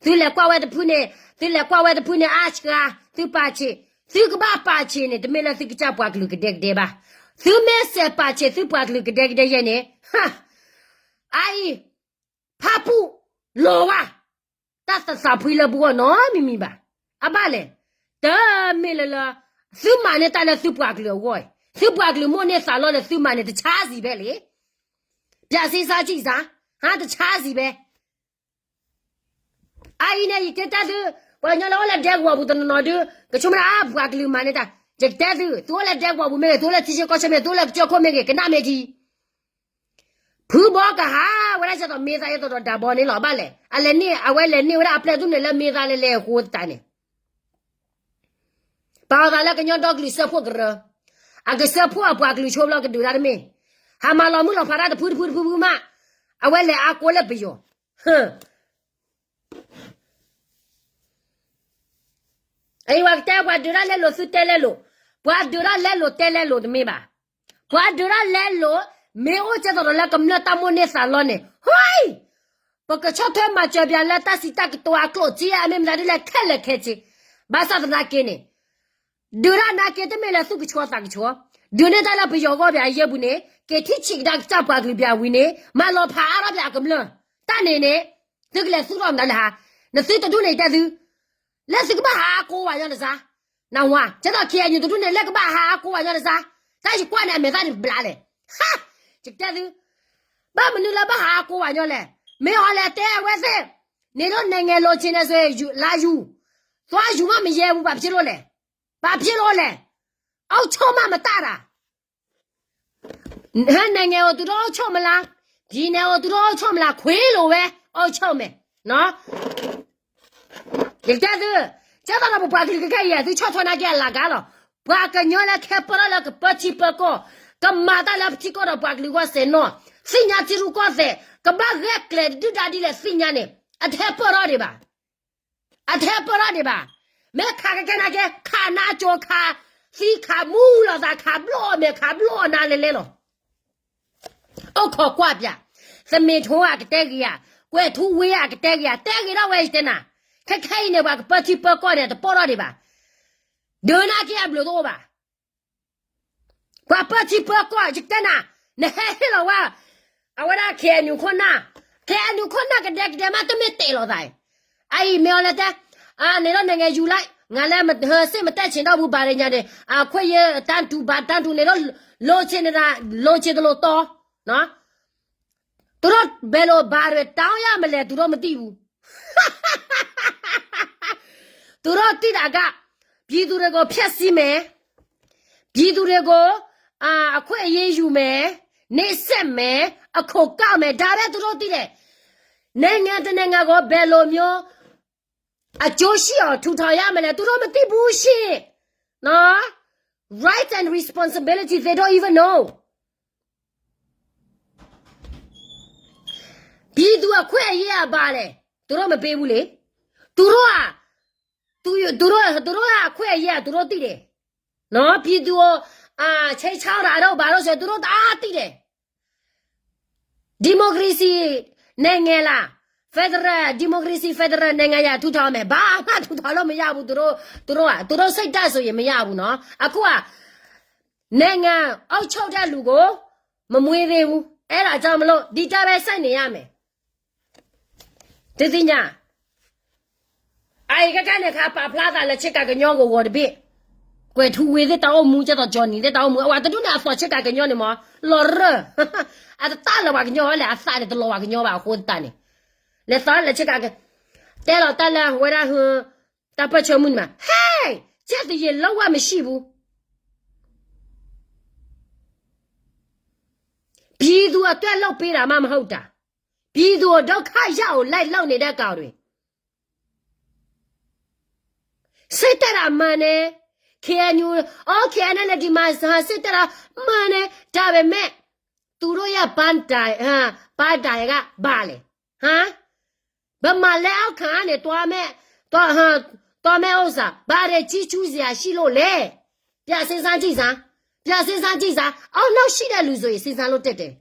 သုလဲၤကွၢ်ဝဲတဖုန့ၣ်, သုလဲၤကွၢ်ဝဲတဖုန့ၣ် အါဆှါ, သုပာ်ဆံး, သုကဘၣ်ပာ်ဆံးန့ၣ် တမ့ၢ်လၢသုကစၢ်ပှၤကလုာ်ကဒဲကဒဲဘၣ်, သုမ့ၢ်စဲးပာ်ဆံးသုပှၤကလုာ်ကဒဲကဒဲယဲန့ၣ်, အအံၤ, ဖးပူၣ်, လီၤဝါ, တၢ်သသးဖှံလၢပဂီၢ်နီတမံၤမံၤဘၣ်, အဘၣ်လဲၣ်, တမ့ၢ်လၢလၢ, သုမၤန့ၢ်တၢ်လၢသုပှၤကလုာ်အဂီၢ်, သုပှၤကလုာ်မိၣ်န့ၢ်သးလီလၢသုမၤန့ၣ် တဆါစံးဘဲလံ ပျးစ့ဆါဆံးစါ, ဟါတဆါစံးဘဲ, အအံၤန့ၣ် ယတဲတၢ်သု, ပှၤကညီလၢအိၣ်လၢဒဲကဝီၤပူၤတနီၤနီၤဒုး ကဆိကမိၣ်ဒၣ်အါပှၤကလုာ်မၤန့ၢ်တၢ်, ယကတဲသု, သုအိၣ်လၢဒဲကဝီၤပူၤမ့ၢ်ဂ့ၤ, သုအိၣ်လၢထံဆၢကီၢ်ဆၢမ့ၢ်ဂ့ၤ, သုအိၣ်လၢကစၢၢ်ခိၣ်မ့ၢ်ဂ့ၤ, ကနၣ်မ့ၢ်ထံ ဖုဘီကဟးဝဲဒၣ် ကဲသိးမ့ၢ်သးအသိးဒီးဒၣ်ဘီန့ၣ်လီၤ ဘၣ်လဲၣ်, အလဲၤန့ၢ် အဝဲလဲၤန့ၢ်ဝဲဒၣ်အပျဲၢ်ဒူၣ်န့ၣ်လၢမ့ၢ်သးလဲၤလဲၤအဃိသတးန့ၣ် ပာ်အီၤသးလၢကညီဒီကလုာ်စၢဖှိၣ်ကရၢ, အကစၢဖှိၣ်အပှၤကလုာ်ဆိဘျီကဒုးတၢ်တမ့ၢ်, ဟးမၤလီၤမုၢ်လီၤဖးတၢ်တဖုတဖုတဖုဖုမး, အဝဲလဲၤအါကိးလၢပယီၤ အံၤပှၤကတဲပှၤဒုးတၢ်လဲလိာ်သုတဲလဲလိာ်, ပှၤဒုးတၢ်လဲလိာ်တဲလဲလိာ်တမ့ၢ်ဘၣ်, ပှၤဒုးတၢ်လဲလိာ်, မ့ၢ်အိၣ်ကဲသိးဒီးလၢကမျၢၢ်တၢ်မိၣ်န့ၢ်သးလီန့ၣ်, ဟိ, ပကဆီၣ်ထွဲမၤစၢၤပၠးလၢတၢ်စံးတၢ်ကတိၤအကျိၣ်စ့အမ့ၢ်မတၤဒ်လဲၣ်ခဲလၢာ်ခဲဆ့, ဘၣ်ဆၣ်သနာ်က့န့ၣ် ဒုးတၢ်နာ်က့တမ့ၢ်လၢသူၣ်ကဆှီသးကဆှီ, ဒုးန့ၢ်တၢ်လၢပယီၤဂီၢ်ပၠးအယဲၢ်ပူၤန့ၣ် က့ၤထံၣ်ဆံးကဒါကစၢ်ပှၤကလုာ်ပၠးဝံၤန့ၣ် မၤလီၤဖးအါထီၣ်ပၠးအကမျၢၢ်, တၢ်န့ၣ်န့ၣ်, သုကလဲၤသူၣ်ထီၣ်မတၤလဲၣ်ဟါ, နသုတဒူၣ်န့ၣ်တဲသု, လၢသုကဘၣ်ဟးအါကိးဝဲညီတစါ, နဝါ, ကဲသိး K N U တဒူၣ်န့ၣ်လၢကဘၣ်ဟးအါကိးဝဲညီတစါ, တၢ်ယကွၢ်န့ၣ်အမဲာ်သၣ်န့ၣ်ဘျါလဲၣ်, ဟါ, ယကတဲသု ဘၣ်မနုၤလၢဘၣ်ဟးအါကိးဝဲညီလဲၣ်, မ့ၢ်အီၤလဲၤတဲအဝဲသ့ၣ်, နင်တို့နိုင်ငံလိုချင်တယ်ဆိုရင် လာယူ, သွားယူမှမရဲဘူး ဘာဖြစ်လို့လဲ, ဘာဖြစ်လို့လဲ, အုပ်ချုပ်မှမတတ်တာ, နိုင်ငံကို သူတို့ အုပ်ချုပ်မလား, ပြည်နယ်ကို သူတို့ အုပ်ချုပ်မလား, ခွေးလိုပဲ အုပ်ချုပ်မယ်, ယကတဲသု, ကဲသိးဒီးပပှၤကလုာ်ကခဲအံၤ သုဆီၣ်ထွဲနာ်က့အလၢ်ကါလီၤ, ပှၤကညီလၢခဲပၢၢ်ထီၣ်လၢကပၢထံပၢကီၢ်, ကမၤတၢ်လၢပထံကီၢ်ဒီးပှၤကလုာ်ဂီၢ်စဲးနီၢ်, သ့ၣ်ညါထံရူၢ်ကီၢ်သဲး, ကဘၣ်ဂဲၤကျဲၤတဒုၣ်ဒါဒ်လဲၣ်သ့ၣ်ညါန့ၣ်, အထဲပၢၢ်ထီၣ်ဒံးဘၣ် အထဲပၢၢ်ထီၣ်ဒံးဘၣ်, မ့ၢ်ခးကဲကဲနာ်က့ ခးနါကၠိခး, သံခးမူလီၤသးခးဘျီၣ်အမဲာ်ခးဘျီၣ်အနါလဲၤလဲၤလီၤ, အိၣ်ခိးကွၢ်ပၠး, သမ့ၢ်ထိအကတဲဂ့ၤဧါ, ကွဲၤထူဝ့အကတဲဂ့ၤဧါ, တဲဂ့ၤထီၣ်ဝဲယတဲနၤ, ခဲခဲအံၤန့ၣ် ပှၤကပၢထံပၢကီၢ်န့ၣ် တပိၢ်ထီၣ်ဒံးဘၣ်, ဒုးနၤက့အဘျုးတအိၣ်ဘၣ်. ပှၤပၢထံပၢကီၢ် ယတဲနၤ, နဟဲဟ့ၣ်လီၤဝဲ, အဝဲဒၣ် KNU ခိၣ်နၢ်, KNU ခိၣ်နၢ်ကဒဲကဒဲမး တမ့ၢ်တဲာ်လီၤသးအံၤ, အအံၤမ့ၢ်အီၤလဲၣ်တဲ, န့ၣ်ဒီးနငဲၤယူၤလၢ်, ငါလဲၣ်မဟၢစ့ၣ်မတဲဆ့ၣ်ဒီးဘူးဘၣ်ရညါန့ၣ် အခွဲးယဲတၢ်တူၢ်ဘၣ်တၢ်တူၢ်န့ၣ်ဒီး, လိဆ့န့ၣ်, လိဆ့တလိၤတီ, သူတို့ဘယ်လိုဘာတွေတောင်းရမလဲ သူတို့မသိဘူး. သူတို့သိတာက ပြည်သူတွေကိုဖျက်ဆီးမယ်, ပြည်သူတွေကို အာ, အခွင့်အရေးယူမယ်, နှိပ်စက်မယ်, အခွန်ကောက်မယ်, ဒါပဲသူတို့သိတယ်. နိုင်ငံတစ်နိုင်ငံကို ဘယ်လိုမျိုး အကျိုးရှိအောင် ထူထောင်ရမလဲ သူတို့မသိဘူးရှင့်. နော်, right and responsibility, they don't even know. ပြည်သူအခွင့်အရေးကဘာလဲ, သူတို့မပေးဘူးလေ. သူတို့က, သူ, သူတို့, သူတို့ကအခွင့်အရေးက သူတို့သိတယ်. နော်, ပြည်သူကို, အာ, ခြိမ်းခြောက်တာတို့ဘာတို့ဆို သူတို့တအားသိတယ်. ဒီမိုကရေစီနိုင်ငံလား, federal, democracy federal နိုင်ငံရ ထူထောင်မယ်, ဘာမှထူထောင်လို့မရဘူး, သူတို့, သူတို့က, သူတို့စိတ်ဓာတ်ဆိုရင်မရဘူးနော်. အခုက, နိုင်ငံအုပ်ချုပ်တဲ့လူကို မမွေးသေးဘူး, အဲ့ဒါကြောင့်မလို့ ဒီတိုင်းပဲ ဆက်နေရမယ်. တသ့ၣ်ညါ, အအံၤကဲခဲန့ၣ်ခါ ပာ်ဖျါသးလၢဆ့ကၤကညီကဝီၤတဘ့ၣ်, ကွဲၤထူဝ့သ့ၣ်တၢ်အိၣ်မူ ကဲသိးကၠီနံၤသ့ၣ်တၢ်အိၣ်မူ, အဝဲတဒူၣ်န့ၣ် အသီၣ်ဆ့ကၤကညီန့ၣ်မး, လီၤရၢၢ်, အတသးလၢပှၤကညီဝဲလဲၣ်, အသးန့ၣ်တလီၤပှၤကညီဘၣ်အဃိသတးန့ၣ်, လဲၤသီၣ်လၢဆ့ကၤက, တဲလီၤတၢ်လၢအဝဲဒၣ်, တၢ်ပၢၢ်ဆၢမုၢ်န့ၣ်မး, ဟဲ, ကြက်သရေ လုံးဝမရှိဘူး. ပြည်သူအတွက်လုပ်ပေးတာမှမဟုတ်တာ, ပြည်သူကိုဒုက္ခရောက်အောင်လိုက်လုပ်နေတဲ့ကောင်တွေ. စစ်တပ်ကမှန်တယ်, KNU, အော်, KNLA ဒီမှာစစ်တပ်ကမှန်တယ်, ဒါပေမဲ့, သူတို့ရဲ့ပန်းတိုင်, ဟမ်, ပန်းတိုင်ကဘာလဲ, ဟမ်, ဗမာလက်အောက်ခံကနေ သွားမဲ့, သွား, ဟမ်, သွားမဲ့ဥစ္စာ, ဘာတွေကြီးကျူးစရာရှိလို့လဲ. ပြန်စဉ်းစားကြည့်စမ်း, ပြန်စဉ်းစားကြည့်စမ်း, အောက်နောက်ရှိတဲ့လူဆိုရင် စဉ်းစားလို့တတ်တယ်.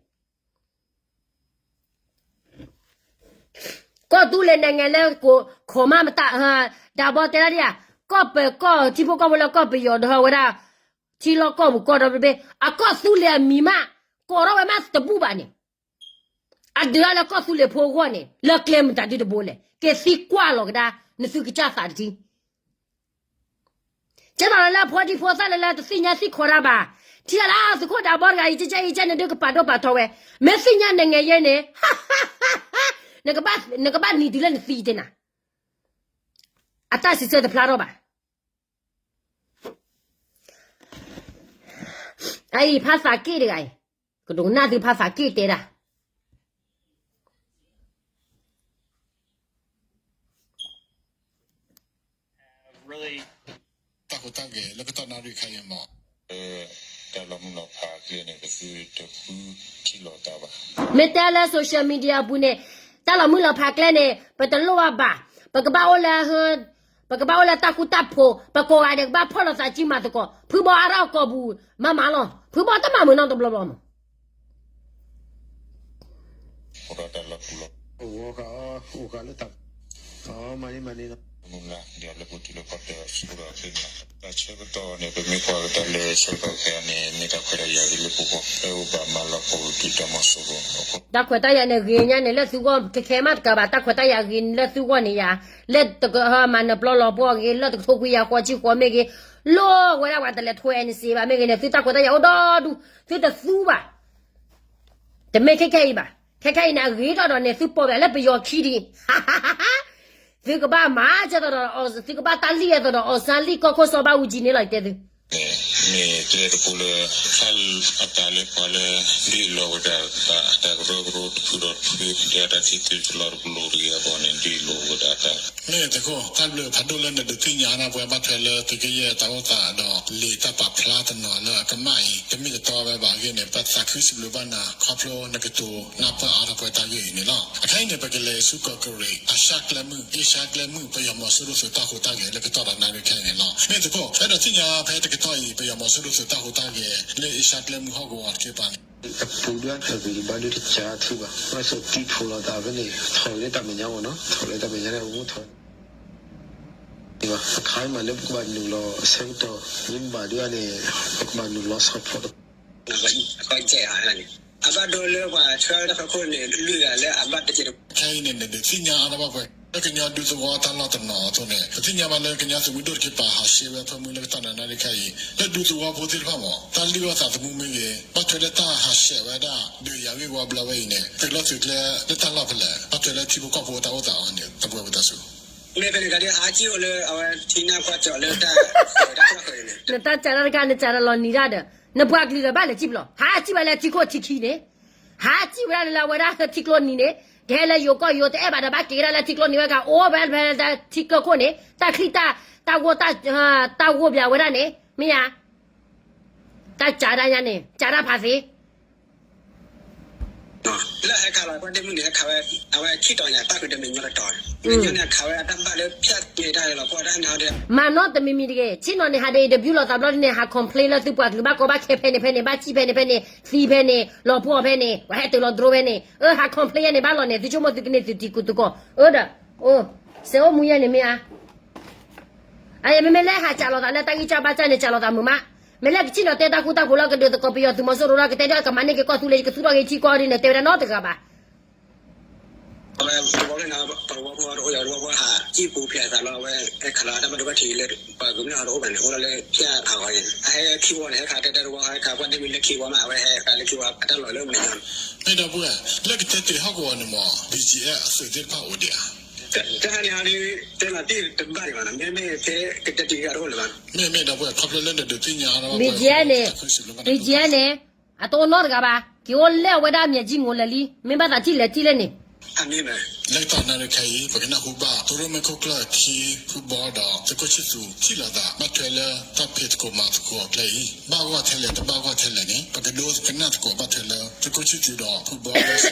ကီၢ်သူလ့ၤနိုင်ငံလၢ ကိးမးမတၤ, ဒၣ်ဘီတဲဒၣ်ဒံးဧါ, ကီၢ်ပၢၤကီၢ် ထံဖိကီၢ်ဖိလၢကီၢ်ပယီၤဒီးဝဲဒၣ်, ထံလီၢ်ကီၢ်ပူၤကီၢ်ဒီဘ့ၣ်, အကီၢ်သူလ့ၤအမံၤမး, ကိးထီၣ်ဝဲမးတဘူၣ်ဘၣ်န့ၣ်, အဒုးလၢကီၢ်သူလ့ၤဖိအဂီၢ်န့ၣ် လၢကျဲမတၤဒုတဘိလဲၣ်, က့ၤသံကွၢ်လီၤကဒါ, နသုကစၢ်သးတထံ ကဲဘၣ်လၢအဖိဒံဖိသၣ်လၢလၢတသ့ၣ်ညါသံခိးတၢ်ဘၣ်, ထံၣ်တၢ်လၢသုးခိၣ်ဒၣ်ဘီတဂၤအံၤ ကကဲအံၤကဲန့ၣ်ဒုးကပာ်ဒိၣ်ပာ်ထီဝဲ, မ့ၢ်သ့ၣ်ညါနငဲၤယဲန့ၣ်, နကဘၣ်နံၤတုၤလၢနသံတဲနၤ, အတၢ်စံးဆၢတဖျါထီၣ်ဘၣ်. အအံၤဖါသးက့ၣ်တဂၤအံၤ, ကဒိးကနၣ်သုဖါသးက့ၣ်တဲဒၣ် တၢ်ခိတၢ်ဂဲၤလၢကတီၢ်နၣ်ရံၣ်ခဲအံၤမး, တၢ်လီၤမုၢ်လီၤဖးကျဲန့ၣ် ပသုတဃုထံၣ်လိာ်သးဘၣ်. မ့ၢ်တဲလၢ social media အပူၤန့ၣ်, တၢ်လီၤမုၢ်လီၤဖးကျဲန့ၣ် ပတလိၣ်ဘၣ်ဘၣ်, ပကဘၣ်အိၣ်လၢ ပကဘၣ်အိၣ်လၢတၢ်ဃူတၢ်ဖိး, ပကိးဂၤဒဲးကဘၣ်ဖီၣ်လိာ်သးကံမၤသကိး, ဖုဘီအါထီၣ်ကိာ်ပူၤမးမးလီၤ, ဖုဘီတမၤမုာ်နီတဘျီဘျီမး. တၢ်ခွဲးတၢ်ယာ်န့ၣ်ဂ့ၤညါန့ၣ်လၢသုဂီၢ် ခဲခဲမးတကးဘၣ်, တၢ်ခွဲးတၢ်ယာ်ဂ့ၤန့ၣ်လၢသုဂီၢ်န့ၣ်ယါ, လၢတကမၤနၢၤပျီလီၤပှီၢ်ဂ့ၤ, လၢတကထိခွံကယၤဃိးဆံဃိးမ့ၢ်ဂ့ၤ, လိၣ်ဝဲဒၣ်ပှၤတလဲၤထိ NCA ဘၣ်မ့ၢ်ဂ့ၤန့ၣ် သုတၢ်ခွဲးတၢ်ယာ်အိၣ်ဒီဒူၣ်, သုတသူဘၣ်. တမ့ၢ်ခဲခဲအံၤဘၣ်, ခဲခဲအံၤန့ၣ် အဂ့ၤထီၣ်ဒီးန့ၣ် သုပိာ်ပၠးလၢပယီၤခံဒံး, သုကဘၣ်မၤကဲသိးဒီး, သုကဘၣ်တၢ်လံၣ်အသိးဒီး အီၣ်စၢလံၣ်ကီၢ်ခိၣ်စီၤဘၣ်အူကၠံန့ၣ်လီၤ ယတဲသု မ့ၢ်ကျဲတဘိလၢ ခါလၢအတၢ်လဲၤပှၤလၢဒုးလိာ်ဝဲဒၣ်တၢ်ကရၢကရိတဖုဒီးတဖု ဒ်အတၢ်ထံၣ်သုတလီၢ်တကလိၤတဂ့ၤအဂီၢ်န့ၣ် ဒုးလိာ်ဝဲဒၣ်တၢ် မ့ၢ်သကိး တၢ်ဘျုးဖးဒိၣ်လၢနဒုးသ့ၣ်ညါနၢ်ပှဲၤဘၣ်ထွဲလၢသုးက့ယဲၢ်တၢ်အိၣ်သးဒီး လံာ်တၢ်ပာ်ဖျါတနီၤလၢအကမၣ်အံၤ တမ့ၢ်တတီဝဲဘၣ်အဂ့ၢ်န့ၣ် ပသးခုစံးဘျုးဘၣ်နၤ ခီဖျိနကတိၤနၢ်ပၢၢ်အါထီၣ်ပှဲၤတၢ်ဂ့ၢ်အံၤန့ၣ်လီၤ. အခဲအံၤန့ၣ် ပကလဲၤဆူကီၢ်ကရ့ၣ် အရှမ်းကျဲမုၢ် အ့ရှါကျဲမုၢ် ပယီၤမီၤစိရိၤသုးတၢ်ဟူးတၢ်ဂဲၤလၢကတီၢ်ဒီးနၣ်ရံၣ်ခဲအံၤန့ၣ်လီၤ. မ့ၢ်သကိး အဲၣ်ဒိးသ့ၣ်ညါဖဲတကတီၢ်အံၤ ပ သုးမီၤစိရိၤသုးတၢ်ဟူးတၢ်ဂဲၤ လၢအ့ရှါကျဲမုၢ်ဟီၣ်ကဝီၤတက့ၢ်ပၣ်န့ၣ် အပူၤဒၣ်တၢ်ဂ့ၤဘၣ်ဒုတကးထူၣ်ဘၣ်, ဘၣ်ဆၣ်တံၢ်ဖိလီၤသးဖဲန့ၣ် ထီၣ်လၢတၢ်မဲာ်ညါအီၤနီၤ, ထီၣ်လၢတၢ်မဲာ်ညါန့ၣ် အိၣ်ထီၣ် အခါမးလၢပကဘၣ်နုာ်လီၤအဆၢကတီၢ် မ့ၢ်ဘၣ်ဒုန့ၣ် ပကဘၣ်နုာ်လီၤဆီဖီတ အဘၣ်ဒိလၢပှၤဆှၢတၢ်ဖီခိၣ်န့ၣ် လွံၢ်ဂၤလၢအဘၣ်တက့ၢ်တ ခဲအံၤန့ၣ် နဒုးသ့ၣ်ညါအါထီၣ်ဘၣ်ပှဲၤ လၢကညီဒူသဝီတၢ်လီၢ်တနီၤအသိးန့ၣ် ပသ့ၣ်ညါဘၣ်လၢကညီသုးမုၢ်ဒိၣ်တခ့ပာ်ဟးရှဲဝဲအဖၢမုၢ်လၢကတီၢ်နၣ်ရံၣ်ခဲအံၤ လၢဒူသဝီဖိသ့ၣ်တဖၣ်မး တၢ်လုၢ်အီၣ်သးသမူမ့ၢ်ဂ့ၤ ဘၣ်ထွဲလၢတၢ်ဟးရှဲဝဲဒၣ် ဒုးယၤဂ့ၢ်ဝီဘျီဝဲအံၤန့ၣ် သုးလီၢ်သုးကျဲလၢတၢ်လီၢ်ဖဲလဲၣ် ဘၣ်ထွဲလၢထံဖိကီၢ်ဖိတၢ်အိၣ်သးအီၤန့ၣ် သပှၢ်ပတၢ်ဆူ မ့ၢ်ဖဲန့ၣ်ကဒီး ဟးကံၣ်အိၣ်လၢအဝဲထံနၢ်ကွၢ်ကၠီၣ်လၢတၢ် နတၢ်စးထီၣ်တခါ နစးထီၣ်လီၤနံၤတၢ်ဒီး နပှၤကလုာ်ဒီးဘၣ်လဲၤစံၣ်ပလီၢ် ဟးစံၣ်ဝဲလၢထံခိၣ်ထံခံန့ၣ် ဟးစံၣ်ဝဲဒၣ်လၢအဝဲဒၣ်ထံကျိနံၤန့ၣ် ကဟဲလၢယိၤကီၢ်ယိၤတအဲၣ်ဘၣ်ဒီးဘၣ်က့ၤကဒါလၢထံကျိနံၤဝဲက အိၣ်ဝဲဖဲထံကျိခိၣ်န့ၣ် တၢ်ချံၣ်တၢ် တၢ်ဂိၢ် တၢ်ဂိၢ်ဘၣ်ဝဲဒၣ်န့ၣ် မ့ၢ်ဧါ တၢ်စးဒၣ်ညါန့ၣ် စးဒၣ်ဖးသ့ လၢဟဲခးလီၤကွၢ်ဒ့မုၣ်န့ၣ် ဟဲခးဝဲ အဝဲခံတီၤညါ တၢ်ဃုာ်ဒီးမဲာ်ညီတတီၤ မဲာ်ညီန့ၣ် အခးဝဲအတၢ်ဘၣ်လၢဖၠၣ်က့ၤတၢ်လီၤ ကွၢ်တၢ်န့ၣ်ဒီး မၤနီတမံၤမံၤတဂ့ၤ ဆ့ၣ်နီၤန့ၣ် ဟးဒ်အံၤ တဘျုးလီၤသးဘျီဒ်န့ၣ် ဟး complain လၢသုပှၤကလုာ်ဘၣ်ကီဘၣ်ခဲဖဲန့ၣ်ဖဲန့ၣ် ဘၣ်စံၣ်ဖဲန့ၣ်ဖဲန့ၣ် သံဖဲန့ၣ် လီၤပှီၢ်ဖဲန့ၣ် ပှၤဟဲတုၤလီၤဒြိဖဲန့ၣ် အၢ ဟး complain ယဲန့ၣ် ဘၣ်လီၤန့ၣ် သုဆိကမိၣ်သုကန့ၢ်သုတံၤကူၣ်သကိး အၢဒီး အိၣ် စဲးအိၣ်မူယဲန့ၣ်မ့ၢ်ဧါ အမ့မ့ၢ်လၢဟးစးလီၤသးလၢတၢ်ဂံၢ်စၢ်ဘါစၢ်န့ၣ် စးလီၤသးမုာ်မး, မ့ၢ်လၢကစံၣ်လီၤတဲတၢ်ဃူတၢ်ဖိးလၢကဒုးသကိးပယီၤသုးမီၤစိရိၤဒီး ကတဲဒၣ်ကမၤန့ၢ်က့ၤကီၢ်သူလ့ၤ ကသူထီၣ်က့ၤထံကီၢ်ဒ်န့ၣ် တဲဝဲဒၣ်နီတဂၤဘၣ်. အဝဲသဝီဖျၢၣ်န့ၣ် ပှၤသဝီဖိတအိၣ်ယၤ သဝီဖိဟးစံၣ်ပူၤဖျဲးအသးလီၤ အဝဲဟဲခးလီၤအတၢ်ဘၣ်ဒိဘၣ်ထံးလၢ ပှၤကမျၢၢ်ဟီတအိၣ်ဘၣ်န့ၣ် အိၣ်လီၤလၢဖၠၣ်အဂီၢ်န့ၣ် အဟဲခံဝီန့ၣ် ဟဲခးတဲတၢ်တဝီ ဟဲခးကွၢ်ဒ့မုၣ်လၢခံဝီမး အဝဲဟဲခးလၢခံဝီအတၢ်လီၢ်လၢမဲာ်ညါ မ့ၢ်ဒီပုၢ်ဝဲၢ် လၢကတဲတ့ၢ်ဟီၣ်ကဝီၤန့ၣ်မ့ၢ် ဘံၣ်ကၠံၣ်အဲၣ် အသုးသ့ၣ်တဖၣ်အိၣ်ဒံးဧါ. တၢ်ဟါန့ၣ်ဟါဒ် တဲလီၤတံၢ်တဘၣ်ဒံးဘၣ်နီၤ မ့မ့ၢ်တဲကတဲတ့ၢ်ဂၤတအိၣ်လၢၤဘၣ်. မ့မ့ၢ်ဒီပုၢ်ဝဲၢ် ခီဖျိလၢနဒုးသ့ၣ်ညါအါထီၣ်ဘၣ်ပှဲၤ ဘံၣ်ကၠံၣ်အဲၣ်န့ၣ် ဘံၣ်ကၠံၣ်အဲၣ်န့ၣ် အတအိၣ်နီတဂၤဘၣ် က့ၤအိၣ်လဲၣ်အဝဲဒၣ်အမဲာ်ကၠံၣ်ငိၤလၢာ်လံ မ့ၢ်ဘၣ်သးထံၣ်လဲၤထံၣ်လဲၣ်န့ၣ် လၢကတီၢ်နၣ်ရံၣ်ခဲအံၤ ပကနၢ်ဟူဘၣ် ရိမ့ၢ်ခိၣ်ကျၢၢ်အခံ ဖုဘီဒီးသုးခိၣ်ဆံၣ်သူး ထံၣ်လိာ်သး ဘၣ်ထွဲလၢတၢ်ဖံးသကိးမၤသကိးအကျဲအံၤ ဘၣ်ဂီၢ်ထဲလဲၣ် တဘၣ်ဂီၢ်ထဲလဲၣ်န့ၣ် ပကဒိကနၣ်သကိးဘၣ်ထွဲလၢ သုးခိၣ်ဆံၣ်သူးဒီးဖုဘီလၢ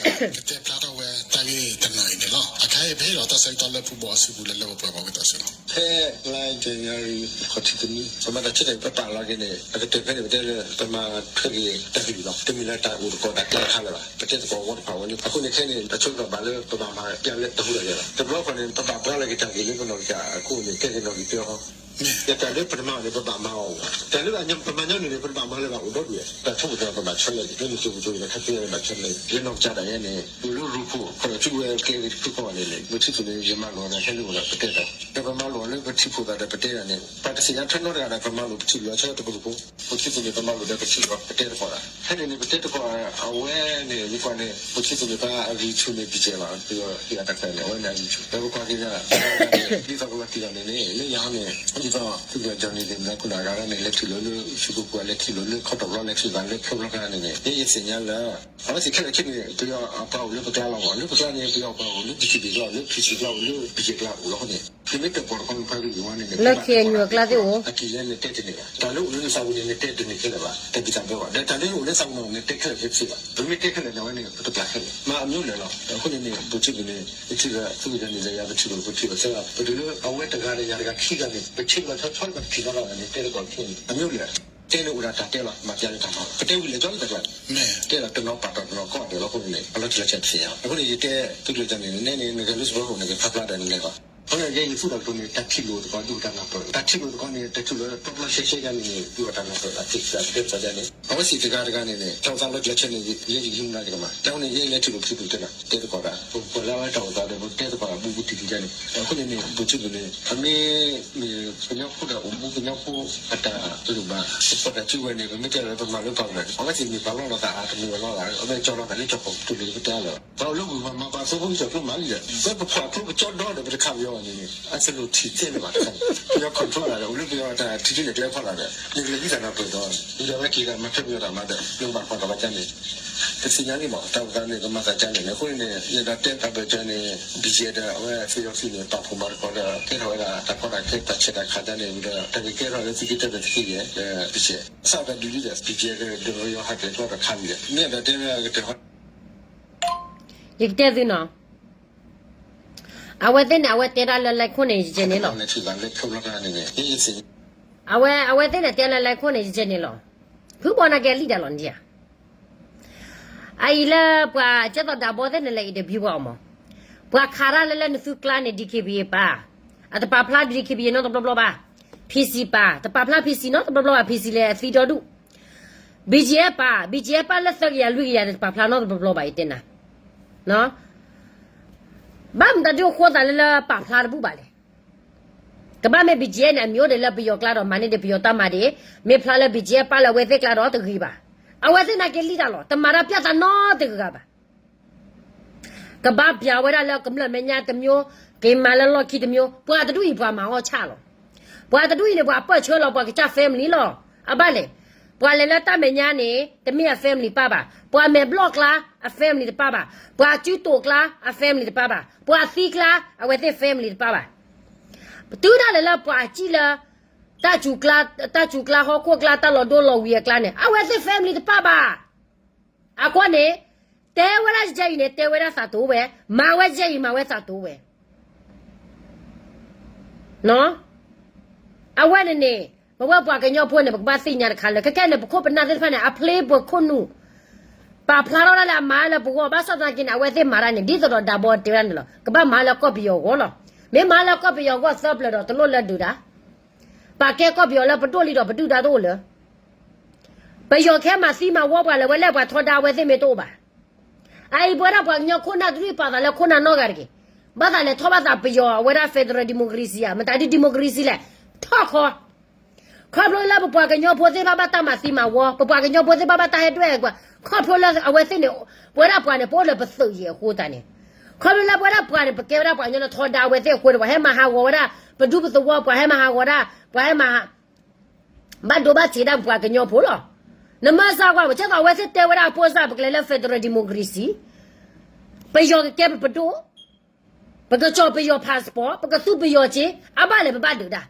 ကတဲဖျါထီၣ်ဝဲတၢ်ဂ့ၢ်တနီၤအံၤန့ၣ်လီၤ. အခါအံၤ ပဟ့ၣ်လီၤတၢ်ဆၢကတီၢ်လၢဖုဘီအစုပူၤလၢလၢပှဲၤပှဲၤ ပှၤဝံသးစူၤလီၤ. ဖဲလါယနူၤအါရံၤ ခီၣ်ထံးတနွံ ပမၤတၢ်ဆၢကတီၢ် ပပာ်လီၤက့ၤန့ၣ် ပကတၢၢ်ဖဲန့ၣ် ပတဲလၢ ပမၤထွဲက့ၤတၢ်ဂ့ၢ်လီၤ. တမ့ၢ်လၢတၢ်အိၣ်တကိးတၢ်ကျဲတခါလၢၤဘၣ်. ပတဲသကိးဝီတဖၣ်ဝဲန့ၣ် အဃိန့ၣ်ခဲန့ၣ် အဆိကတၢၢ်ဘၣ်လၢပဘၣ်မၤပျၢ်လၢတဟူးဒီးယဲလီၤ. တဘျီဃီန့ၣ် ပဘၣ်ပျၢ်လီၤက့ၤတၢ်ဂ့ၢ်လၢပနီၢ်ကစၢ်အခိၣ်န့ၣ် ကဲက့ၤနီၢ်ဂံၢ်တၢဃီ တၢ်လၢပတမၤအီၤန့ၣ် ပဘၣ်မၤအီၤဘၣ်. တၢ်လၢပမၤညီနုၢ်န့ၣ် ပတဘၣ်မၤလၢၤဘၣ်အိၣ်ဒီဒူၣ်ဝဲ. တၢ်ဆိကတၢၢ်ပဘၣ်ဆၢလၢာ်လံ လၢနကၠိပကၠိအံၤ တၢ်ခါဆူညါန့ၣ်ဘၣ်ဆၢလၢာ်လံ လၢနီၢ်ကစၢ်ဒၣ်ယဲန့ၣ် အိၣ်လၢရူၢ်ခိၣ် ခီၣ်ထံးဝဲကဲဂ့ၤတဖုဃီန့ၣ်န့ၣ် ပထံၣ်သူၣ်န့ၣ် ယမၤလိာ်ဒီးဟဲလၢအိၣ်ဒီးပတဲတၢ် ဒီးပမၤလိာ်လၢပထံၣ်ဖှိၣ်သးဒီးပတဲတၢ်န့ၣ် ပှၤတသ့ၣ်ညါထွဲနီတဂၤဒီး ပမၤလိာ်ပထံၣ်လိာ်ဆၢတကလုာ်ဖိ ပထံၣ်သူၣ်န့ၣ် ပမၤလိာ်ဒီးပထံၣ်လိာ်ပတဲသကိးတၢ် ဖဲန့ၣ်န့ၣ် ပတဲသကိးအဝဲန့ၣ် ယကွၢ်န့ၣ် ပထံၣ်သူၣ်န့ၣ် ပှၤအဂံၢ်ဆူၣ်န့ၣ် ပံၤစဲးလီၤ ပယီၤဟ့ၣ်အတၢ်ခါန့ၣ် အဝဲန့ၣ်အဂံၢ်ဆူၣ် ဒီးပကွၢ်က့ၤဒီး ဒ်သိးပဝဲတံၢ်လီၤန့ၣ်န့ၣ် လၢယၤဟီန့ၣ် ဒ်သိး သုးကလၢၤကၠီၣ်န့ၣ် သ့ၣ်မနၤခိၣ်နၢ်ဂၤန့ၣ် လဲၤထံၣ်လိာ်လၢ ဆူၣ်ကိၣ်ပူၤ လဲၤထံၣ်လိာ်လၢခီတီၢ်ဘျီ လဲၤထံၣ်သးလၢဖျိဖျီခါန့ၣ်န့ၣ် ယဲယသ့ၣ်ညါလၢ အဝဲသ့ၣ်ခဲလၢာ်ခဲဆ့န့ၣ် ပယီၤအပှၤအိၣ်လၢပကျါလီၤမး လၢပကျါန့ၣ် ပယီၤအပှၤအိၣ်လၢ ပထံၣ်ဘ့ၣ်ကျါ လၢဖံၣ်ဆံၣ်ကျါ အိၣ်လီၤအဃိန့ၣ် သုမ့ၢ်တၢၣ်ပီၣ်တခီ မ့ၢ်ဖါဂ့ၢ်ဂ့ၢ်ဝါန့ၣ်န့ၣ် လၢ ခ့ၣ်အဲၣ်ယူၣ် အကျါသ့ၣ်အိၣ် အက့ၤလၢန့ၣ်တဲတန့ၢ်ဘၣ် တၢ်လၢအိၣ်လၢ သးပူၤန့ၣ် နတဲတန့ၢ်ခဲလၢာ်ဘၣ် တၢ်ဘံၣ်တၢ်ဘၢဘၣ် ဒီးတၢ်လၢအိၣ်လၢသးပူၤန့ၣ် နတဲခဲလၢာ်ခဲဆ့ဘၣ် ပမ့ၢ်တဲခဲလၢာ်န့ၣ် အဝဲန့ၣ် ပတပျၢ်ခဲလၢာ် မၤအမျိုးလဲၣ်လီၤ အဃိန့ၣ်န့ၣ် ပထံၣ်ဘ့ၣ်န့ၣ် ပထံၣ်ဘၣ် သုးကလၢၤကၠီၣ်န့ၣ် ယၤပထံၣ်လိာ် ပထံၣ်ဘၣ်သၢဂၤ ပတုၤလၢအဝဲတဂၤဒီးယၤတဂၤခံဂၤန့ၣ် ပထံၣ်ဘၣ်ဆီဆီလၢပထံၣ်ဘၣ်လီၤန့ၣ် တဲသကိးခဲန့ၣ် အမျိုးလဲၣ် တဲန့ၣ်အိၣ်ဒၣ်တၢ်တဲလီၤ မၤပျၢ်လၢတၢ်မၤလီၤ ပတဲဝံၤလဲၣ်ကၠီလၢတၢ်ကျါ တဲလီၤတနီၤပာ်တီၢ်တနီၤကီၢ်ဒဲးလီၤအဃိန့ၣ်န့ၣ် အလီၤတံၢ်လီၤဆဲးတသ့ၣ်ညါ အဃိန့ၣ် ယတဲသုးကလၢၤကၠီၣ်န့ၣ် နဲန့ၣ် နဂဲၤလၢစရီဖိန့ၣ် ကဖးဖျါဒီးနလဲၤလီၤ အဃိန့ၣ် ယဲယသူၣ်တၢ်ကတိၤန့ၣ် တၢ်ထံၣ်လိာ်သကိးဒုၣ်တၢ်နၢ်ပၢၢ် တၢ်ထံၣ်လိာ်သကိးန့ၣ် တၢ်ထံၣ်လိာ်လၢပျီပျီရှဲရှဲယါန့ၣ်န့ၣ် ဒုၣ်တၢ်နၢ်ပၢၢ် တၢ်ထံၣ်တၢ်တဲသကိးယါန့ၣ် အဝဲသ့ၣ်တဂၤတဂၤန့ၣ်န့ၣ် တၢ်အိၣ်သးလီၤတံၢ်လီၤဆဲးန့ၣ် ယဲယကဟံးမူဒါယကမၤ တၢ်အဃိန့ၣ် ယဲယလဲၤထံၣ်လိာ်ပထံၣ်လိာ်တဲလီၤ တဲသကိးတၢ် ပကွၢ်လၢအဝဲတၢ်အိၣ်သးဒီး ပတဲသကိးတၢ်ဘူးဘူးတံၢ်တံၢ်ယါန့ၣ် အဃိန့ၣ်န့ၣ် ပထံၣ်လိာ်န့ၣ် အမ့ၢ် မ့ၢ်ကညီဖိဒီးအိၣ်မူကညီဖိအတၢ်လိၣ်ဘၣ် ပတၢ်စုကဝဲၤန့ၣ် ပမ့ၢ်တဲလၢပမၤလၢပှၤကညီ အဝဲသ့ၣ်မ့ၢ်ပှၤလီၢ်လီၤသး တမ့ၢ်ဝဲလီၤသး အဝဲကၠီလီၤသးလၢကၠီၣ်ခိၣ်တူၢ်လိာ်ပတဲလီၤ ပှၤအိၣ်လၢဝံၤမၤမၤပှၤသိဖိကၠီၣ်ကျိမးလံဒီး ပပဖီၣ်အကျိကၠီဒီဒီးပတခးပယီၤန့ၣ်န့ၣ် အစလိၣ်ထံၣ်သ့လၢၤဘၣ်တခါန့ၣ် ပယီၤ control သးဒီး အိၣ်လၢပယီၤတၢ်ထံၣ်ထံၣ်န့ၣ် ကျဲဖီလာ်ဒီး နကလဲၤဂံၢ်သးနၢ်ပၢၢ်ဒီး ဝံၤဒီးအဝဲက့ၤဒီးမၤထွဲပယီၤတၢ်မၤဒီး နကဘၣ်ကွၢ်တၢ်ဘၣ်ကါန့ၣ် တသ့ၣ်ညါလံမး တၢ်အိၣ်သးန့ၣ် ကမၤသးကါန့ၣ် အဃိန့ၣ် ယအဲၣ်ဒိးတဲတၢ်ဘၢၣ်စၢၤန့ၣ် ဘံၣ်ယဲၢ်ဒီး အဝဲသ့ၣ်ယီၤသံၣ်န့ၣ် ပာ်ဖှိၣ်မၤသကိးဒီး ကဲထီၣ်ဝဲဒၣ်တၢ်ကီတၢ်ခဲ တၢ်ဆဲးတၢ်ခးဒ်န့ၣ်ဝံၤဒီး တၢ်က့ၤကဲထီၣ်လၢသုးက့တၢၢ်ဒီးသုးက့ယဲၢ် ဒီးဘံၣ်ယဲၢ် စးထီၣ်တၢ်ဒုးလံဒီး ဘံၣ်ယဲၢ်ကဒီးယီၤဟးကဲၤကျီဒီးခါလံဒီး မ့ၢ်အဲၣ်ဒိးတဲဝဲဒၣ်ကတၢၢ်ဃီ ယကတဲသုနီၤ အဝဲသ့ၣ်န့ၣ် အဝဲတဲတၢ်လၢလဲၤခိၣ်န့ၣ် ယကဲန့ၣ်လီၤ လၢဖျိဖျီခါန့ၣ်န့ၣ် ယသ့ၣ် အဝဲ အဝဲသ့ၣ်န့ၣ်တဲလၢလဲၤခိၣ်န့ၣ်ယဲန့ၣ်လီၤ. ဖုဘီန့ၣ်ကဲလံၣ်တၢ်လီၤန့ၣ်ဧါ. အအံၤလၢပှၤကဲသိးဒးဘီသ့ၣ်န့ၣ်လဲၤ interview ပှၤအီၤမး, ပှၤခးတၢ်လၢလၢနသုကျါန့ၣ် DKBA ပာ်, အတပာ်ဖျါ DKBA နီတဘျီဘျီဘၣ်, PC ပာ်, တပာ်ဖျါ PC နီတဘျီဘျီဘၣ်, PC လဲၤအသံဒီဒူၣ်, BGF ပာ်, BGF ပာ်လၢသၢကယၤလွံၢ်ကယၤန့ၣ် တပာ်ဖျါနီတဘျီဘျီဘၣ် ယတဲနၤ ဘၣ်မတၤဒုးအဃိသးလၢလၢပာ်ဖျါတဘူၣ်ဘၣ်လဲၣ်. ကဘၣ်မ့ၢ် BGF န့ၣ် အမံၤအိၣ်ဒံးလၢပယီၤကျါဒီး မၤန့ၢ်ဒံးပယီၤတၢ်မၤဒံး, မ့ၢ်ဖျါလၢ BGF ပာ်လၢအဝဲသ့ၣ်ကျါဒီးတဂ့ၤဘၣ်. အဝဲသ့ၣ်န့ၣ်ကဲလံၣ်တၢ်လီၤ, တမၤတၢ်ပျၢ်သးနီတဂၤဘၣ်. ကဘၣ်ပျၢ်ဝဲဒၣ်လၢကမျၢၢ်မဲာ်ညါတမျိုး, က့ၤမၤလၢလီၢ်ခံတမျိုး, ပှၤတဒူၣ်အံၤပှၤမၤအီၣ်ဆၣ်လီၤ. ပှၤတဒူၣ်အံၤန့ၣ် ပှၤပၢၢ်ဆၢလီၤ ပှၤကစၢ် family လီၤ. အဘၣ်လဲၣ်, ပှၤလဲၤလၢတၢ်မဲာ်ညါန့ၣ် တမ့ၢ်အ family တပၢ်ဘၣ်, ပှၤမဲာ်ဘျီၣ်ကျါ အ family တပၢ်ဘၣ်, ပှၤစုတိာ်ကျါ အ family တပၢ်ဘၣ်, ပှၤသံကျါ အဝဲသ့ၣ် family တပၢ်ဘၣ်. တုၤဒၣ်လဲာ်လၢပှၤစံၣ်လၢ တၢ်စူၤကျါ တၢ်စူၤကျါ ဟီၣ်ခိၣ်ကျါ တၢ်လီၤဒိလီၤဝံၤအကျါန့ၣ် အဝဲသ့ၣ် family တပၢ်ဘၣ်. အဃိန့ၣ် တဲဝဲဒၣ်ယဲအံၤန့ၣ် တဲဝဲဒၣ်သးတိၤဝဲ, မၤဝဲယဲအံၤ မၤဝဲသးတိၤဝဲ. အဝဲန့ၣ်န့ၣ် ပဝဲပှၤကညီဖိန့ၣ် ပကဘၣ်သ့ၣ်ညါတခါလၢ ခဲခဲန့ၣ် ပခိၣ်ပနၢ်သ့ၣ်တဖၣ်န့ၣ် အဖျ့ပခိၣ်နူာ် ပာ်ဖျါထီၣ်ဒၣ်လၢအမၤလၢပဂီၢ် ဘၣ်ဆၣ်သနာ်က့န့ၣ် အဝဲသ့ၣ်မၤတၢ်န့ၣ် ဒ်သိးဒီးဒးဘီတဲဝဲဒၣ်န့ၣ်လီၤ. ကဘၣ်မၤလၢကီၢ်ပယီၤအဂီၢ်လီၤ. မ့ၢ်မၤလၢကီၢ်ပယီၤအဂီၢ်သၢပျၢၤဒီး တလိၣ်လၢဒုးတၢ် ပာ်ကဲကီၢ်ပယီၤလၢပဒိၣ်လံဒီး ပဒုၣ်ဒါတအိၣ်လၢ ပယီၤကဟဲမၤသံမၤဝီပှၤလၢဝဲလဲၣ် ပှၤထီဒါအဝဲသ့ၣ်မ့ၢ်တအိၣ်ဘၣ်. အအံၤပဝဲဒၣ်ပှၤကညီခိၣ်နၢ်တဒူၣ်ပာ်သးလၢခိၣ်နၢ်နီတဂၤတဂ့ၤ. ဘၣ်သးလဲၤထီၣ်ဘၣ်သးပယီၤအဝဲဒၣ် federal democracy ဧါ, မတၤဒ် democracy လဲၣ်, ထီၣ်ခီ ခီဖျိလၢပပှၤကညီဖိသ့ၣ်တဖၣ်ဘၣ်တၢ်မၤသံမၤဝီ, ပပှၤကညီဖိသ့ၣ်တဖၣ်ဘၣ်တၢ်ဟဲဒွဲၣ်ကွၢ်, ခီဖျိလၢအဝဲသ့ၣ်န့ၣ် ပဝဲဒၣ်ပှၤန့ၣ် ပအိၣ်လၢပသုးယံၤအဃိသတးန့ၣ်, ခီဖျိလၢပဝဲဒၣ်ပှၤန့ၣ် ပကဲဝဲဒၣ်ပှၤကညီလၢထီဒါအဝဲသ့ၣ်အဃိန့ၣ် ပှၤဟဲမၤဟးဂီၤဝဲဒၣ် ပဒူပသဝီ, ပှၤဟဲမၤဟးဂီၤဒၣ်, ပှၤဟဲမၤ ဘၣ်ဒိဘၣ်ထံးဒၣ်ပပှၤကညီဖိလီၤ. နမ့ၢ်စၢ်ကွၢ် ပဆဲးသိးအဝဲသ့ၣ်တဲဝဲဒၣ်အဖိစၢ် ပကလဲၤလၢ federal democracy, ပယီၤကကဲပပဒိၣ်, ပကကၠီၤပယီၤ passport, ပကသူပယီၤစ့, အဘၣ်လဲၣ်ပဘၣ်ဒုးတၢ်,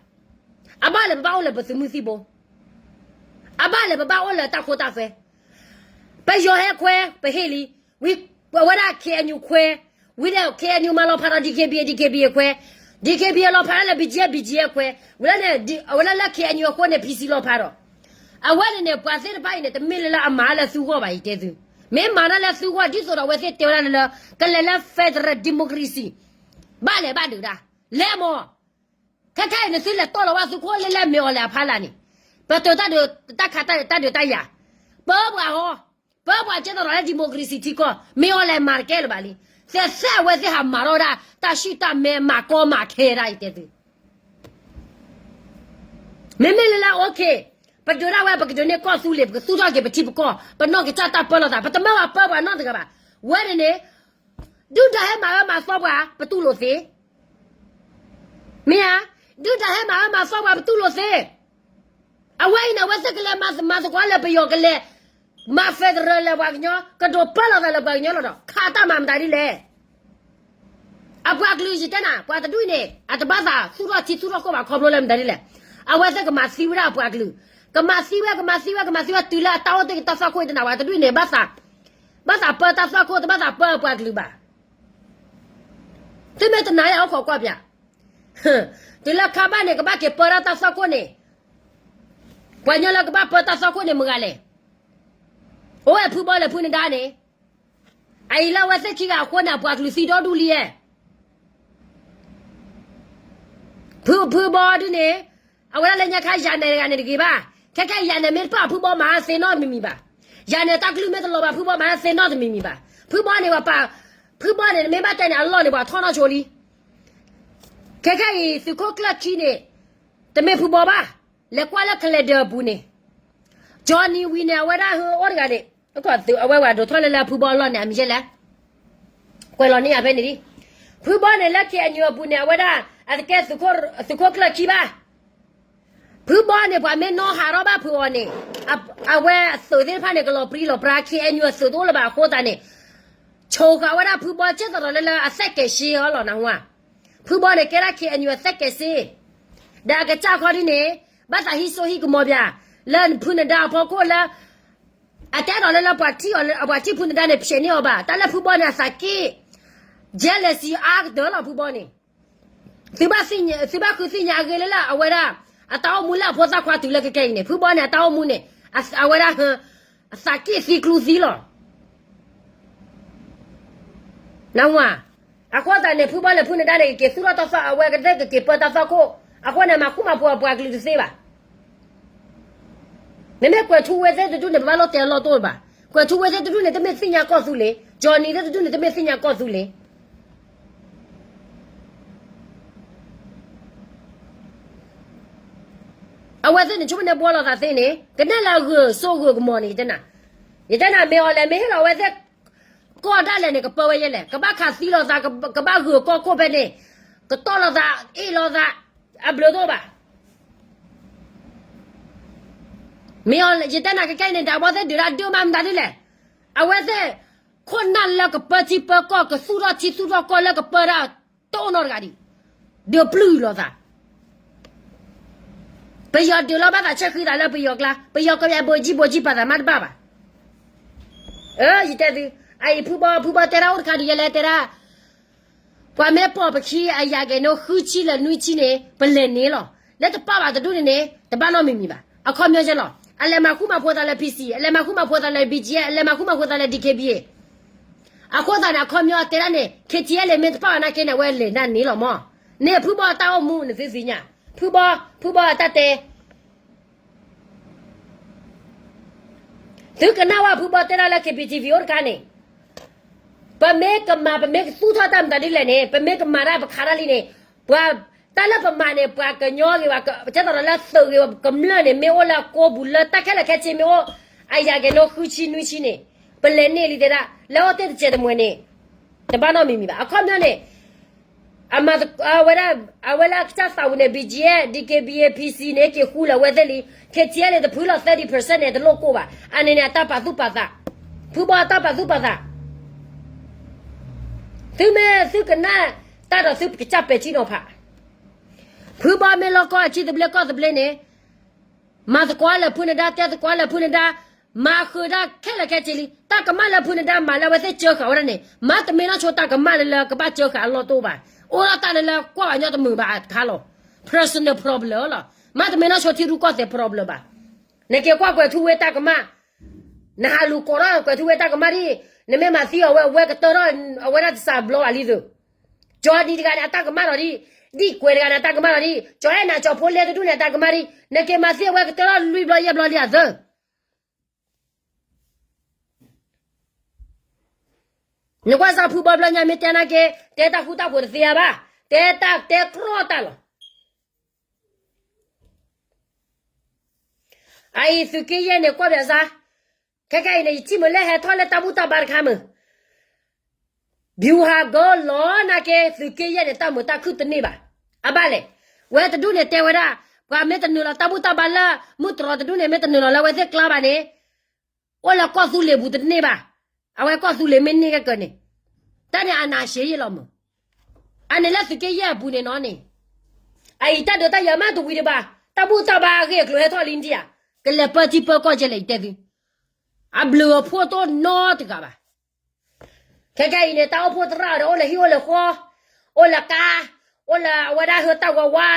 အဘၣ်လဲၣ်ပဘၣ်အိၣ်လၢပသုးမုၢ်သံၣ်ဘိ, အဘၣ်လဲၣ်ပဘၣ်အိၣ်လၢတၢ်ခိတၢ်သွဲ, ပယီၤဟဲခွဲ ပဟ့ၣ်လံ, ဝံၤအဝဲဒၣ် KNU ခွဲ, ဝံၤဒီး KNU မၤလီၤဖးဒီး DKBA, DKBA ခွဲ, DKBA လီၤဖးဒၣ်လၢ BGF, BGF ခွဲ, ဝံၤလၢန့ၣ် အဝဲဒၣ်လၢ KNU အဃိန့ၣ် PC လီၤဖးဒီး, အဝဲန့ၣ်န့ၣ် ပှၤသ့ၣ်တဖၣ်အံၤန့ၣ် တမ့ၢ်လၢလၢအမၤလၢသုဂီၢ်ဘၣ် ယတဲသု, မ့ၢ်မၤတၢ်လၢသုဂီၢ် ဒ်သိးဒီးအဝဲသ့ၣ်တဲဝဲဒၣ်လၢ ကလဲၤလၢ federal democracy, ဘၣ်လဲၤဘၣ်ဒုးတၢ်, လဲၤမး, ခဲခဲအံၤန့ၣ် သုလဲၤတီၢ်လီၤဝဲသုးခိၣ်လၢလၢမ့ၢ်အီၤလဲၤအဖီလာ်န့ၣ်, ပတုာ်တၢ်ဒုးတၢ်ခးတၢ်ဒုးတၢ်ယၤ, ပၢပှၤဟီ, ပၢပှၤကဲသိးဒီးလၢ democracy ထံကီၢ်, မ့ၢ်အီၤလဲၤမၤတကဲလၢၤဘၣ်လံ, သဲးသဲးအဝဲသ့ၣ်ဟးမၤထီၣ်ဝဲဒၣ် တၢ်ဆံၣ်တၢ်မဲမၤကီမၤခဲဒၣ် ယတဲသု မ့မ့ၢ်လၢလၢ okay, ပဒုးဒၣ်ဝဲ ပကဒုးန့ၢ်ကီၢ်သူလ့ၤ ပကသူၣ်ထီၣ်က့ၤပထံပကီၢ် ပနီၢ်ကစၢ်တၢ်ပၢလီၤသး ပတမၢဘၣ်ပၢပှၤနီတဂၤဘၣ်. ဝဲန့ၣ်န့ၣ် ဒုၣ်ဒါဟဲမၤဝဲမၤသီပှၤ ပတူၢ်လိာ်သ့, မ့ၢ်ဧါ, ဒုၣ်ဒါဟဲမၤဝဲမၤသီပှၤ ပတူၢ်လိာ်သ့. အဝဲအံၤန့ၣ် အဝဲသ့ၣ်ကလဲၤမၤသကိးလၢပယီၤကလဲၤ မၤ federal လၢပှၤကညီ ကဒိးပၢလီၤသးလၢပှၤကညီလီၤဒီး ခးတၢ်မၤမတၤဒ်လဲၣ်. အပှၤကလုာ်ယတဲနၤ ပှၤတဒူၣ်အံၤန့ၣ် အတဘၣ်သးသူၣ်ထီၣ်ထံသူၣ်ထီၣ်ခိၣ်ဘၣ် ခီဖျိလၢမတၤဒ်လဲၣ်. အဝဲသ့ၣ်ကမၤသံဝဲဒၣ်အပှၤကလုာ်, ကမၤသံဝဲ ကမၤသံဝဲ ကမၤသံဝဲ တုၤလၢအတၢ်အိၣ်သ့ၣ်ကတၢ်သွၣ်ခိၣ်အံၤတနၤ ပှၤတဒူၣ်အံၤန့ၣ် ဘၣ်သး ဘၣ်သးပၢတၢ်သွၣ်ခိၣ် တဘၣ်သးပၢအပှၤကလုာ်ဘၣ်. သုမ့ၢ်တနာ်ယအိၣ်ခိးကွၢ်ပၠး, တုၤလၢခါဘၣ်န့ၣ် ကဘၣ်က့ၤပၢဒၣ်တၢ်သွၣ်ခိၣ်န့ၣ်, ပှၤကညီလၢကဘၣ်ပၢတၢ်သွၣ်ခိၣ်န့ၣ်မတၤလဲၣ်. အိၣ်ဝဲဖုဘီလၢဖုနဒါန့ၣ်, အအံၤလၢအဝဲသ့ၣ်ခံဂၤအဃိန့ၣ် အပှၤကလုာ်သံဒီဒူၣ်လံဧါ. ဖု ဖုဘီဒုန့ၣ် အဝဲဒၣ်လၢညါခါယၤနဲၣ်တဂၤန့ၣ်တဂ့ၤဘၣ်. ခဲခဲအံၤယၤနဲၣ်မ့ၢ်တပၣ် ဖုဘီမၤသ့နီတမံၤမံၤဘၣ်. ယၤနဲၣ်တၢ်ကလုၢ်မ့ၢ်တလီၤဘၣ် ဖုဘီမၤသ့နီတမံၤမံၤဘၣ်. ဖုဘီန့ၣ် ပှၤပာ်, ဖုဘီန့ၣ် နမ့ၢ်ဘၣ်တဲန့ၣ် အလီၢ်န့ၣ် ပှၤထီၣ်နီၢ်ဆိလံ. ခဲခဲအံၤ သုးခိၣ်ကျၢၢ်ခံန့ၣ် တမ့ၢ်ဖုဘီဘၣ်. လဲၤကွၢ်လၢ calendar အပူၤန့ၣ် Johnny ဝံၤန့ၣ် အဝဲဒၣ်ဟဲအိၣ်တဂၤန့ၣ်, အဝဲဝဲဒိးထီၣ်လၢလၢဖုဘီအလီၢ်န့ၣ် အမံၤယဲလဲၣ်. ကွဲးလီၤန့ၢ်ယၤဖဲန့ၣ်လံ. ဖုဘီန့ၣ်လၢ K N U အပူၤန့ၣ် အဝဲဒၣ် အတကဲသုးခိၣ်ကျၢၢ်ခံဘၣ်. ဖုဘီန့ၣ် ပှၤမ့ၢ်နီၣ်ဟးထီၣ်ဘၣ်ဖုးအီၤန့ၣ်, အဝဲအသုးသ့ၣ်တဖၣ်န့ၣ် ကလီၤပြံလီၤပြါ K N U အသုးတအိၣ်လၢၤဘၣ်အဃိသတးန့ၣ်, ဆိဃာ်ဝဲဒၣ်ဖုဘီကဲသိးဒီးလၢလၢအသက်ကဲးစ့အီၤလီၤနဟါ. ဖုဘီန့ၣ်ကဲဒၣ် K N U အသက်ကဲးစ့, ဒီးအကစၢ်ခီဒ်န့ၣ်, ဘၣ်သးဟံးစိဟံးကမီၤပၠး, လၢဖုနဒါအဖီခိၣ်လၢ အတဲဒီးလၢလၢပှၤထံၣ်အီၤလၢ အပှၤထံၣ်ဖုနဒါန့ၣ် ဖျဲးန့ၢ်အီၤဘၣ်. တၢ်လၢဖုဘီန့ၣ်အသးက့ၣ်, jealousy အါကတၢၢ်လီၤဖုဘီန့ၣ်. သုဘၣ်ဃုသ့ၣ်ညါအဂ့ၢ်လၢလၢအဝဲဒၣ်, အတၢ်အိၣ်မူလၢအဖိသၣ်ခွါတုၤလၢခဲကနံၣ်အံၤန့ၣ် ဖုဘီန့ၣ် အတၢ်အိၣ်မူန့ၣ် အဝဲဒၣ် အသးက့ၣ်သံကျူသံလီၤ. နဝၤ, အဃိသတးန့ၣ် ဖုဘီလဲၤဖုနဒါန့ၣ် ကက့ၤသူၣ်ထီၣ်တၢ်သီၣ် အဝဲကသ့ၣ်ကက့ၤပၢတၢ်သီၣ်ခိၣ်, အဃိန့ၣ် မၤဃူမၤဖိးအပှၤကလုာ်တသ့ဘၣ်. မ့မ့ၢ်ကွဲၤထူဝ့သ့ၣ်တဒူၣ်န့ၣ် ပဘၣ်လိၣ်တဲအလီၢ်တအိၣ်ဘၣ်. ကွဲၤထူဝ့သ့ၣ်တဒူၣ်န့ၣ် တမ့ၢ်သ့ၣ်ညါကီၢ်သူလ့ၤ, ကၠီနံၤသ့ၣ်တဒူၣ်န့ၣ် တမ့ၢ်သ့ၣ်ညါကီၢ်သူလ့ၤ အဝဲသ့ၣ်န့ၣ် ဆိကမိၣ်န့ၣ်ဘှီလိာ်သးသ့န့ၣ် ကနဲၣ်လၢအဂၢၢ်စိဂၢၢ်ကမီၤန့ၣ် ယတဲနၤ, ယတဲနၤ မ့ၢ်အီၤလဲၣ် မ့ၢ်ဟ့ၣ်လီၤအဝဲသ့ၣ် ကီၢ်ဒၣ်လဲာ်န့ၣ် ကပၢဝဲယဲလဲၣ်, ကဘၣ်ခးသံလိာ်သး, ကဘၣ်ဂၢၢ်ကီၢ်ခိၣ်ဖဲန့ၣ်, ကတီၢ်လိာ်သး, အ့ၣ်လိာ်သး, အဘျုးတအိၣ်ဘၣ်. မ့ၢ်အီၤ ယတဲနၤ ခဲကနံၣ်အံၤန့ၣ် တၢ်ဘီသ့ၣ်ဒုးတၢ်ဒုးမးမတၤဒ်လဲၣ်, အဝဲသ့ၣ် ခိၣ်နၢ်လၢကပၢထံပၢကီၢ် ကသူၣ်ထီၣ်ထံသူၣ်ထီၣ်ကီၢ်လၢကပၢဒၣ် တအိၣ်နီတဂၤဒံး, ဒုးပျုၢ်လိာ်သး ပယီၤဒုးလီၤဘၣ်သးဆဲးဃံသးလၢပယီၤကျါ, ပယီၤကဘၣ်ဘိးကံဘိးကံပာ်သးမးတဘၣ်ဘၣ်. ယတဲသု, အအံၤဖုဘီ, ဖုဘီတဲဒၣ်အိၣ်တခါဒုးယဲလဲၣ်တဲဒၣ်, ပှၤမ့ၢ်ပိာ်ပခံအယၤကဲၤနိဃုဆံလၢနွံဆံန့ၣ် ပလဲၤန့ၣ်လီၤ. လၢတပာ်ဘၣ်တဒူၣ်န့ၣ်န့ၣ် တဘၣ်နီတမံၤမံၤဘၣ်. အခီပညီကဲလီၤ. အလဲၤမၤဃူမၤဖိးသးလၢ PC, အလဲၤမၤဃူမၤဖိးသးလၢ BGF, အလဲၤမၤဃူမၤဖိးသးလၢ DKBA. အဃိသတးန့ၣ် အခီပညီတဲဒၣ်န့ၣ် KTLA မ့ၢ်တပာ်ဘၣ်နာ်က့န့ၣ် အဝဲလဲၤဒၣ်န့ၣ်လီၤမၢ်. န့ၣ်ဖုဘီအတၢ်အိၣ်မူနသုသ့ၣ်ညါ, ဖုဘီ, ဖုဘီအတၢ်တဲ သုကနၣ်ဝဲဖုဘီတဲဒၣ်လၢ KBTV အိၣ်တခါန့ၣ်, ပမ့ၢ်ကမၤ ပမ့ၢ်ကသူၣ်ထီၣ်တၢ်မတၤဒ်လဲၣ်န့ၣ် ပမ့ၢ်ကမၤတၢ်ပခးတၢ်လံန့ၣ်, ပှၤ, တၢ်လၢပမၤန့ၣ် ပှၤကညီဂ့ၤဘၣ်, ကဲသိးဒီးလၢသုးဂ့ၤဘၣ်, ကမျၢၢ်န့ၣ် မ့ၢ်အိၣ်လၢအကိးပူၤလၢတၢ်ခဲလၢာ်ခဲဆ့မ့ၢ်အိၣ်, အယၤကဲၤနိဃုဆံနွံဆံန့ၣ်, ပလဲၤန့ၢ်လံတဲဒၣ် လၢအိၣ်တ့ၢ်တစဲးတမှဲၤန့ၣ်, တဘၣ်နီတမံၤမံၤဘၣ်. အခီပညီန့ၣ် အမၤသကိးဝဲဒၣ်, အဝဲလၢအကစၢ်သးဝံၤန့ၣ် BGF, DKBA, PC န့ၣ် က့ၤဃူလၢအဝဲသ့ၣ်လံ, KTLA န့ၣ် တဖုလီၤ သၢဆံ percent န့ၣ် တလိၣ်ကိၢ်ဘၣ်. အန့ၣ်န့ၣ် အတၢ်ပာ်သူၣ်ပာ်သး, ဖုဘီအတၢ်ပာ်သူၣ်ပာ်သး, သုမ့ၢ်သုကနၣ်တၢ်ဒီးသုကစၢ်ပဲာ်ထံနီၤဖး, ဖုဘီမ့ၢ်လီၢ်ကီၢ်အထံသဘျ့ကီၢ်သဘျ့န့ၣ် မၤသကိးလၢဖုနဒါ, တဲသကိးလၢဖုနဒါ, မၤဃုာ်တၢ်ခဲလၢာ်ခဲဆ့လံ. တၢ်ကမၣ်လၢဖုနဒါမၤလၢအဝဲသ့ၣ်စၢဃာ်ဝဲဒၣ်န့ၣ် မၤတမ့ၢ်နီၢ်ဆိတၢ်ကမၣ်လၢလၢကဘၣ်စၢဃာ်အလီၢ်တအိၣ်ဘၣ်. အိၣ်ဒီးတၢ်လၢလၢကွၢ်ဘၣ်ညီတမုာ်ဘၣ်အခါလီၤ. Personal problem လီၤ. မၤတမ့ၢ်နီၢ်ဆိထံရူၢ်ကီၢ်သဲး problem ဘၣ်. နက့ၤကွၢ်ကွဲၤထူဝ့တၢ်ကမၣ်, နဟးလူၤကိးထီၣ်ကွဲၤထူဝ့တၢ်ကမၣ်ဒ်, နမ့ၢ်မၤသံအီၤဝဲ အဝဲကတၢၢ်ထီၣ်, အဝဲဒၣ်တစးဘျီဘၣ်လံသု. ကၠီနံၤတဂၤန့ၣ် အတၢ်ကမၣ်လီၤဒ်, ဒ်ကွဲၤတဂၤန့ၣ် အတၢ်ကမၣ်လီၤဒ်, ကၠီအဲၣ်နၤကၠီဖိလဲတဒူၣ်န့ၣ် အတၢ်ကမၣ်ဒ်, နက့ၤမၤသံအဝဲကတၢၢ်ထီၣ်လွံၢ်ဘျီယဲၢ်ဘျီလံအသၢ နကွၢ်စၢ်ဖုဘီဘျီညါမ့ၢ်တဲနာ်က့, တဲတၢ်ဃူတၢ်ဖိးတသ့ဧါဘၣ်, တဲတၢ်တဲကြီတၢ်လီၤ. အအံၤသုးက့ယဲၢ်န့ၣ် ကွၢ်ပၠးစၢ်, ခဲကနံၣ်အံၤန့ၣ် ယထံၣ်မုာ်လၢဟဲထီၣ်လၢတၢ်ဘူၣ်တၢ်ဘါတခါမုာ် ဘျူးဟးဂီၤလီၤနာ်က့ သုးက့ယဲၢ်န့ၣ် တၢ်မုာ်တၢ်ခုၣ်တန့ၢ်ဘၣ်. အဘၣ်လဲၣ်, ဝဲတဒူၣ်န့ၣ်တဲဝဲဒၣ်, ပှၤမ့ၢ်တနုာ်လီၤတၢ်ဘူၣ်တၢ်ဘါလၢ မုၢ်တြီၤတဒူၣ်န့ၣ် မ့ၢ်တနုာ်လီၤလၢအဝဲသ့ၣ်ကျါဘၣ်န့ၣ်, အိၣ်လၢကီၢ်သူလ့ၤပူၤတန့ၢ်ဘၣ်. အဝဲကီၢ်သူလ့ၤမ့ၢ်န့ၢ်ကကၢၤန့ၣ်, တၢ်န့ၣ်အနးရှည်ယဲၢ်လီၤမုာ်. အန့ၣ်လၢသုးက့ယဲၢ်အပူၤန့ၣ်နီၤန့ၣ်, အအံၤတၢ်ဒုးတၢ်ယၤမးတဝံၤဒံးဘၣ်, တၢ်ဘူၣ်တၢ်ဘါအဂ့ၢ်အကျိၤဟဲထီၣ်လံဒံးဧါ, ကလဲၤပၢထံပၢကီၢ်ကဲလဲၣ် ယတဲသု အဘျုးအဖှိၣ်တအိၣ်နီတဂၤဘၣ်. ခဲကနံၣ်အံၤန့ၣ် တၢ်အိၣ်ဖှိၣ်သရၣ်ဒီး အိၣ်လၢဟံၣ်အိၣ်လၢဃီ, အိၣ်လၢကါ, အိၣ်လၢအဝဲဒၣ်ဟၢတၢ်ဝါဝါ,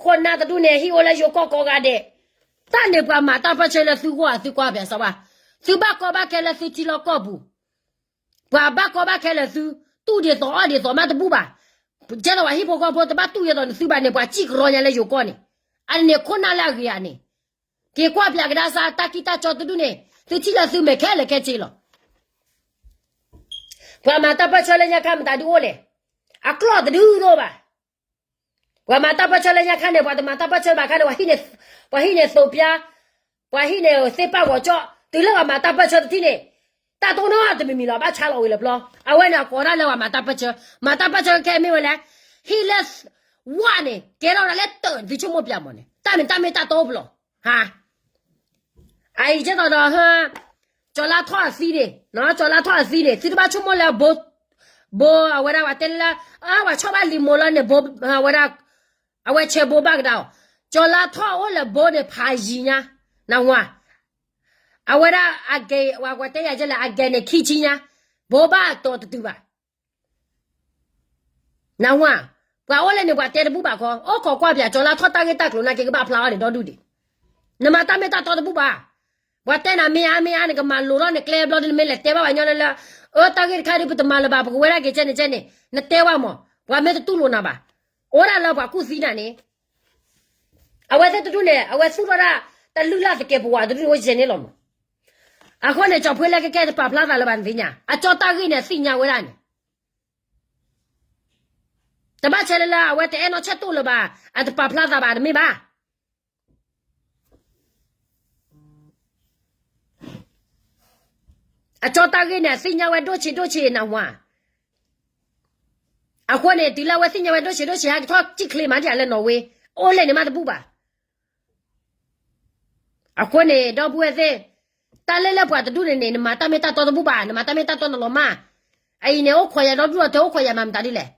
ခိၣ်နၢ်တဒူၣ်န့ၣ် ဟံၣ်အိၣ်လၢယိၤကီၢ်ကိးဂၤဒဲး, တၢ်န့ၣ်ပှၤမၤတၢ်ပၢၢ်ဆၢလၢသုဂီၢ် သုကွၢ်ပၠးစၢ်ဘၣ်, သုဘၣ်ကီဘၣ်ခဲလၢသုထံလီၢ်ကီၢ်ပူၤ, ပှၤဘၣ်ကီဘၣ်ခဲလၢသု, တူၢ်ဒ်သိးအီၣ်ဒ်သိးမးတဘူၣ်ဘၣ်. ကဲသိးပှၤဟံၣ်ဖိဃီဖိတဘၣ်တူၢ်ယဲသိးန့ၣ်သုဘၣ်န့ၣ် ပှၤစံၣ်ကရီညါလၢယိၤကီၢ်န့ၣ်, အန့ၣ်ခိၣ်နၢ်လၢအဂ့ၤဧါန့ၣ်, က့ၤကွၢ်ပၠးကဒါစၢ်တၢ်ကံၣ်တၢ်ကၠီတဒူၣ်န့ၣ် သုထံၣ်လၢသုမဲာ်ခဲလၢာ်ခဲဆ့လီၤ. ပှၤမၤတၢ်ပၢၢ်ဆၢလၢညါခါမတၤဒုးအိၣ်လဲၣ်, အကျိာ်တဒုးတအိၣ်ဘၣ်. ပှၤမၤတၢ်ပၢၢ်ဆၢလၢညါခါန့ၣ် ပှၤတမၤတၢ်ပၢၢ်ဆၢဘၣ်ခါန့ၣ် ပှၤဟံၣ်န့ၢ်သိးပၠါ, ပှၤဟံၣ်န့ၢ်သ့ၣ်ပာ်ဂီၤကၠီ, တုၤလၢပှၤမၤတၢ်ပၢၢ်ဆၢတထံၣ်န့ၣ်, တၢ်တအိၣ်နီတမံၤမံၤလီၤ ဘၣ်ဆါလီၤဝံၤလၢပျီ, အဝဲန့ၣ်အကိးဒၣ်လၢပှၤမၤတၢ်ပၢၢ်ဆၢ, မၤတၢ်ပၢၢ်ဆၢခဲမ့ၢ်ဝဲလဲၣ်, ဟံၣ်လၢ ဝၣ်န့ၣ် ကဲထီၣ်ဝဲဒၣ်လၢတၢၢ်န့ၣ် သုဆိကမိၣ်ပၠးမးန့ၣ် တၢ်မ့ၢ်တၢ်တီအိၣ်ဖျိး, ဟါ, အအံၤကဲသိးဒီး ကၠီၤလါထီၣ်အသံန့ၣ်, ကၠီၤလါထီၣ်အသံန့ၣ် သုတဘၣ်ဆိကမိၣ်လၢ ဘိ, ဘိအဝဲဒၣ်ပှၤတဲလၢ, အဝဲဆီၣ်ဘၣ်လံာ်မိၤလီၤန့ၣ် ဘိ, အဝဲဒၣ်, အဝဲဆဲးဘိဘၣ်ကဒါအီၤ, ကၠီၤလါထီၣ်အိၣ်လၢဘိန့ၣ်ဖးယံၤညါ, နဝၤ, အဝဲဒၣ်အဂဲၤ, ပှၤတဲယၤကဲလဲၣ် အဂဲၤန့ၣ်ခံဆံညါ, ဘိဘၣ်အတီၤတတုၤဘၣ် နဝၤ, ပှၤအိၣ်လၢန့ၣ် ပှၤတဲတဘူၣ်ဘၣ်ခီ, အိၣ်ခိးကွၢ်ပၠးကၠီလၢအထီၣ်တၢ်ဂ့ၢ်တၢ်ကျိၤနာ်က့ ကဘၣ်ဖျါအီၤန့ၣ် ဒီဒူၣ်ဒံး, နမၤတၢ်မ့ၢ်တၢ်တီတဘူၣ်ဘၣ်. ပှၤတဲနၤမ့ၢ်အါမ့ၢ်အါ နကမၤလိၤထီၣ်နကျဲဘျီဒ် နမ့ၢ်လဲၤတဲဘၣ်ပှၤညီလၢလၢ အၢ တၢ်ဂ့ၢ်တခါဒ် ပတမၤလၢၤဘၣ် ပကဝဲဒၣ်က့ၤကဲန့ၣ်ကဲန့ၣ် နတဲဝဲမး, ပှၤမ့ၢ်တတူၢ်လိာ်နၤဘၣ်. အိၣ်ဒၣ်လၢပှၤကူၣ်သံနၤန့ၣ် အဝဲသ့ၣ်တဒူၣ်န့ၣ် အဝဲသူၣ်ထီၣ်ဒၣ် တလုၢ်လၢ်သကဲးပဝးတဒူၣ်န့ၣ် အိၣ်ကဲန့ၣ်လီၤမး. အဃိန့ၣ် ကၠီၤဖှ့လၢကကဲတပာ်ဖျါသးလၢၤဘၣ် နသ့ၣ်ညါ, အကၠီတၢ်ဂ့ၢ်န့ၣ် အသ့ၣ်ညါဝဲဒၣ်န့ၣ် တဘၣ်ဆဲးလၢလၢ အဝဲတအဲၣ်နီၢ်ဆဲးတိၣ်လၢၤဘၣ်, အတပာ်ဖျါသးဘၣ် တမ့ၢ်ဘၣ်. အကၠီတၢ်ဂ့ၢ်န့ၣ် အသ့ၣ်ညါဝဲဒိၣ်ဆံးဒိၣ်ဆံးနၢ်ဟူဧါ. အဃိန့ၣ် တုၤလၢအဝဲသ့ၣ်ညါဝဲဒိၣ်ဆံးဒိၣ်ဆံး ဟဲက့ၤထီၣ်စံၣ်ချ့မးဒ်အလၢနီၣ်ဝ့, အိၣ်လဲၣ်န့ၣ်မးတဘူၣ်ဘၣ်. အဃိန့ၣ် ဒီပုၢ်ဝဲၢ်သ့ၣ်, တၢ်လၢလၢပှၤတဒူၣ်န့ၣ်န့ၣ် နမၤတၢ်မ့ၢ်တၢ်တီတဘူၣ်ဘၣ်, နမၤတၢ်မ့ၢ်တၢ်တီနလီၤမၢ်. အအံၤန့ၣ် အိၣ်ခိးယၤဒီဒူၣ်ဒီထၢ အိၣ်ခိးယၤမၤမတၤဒ်လဲၣ်.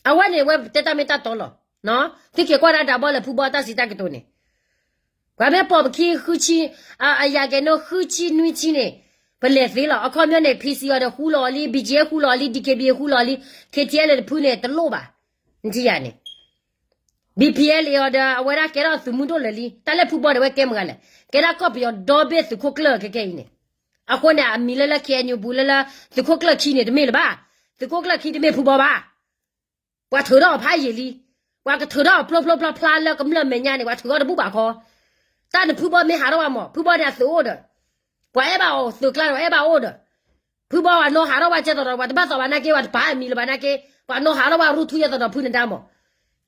အဝဲန့ၣ် အဝဲတဲတၢ်မ့ၢ်တၢ်တီလီၤ. သုက့ၤကွၢ်ဒၣ်ဒၣ်ဘီလၢဖုဘီတၢ်စံးတၢ်ကတိၤန့ၣ်, ပှၤမ့ၢ်ပိာ်ပခံဃုဆံ, အယၤကဲၤနိဃုဆံနွံဆံန့ၣ်, ပလဲၤသ့လီၤ. အခီပညီန့ၣ် ဖံစံအီၤဒီးဃူလီၤအီၤလံ, ဘံၣ်ကၠ့ဃူလီၤအီၤလံ, ဒံၣ်ခ့ဘံၣ်ဃူလီၤအီၤလံ, ခ့ထံအဲလၢတဖုန့ၣ် တလိၣ်ဘၣ်. နထံၣ်ယၤန့ၣ် ဘံၣ်ဖံအဲလၢအီၤဒီး အဝဲဒၣ်ကဲထီၣ်သုးမုၢ်ဒိၣ်လၢာ်လံ. တၢ်လၢဖုဘီန့ၣ် အဝဲကဲမတၤလဲၣ်, ကဲဒၣ်ကီၢ်ပယီၤဒီဘ့ၣ်သုးခိၣ်ကျၢၢ်ခဲကဲအံၤန့ၣ်. အဃိန့ၣ် အမံၤလၢလၢ ခ့ၣ်အဲၣ်ယူၣ် ပူၤလၢလၢ သုးခိၣ်ကျၢၢ်ခံန့ၣ်တမ့ၢ်လၢၤဘၣ်. သုးခိၣ်ကျၢၢ်ခံတမ့ၢ်ဖုဘီဘၣ်. ပှၤထုးထီၣ်အီၤဖးယံာ်လံ. ပှၤကထုးထီၣ်အီၤဖျိဖျိဖျါဖျါလၢကမျၢၢ်မဲာ်ညါန့ၣ် ပှၤထုးထီၣ်တဘူၣ်ဘၣ်ခီ. တၢ်န့ၣ်ဖုဘီမ့ၢ်ဟးထီၣ်ဝဲမး ဖုဘီန့ၣ်အသုးအိၣ်ဒီး ပှၤအဲၣ်ဘၣ်အီၤသုးကျါဒီး အဲၣ်ဘၣ်အိၣ်ဒီး ဖုဘီပှၤနီၢ်ဟးထီၣ်ဝဲကဲသိးဒီး ပှၤတဘၣ်သီၣ်ဘၣ်နာ်က့ ပှၤတပာ်အမံၤလၢၤဘၣ်နာ်က့ ပှၤနီၢ်ဟးထီၣ်ဝဲရူထူယဲသိးဒီးဖုန့ၣ်တၢ်မး.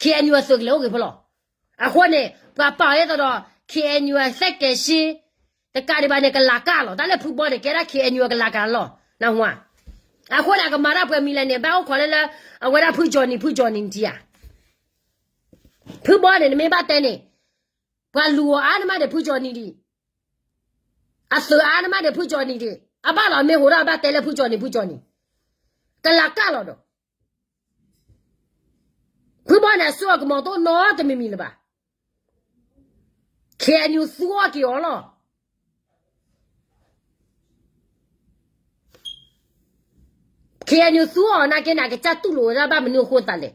ခ့ၣ်အဲၣ်ယူၣ်အသုးကလဲၤအိၣ်ဂ့ၤဖဲလဲၣ်. အဃိန့ၣ် ပှၤပာ်အီၤယဲသိးဒီး ခ့ၣ်အဲၣ်ယူၣ်အသဲကဲၤရှ့ တကးဒံးဘၣ်န့ၣ် ကလၤကၢ်လီၤ. တၢ်လၢဖုဘီန့ၣ် ကဲဒၣ် ခ့ၣ်အဲၣ်ယူၣ် အကလၤကၢ်လီၤ နၢ်ဟူဧါ. အဃိန့ၣ် အကမၤတၢ်ပှဲၤမံၤလဲၣ်န့ၣ် ဘၣ်အိၣ်ခိးလၢလၢ အဝဲဒၣ်ဖုကၠီၣ်နံၣ် ဖုကၠီၣ်နံၣ်နထံၣ်ဧါ. ဖုဘီန့ၣ် နမ့ၢ်ဘၣ်တဲန့ၣ် ပှၤလူၤအီၤအါန့ၢ်မးဒီး ဖုကၠီၣ်နံၣ်ဒံး, အသုးအါန့ၢ်မးဒီး ဖုကၠီၣ်နံၣ်ဒံး, အဘၣ်လီၤမ့ၢ်ဟိးထီၣ်အဘၣ်တဲလၢဖုကၠီၣ်နံၣ် ဖုကၠီၣ်နံၣ်, ကလၤကၢ်လီၤဒီး ဖုဘီန့ၣ် အစိအကမီၤတအိၣ်နီတမံၤမံၤလၢၤဘၣ်. ခ့ၣ်အဲၣ်ယူၣ်သူအီၤက့ၤအီၤလီၤ. ခ့ၣ်အဲၣ်ယူၣ်သူအီၤနာ်က့န့ၣ် အကစၢ်တူၢ်လိာ်ဝဲဒၣ်ဘၣ်မနုၤအဃိသးလဲၣ်.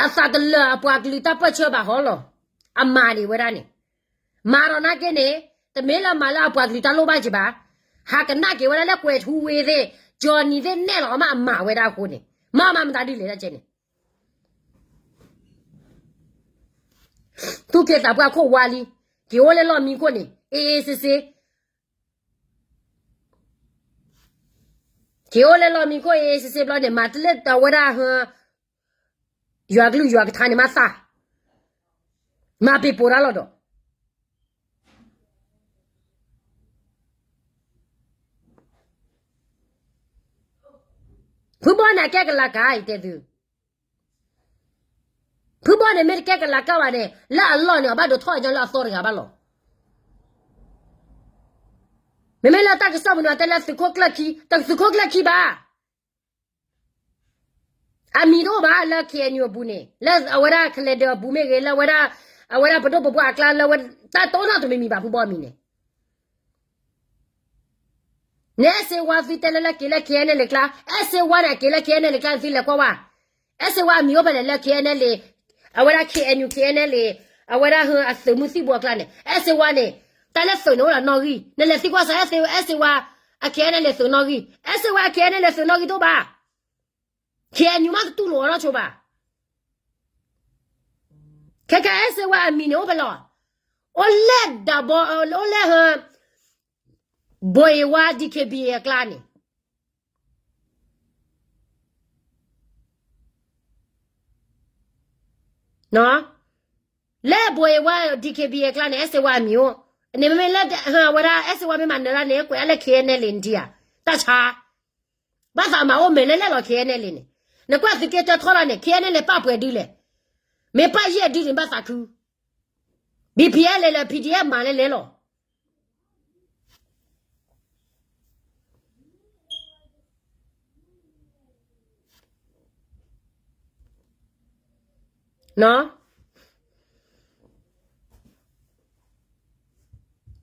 အသးတလၢာ်အပှၤကလုာ်တၢ်ပၢၢ်ဆၢဘၣ်ဟီလီၤ. အမၤန့ၢ်ဝဲဒၣ်န့ၣ်, မၤဒီးနာ်က့န့ၣ် တမ့ၢ်လၢအမၤလၢအပှၤကလုာ်တၢ်လိၣ်ဘၣ်က့ၤဘၣ်. ဟးကနၣ်က့ၤဝဲဒၣ်လၢကွဲၤထူဝ့သ့ၣ် ကၠီၣ်နံၣ်သ့ၣ်နဲၣ်လီၤအီၤမး အမၤဝဲဒၣ်အဃိန့ၣ် မၤမၤမတၤဒ်လဲၣ်ဒ်ကဲန့ၣ် သူၣ်က့သးပှၢ်ခိၣ်ဝါလံ, က့ၤအိၣ်လၢလီၢ်မံခိၣ်န့ၣ် အ့ၣ်အ့ၣ်စ့စ့, က့ၤအိၣ်လၢလီၢ်မံခိၣ်အ့ၣ်အ့ၣ်စ့စ့ဘျီန့ၣ် မၤတလၢတဝဲဒၣ် ယွၤကလုၢ်ယွၤကထါန့ၣ်မးသး, မၤပ့ၤပိာ်တၢ်လီၤဒီး ဖုဘီန့ၣ်အကဲကလၤကၢ် ယတဲသု, ဖုဘီန့ၣ်မ့ၢ်တကဲကလၤကၢ်ဘၣ်န့ၣ် လၢအလီၢ်န့ၣ် အဘၣ်ဒိးထီၣ်အညီလၢအသီတဂၤဘၣ်လီၤ. မ့မ့ၢ်လၢတၢ်ကစီၣ်ပူၤန့ၣ် တဲလၢသုးခိၣ်ကျၢၢ်ခံ, တသုးခိၣ်ကျၢၢ်ခံဘၣ်. အမံၤတအိၣ်ဘၣ်လၢ ခ့ၣ်အဲၣ်ယူၣ် အပူၤန့ၣ်, လၢအဝဲဒၣ်ကလဲၤဒၢးအပူၤမ့ၢ်ဂ့ၤ, လၢအဝဲဒၣ်, အဝဲဒၣ်ပဒိၣ်ပပှၢ်အကျါလၢဝဲ, တၢ်တအိၣ်နီတမံၤမံၤဘၣ် ဖုဘီအမံၤန့ၣ်. နအဲၣ်စ့ဝါသုတဲလၢလၢက့ၤလၢ ခ့ၣ်အဲၣ်နဲၣ်လ့ၣ်ကျါ, အဲၣ်စ့ဝါန့ၣ် က့ၤလၢ ခ့ၣ်အဲၣ်နဲၣ်လ့ၣ်ကျါန့ၣ် သုလဲၤကွၢ်ဝဲ, အဲၣ်စ့ဝါအမံၤအိၣ်ဖဲလဲၣ်လၢ ခ့ၣ်အဲၣ်နဲၣ်လ့ၣ်, အဝဲဒၣ် ခ့ၣ်အဲၣ်ယူၣ် ခ့ၣ်အဲၣ်နဲၣ်လ့ၣ်, အဝဲဒၣ်အသုးမုၢ်သံၣ်ဘိအကျါန့ၣ်, အဲၣ်စ့ဝါန့ၣ်, တၢ်လၢသုးန့ၣ်အိၣ်ဒီးနီၣ်ဂံၢ်, နလဲၤသံကွၢ်စး အဲၣ်စ့ဝါ, အဲၣ်စ့ဝါ, အ ခ့ၣ်အဲၣ်နဲၣ်လ့ၣ် သုးနီၣ်ဂံၢ်, အဲၣ်စ့ဝါ ခ့ၣ်အဲၣ်နဲၣ်လ့ၣ် သုးနီၣ်ဂံၢ်တအိၣ်ဘၣ်. ခ့ၣ်အဲၣ်ယူၣ်မးတတူၢ်လိာ်အီၤနီတဘျီဘၣ်. ခဲကဲ အဲၣ်စ့ဝါအမံၤန့ၣ်အိၣ်ဖဲလဲၣ်, အိၣ်လၢဒၣ်ဘီ, အိၣ်လၢ ဘိၣ်အ့ဝါ ဒံၣ်ခ့ၣ်ဘံၣ်အကျါန့ၣ်, လၢဘိၣ်အ့ဝါ ဒံၣ်ခ့ၣ်ဘံၣ်အကျါန့ၣ် အဲၣ်စ့ဝါအမံၤအိၣ်, န့ၣ်မ့မ့ၢ်လၢ အဝဲဒၣ် အဲၣ်စ့ဝါမ့ၢ်မၤနၢၤတၢ်န့ၣ် ကွဲးအါလၢ ခ့ၣ်အဲၣ်နဲၣ်လ့ၣ် နထံၣ်ဧါ, တၢ်ဆါ ဘၣ်သးမၤအိၣ်မဲာ်လဲၣ်လဲၣ်လီၤ ခ့ၣ်အဲၣ်နဲၣ်လ့ၣ်န့ၣ်, နကွၢ်သုးက့တၢထီလီၤန့ၣ် ခ့ၣ်အဲၣ်နဲၣ်လ့ၣ်ပာ်ပှဲၤဒုလဲၣ်, မ့ၢ်ပာ်ယဲၢ်ဒုန့ၣ်ဘၣ်သးခု, ဘံၣ်ဖံၣ်အဲၣ်လဲၣ်လၢ ပံၣ်ဒံၣ်အဲၣ်မၤလဲၣ်လဲၣ်လီၤ. နီၢ်,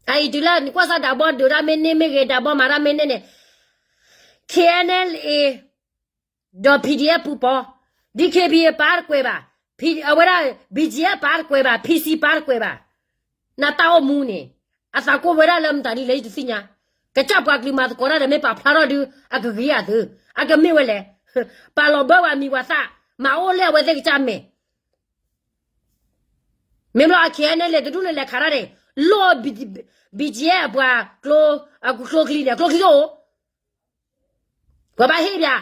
အအံၤတုၤလၢနကွၢ်စၢ်ဒၣ်ဘီဒုးတၢ်မ့ၢ်န့ၢ်မ့ၢ်ဂ့ၤ ဒၣ်ဘီမၤတၢ်မ့ၢ်န့ၢ်န့ၣ် KNLA ဒီး PDF ပူၤပီၤ, DKBA ပာ်တကွဲးဘၣ်, အဝဲဒၣ် BGF ပာ်တကွဲးဘၣ်, PC ပာ်တကွဲးဘၣ်, နတၢ်အိၣ်မူန့ၣ် အသးကိၢ်ဝဲဒၣ်လၢမတၤဒ်လဲၣ်ယတသ့ၣ်ညါ, ကစၢ်ပှၤကလုာ်မၤသကိးတၢ်ဒီးမ့ၢ်ပာ်ဖျါထီၣ်ဒုး အကဂ့ၤအသး, အကမ့ၢ်ဝဲလဲၣ်, ပာ်လီၤဘၢဝဲမံၤဝဲသၣ်, မၤအိၣ်လၢအဝဲသ့ၣ်ကစၢ်မဲာ် မ့ၢ်ဘျီအ KNLA တဒူၣ်န့ၣ်လဲၤခးတၢ်န့ၣ်, လိၣ် BGF အပှၤကျိ, အကျိချံန့ၣ် အကျိချံတအိၣ်, ပှၤဘၣ်ဟ့ၣ်ပၠး,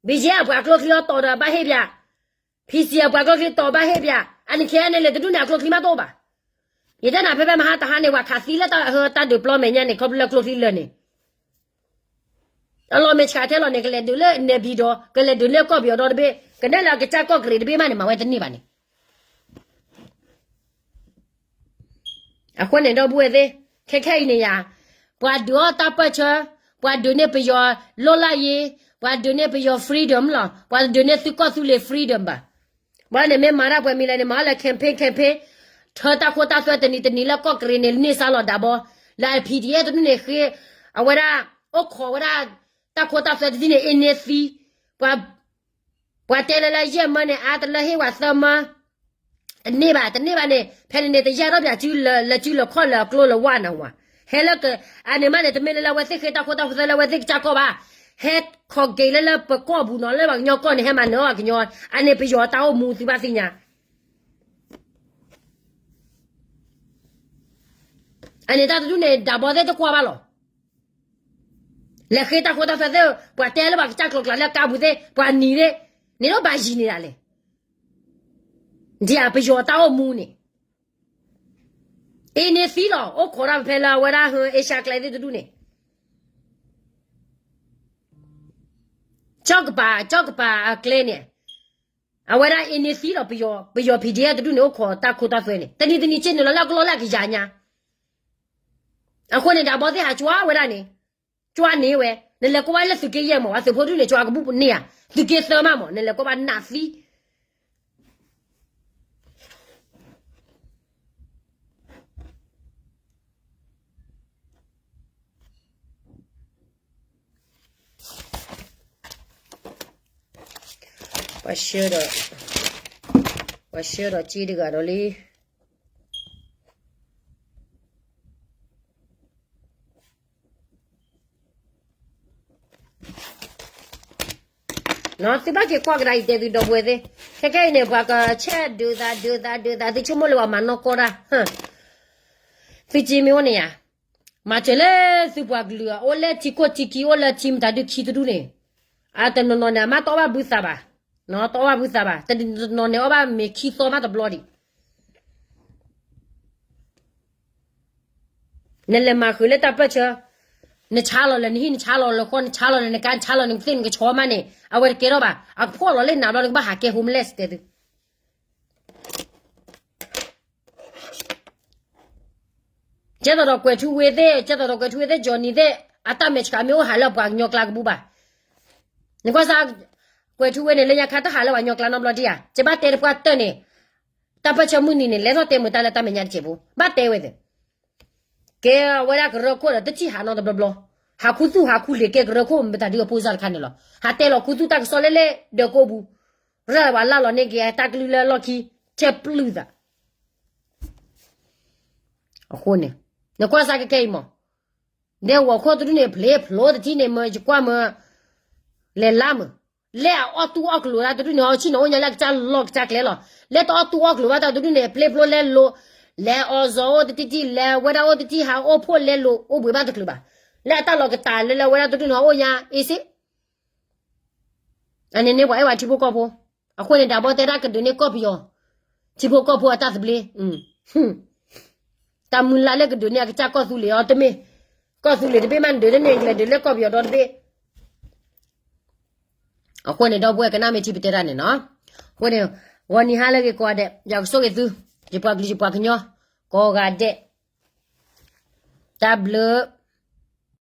BGF အပှၤကျိချံအတီၤဒီးဘၣ်ဟ့ၣ်ပၠး, PC အပှၤကျိချံတီၤဘၣ်ဟ့ၣ်ပၠး, အန့ၣ် KNLA တဒူၣ်န့ၣ် အကျိချံမးတအိၣ်ဘၣ်. ယတဲနၤဖဲဖဲမဟါတဟါန့ၣ် ပှၤခးသံလၢတၢ်ဟၢတၢ်ဒုးပျီမဲာ်ညါန့ၣ် ခီဖျိလၢကျိချံလၢာ်န့ၣ် အလီၤမဲာ်ဆှးထဲလီၤန့ၣ် ကလဲၤဒုးလၢနဲဘံဒီး ကလဲၤဒုးလၢကီၢ်ပယီၤဒီတဘ့ၣ် ကနဲၣ်လၢအကစၢ်ကီၢ်ကရံးတဘ့ၣ်မးန့ၣ် မၤဝဲတန့ၢ်ဘၣ်န့ၣ်. အဃိန့ၣ်ဒီပုၢ်ဝဲၢ်သ့ၣ်, ခဲခဲအံၤန့ၣ်ယၤ, ပှၤဒုးအီၣ်တၢ်ပၢၢ်ဆၢ, ပှၤဒုးန့ၢ်ပယီၤလိၣ်လၢ်ယ့, ပှၤဒုးန့ၢ်ပယီၤ freedom လီၤ, ပှၤဒုးန့ၢ်သုကီၢ်သူလ့ၤ freedom ဘၣ်. ဘၣ်န့ၣ်မ့ၢ်မၤတၢ်ပှဲၤမံၤလဲၣ်န့ၣ် မၤအီၤလၢ campaign campaign, ထၢတၢ်ခိတၢ်သွဲတနံၤတနံၤလၢကီၢ်ကရံးန့ၣ် န့ၢ်စါလီၤဒၣ်ဘီ, လၢ PDF တဒူၣ်န့ၣ်ဃ့, အဝဲဒၣ်, အိၣ်ခိးဝဲဒၣ်, တၢ်ခိတၢ်သွဲတထံၣ်န့ၣ် အ့န့သံ, ပှၤ ပှၤတဲလၢလၢယဲၢ်မၢန့ၣ် အါတလၢဟ့ၣ်ဝဲသၢမၢ, တန့ၢ်ဘၣ် တန့ၢ်ဘၣ်န့ၣ် ဖဲန့ၣ်န့ၣ် တယၢ်ထီၣ်ပၠးစုလၢစုလၢခီၣ်လၢအကျိလၢဝၢ်နၤဝဲ, ဟဲလၢက, အန့ၣ်မးန့ၣ် တမ့ၢ်လၢလၢအဝဲသ့ၣ်ဃ့တၢ်ခိတၢ်သွဲလၢအဝဲသ့ၣ်ကစၢ်ကီၢ်ဘၣ်, ဟဲခီးက့ၤလၢလၢပကီၢ်ပူၤနီၤ လၢပှၤကညီကီၢ်န့ၣ် ဟဲမၤနၢၤအီၣ်ပှၤကညီ, အန့ၣ်ပယီၤတၢ်အိၣ်မူသုဘၣ်သ့ၣ်ညါ အန့ၣ်တၢ်တဒူၣ်န့ၣ် ဒၣ်ဘီသ့ၣ်တကွၢ်ဘၣ်လီၤ. လဲၤဃ့တၢ်ခိတၢ်သွဲသ့ၣ်, ပှၤတဲလၢပှၤကစၢ်ကျိၤကျါလၢကါပူၤသ့ၣ်, ပှၤနံၤသ့ၣ်, န့ၣ်ဒီးဘၣ်ယံၤန့ၣ်ဒၣ်လဲာ်. ဒ်ပယီၤတၢ်အိၣ်မူန့ၣ်, အ့န့သံလီၤ အိၣ်ခိးတၢ်ဖဲလၢအဝဲဒၣ် ဟၢ အ့ရှါကျဲသ့ၣ်တဒူၣ်န့ၣ်, ကၠီၣ်ကပၤ, ကၠီၣ်ကပၤအကျဲန့ၣ်, အဝဲဒၣ်အ့န့သံလီၤ ပယီၤ PDF တဒူၣ်န့ၣ် အိၣ်ခိးတၢ်ခိတၢ်သွဲန့ၣ် တနံၤတနံၤက့န့ၣ်လီၤလၢအကလီလၢအကယၤညါ. အဃိန့ၣ် ဒၣ်ဘီသ့ၣ်ဟးကွၢ်ဝဲဒၣ်န့ၣ်, ကွၢ်န့ၢ်ဝဲ, နလဲၤကွၢ်ဘၣ်လၢသုးက့ယဲၢ်မး အသုးဖိဒူၣ်န့ၣ် ကွၢ်ကဘူၣ်န့ၢ်ဧါ, သုးက့သၢမးမး နလဲၤကွၢ်ဘၣ်နးသံ ပှၤဆှၢဒီး, ပှၤဆှၢဒီးက့တဂၤဒီးလံ. သုဘၣ်က့ၤကွၢ်ကဒါအံၤတဲသုဒီပုၢ်ဝဲၢ်သ့ၣ်, ခဲခဲအံၤန့ၣ် ပှၤကဆဲးဒုးသးဒုးသးဒုးသး သုဆိကမိၣ်လၢပှၤမၤနီၢ်ကီၢ်တၢ်, သုက့မ့ၢ်အိၣ်န့ၣ်ယါ, မၤစၢၤလၢသုပှၤကလုာ် အိၣ်လၢထံခိၣ်ထံခံ အိၣ်လၢထံမတၤဒုခံတဒူၣ်န့ၣ်, အတနီၤနီၤန့ၣ် အမ့ၢ်တအီၣ်ဘၣ်ဘုသးဘၣ်, တအီၣ်ဘၣ်ဘုသးဘၣ်, တနီၤနီၤန့ၣ် အီၣ်ဘၣ်မ့ၤခံသီမးတဘျီဒံး နလဲၤမၤဃုာ်လၢတၢ်ပၢၢ်ဆၢ, နဆါလီၤလၢနဟံၣ် နဆါလီၤလၢဃီ နဆါလီၤလၢနကါ နဆါလီၤလၢနကသ့ၣ်နကဆီမးန့ၣ် အဝဲတကဲထီၣ်ဘၣ်. အကဖှီၣ်လီၤလၢနၤဘျီ နကဘၣ်ဟးကဲ homeless တဲသု. ကဲသိးဒီးကွဲၤထူဝ့သ့ၣ်, ကဲသိးဒီးကွဲၤထူဝ့သ့ၣ် Johnny သ့ၣ် အတၢ်မဲာ်ဆှးမ့ၢ်အိၣ်ဟးလၢပှၤကညီကျါကဘူၣ်ဘၣ်. နကွၢ်စၢ်, ကွဲၤထူဝ့န့ၣ် လၢညါခါတဟးလၢပှၤကညီကျါနီတဘျီဒံးဧါ. ကဘၣ်တဲတပှၢ်တၢၢ်န့ၣ်, တၢ်ပၢၢ်ဆၢမုၢ်နံၤန့ၣ် လဲၤထီၣ်တဲမုာ်တၢ်လၢတၢ်မဲာ်ညါတစဲးဖိ, ဘၣ်တဲဝဲသ့ၣ် ကဲဝဲဒၣ်ကရၢခိၣ်ဒီးတထံၣ်ဟးနီတဘျီဘျီ, ဟးခူသူၣ်ဟးခူလံာ်ကဲကရၢခိၣ်မတၤဒုအဖိစၢ်တခါန့ၣ်လီၤ. ဟးတဲလီၤခူသူၣ်တၢ်ကစီၣ်လၢလဲၣ်ဒၢးကိးပူၤ, ရၢၣ်ပှၤလၢ်လီၤန့ၢ်က့ၤတၢ်ကလုၢ်လၢလီၢ်ခံ, ထဲပျုၢ်သး. အဃိန့ၣ်, နကွၢ်စၢ်ကဲကဲအံၤမး, ဒဲဝီၤခိၣ်တဒူၣ်န့ၣ် ဖျိဖျိတထံၣ်န့ၣ် မၢယကွၢ်မၢ လဲၤလါမး, လဲၤအအီၣ်တူၢ်အီၣ်ကျိၤတၢ်တဒူၣ်န့ၣ် အီဆံၣ်နီၤအိၣ်ညါလၢအကစၢ်လီၢ်ကစၢ်ကျဲလီၤ. လဲၤတအီၣ်တူၢ်အီၣ်ကျိၤဘၣ်တၢ်တဒူၣ်န့ၣ် ဖျိဖျိလဲၤလိၤ, လဲၤအီၣ်စီၤအိၣ်တထံၣ်ထံၣ် လဲၤဝဲဒၣ်အိၣ်တထံၣ်ဟးအိၣ်ဖှိၣ်လဲၤလိၤ အိၣ်ဘှံးဘၣ်တချုးဘၣ်. လၢအတၢ်လီၤကတၢ်လၢလၢဝဲဒၣ်တဒူၣ်န့ၣ် အအိၣ်ညါအ့စ့ အန့ၣ်န့ၣ်ပှၤအဲၣ်ဝဲထံဖိကီၢ်ဖိ, အဃိန့ၣ် ဒၣ်ဘီတဲဒၣ်ကဒုးန့ၢ်ကီၢ်ပယီၤ, ထံဖိကီၢ်ဖိအတၢ်သဘျ့, တၢ်မုၢ်လၢ်လၢကဒုးန့ၢ်အကစၢ်ကီၢ်သူလ့ၤအီၤတမ့ၢ်, ကီၢ်သူလ့ၤတဘ့ၣ်မးနဒုးန့ၢ် ကလဲၤဒုးလၢကီၢ်ပယီၤဒီတဘ့ၣ်. အဃိန့ၣ် ဒီပုၢ်ဝဲၢ်ကနၣ်မ့ၢ်ထံပတဲတၢ်န့ၣ်နီၤ, အဃိန့ၣ်, ဂီၤနံၤဟါလၢဂ့ၤကိးဂၤဒဲး ယွၤကဆိၣ်ဂ့ၤသု, ယပှၤကလုာ်ယပှၤကညီ, ကိးဂၤဒဲး တၢ်ဘျုး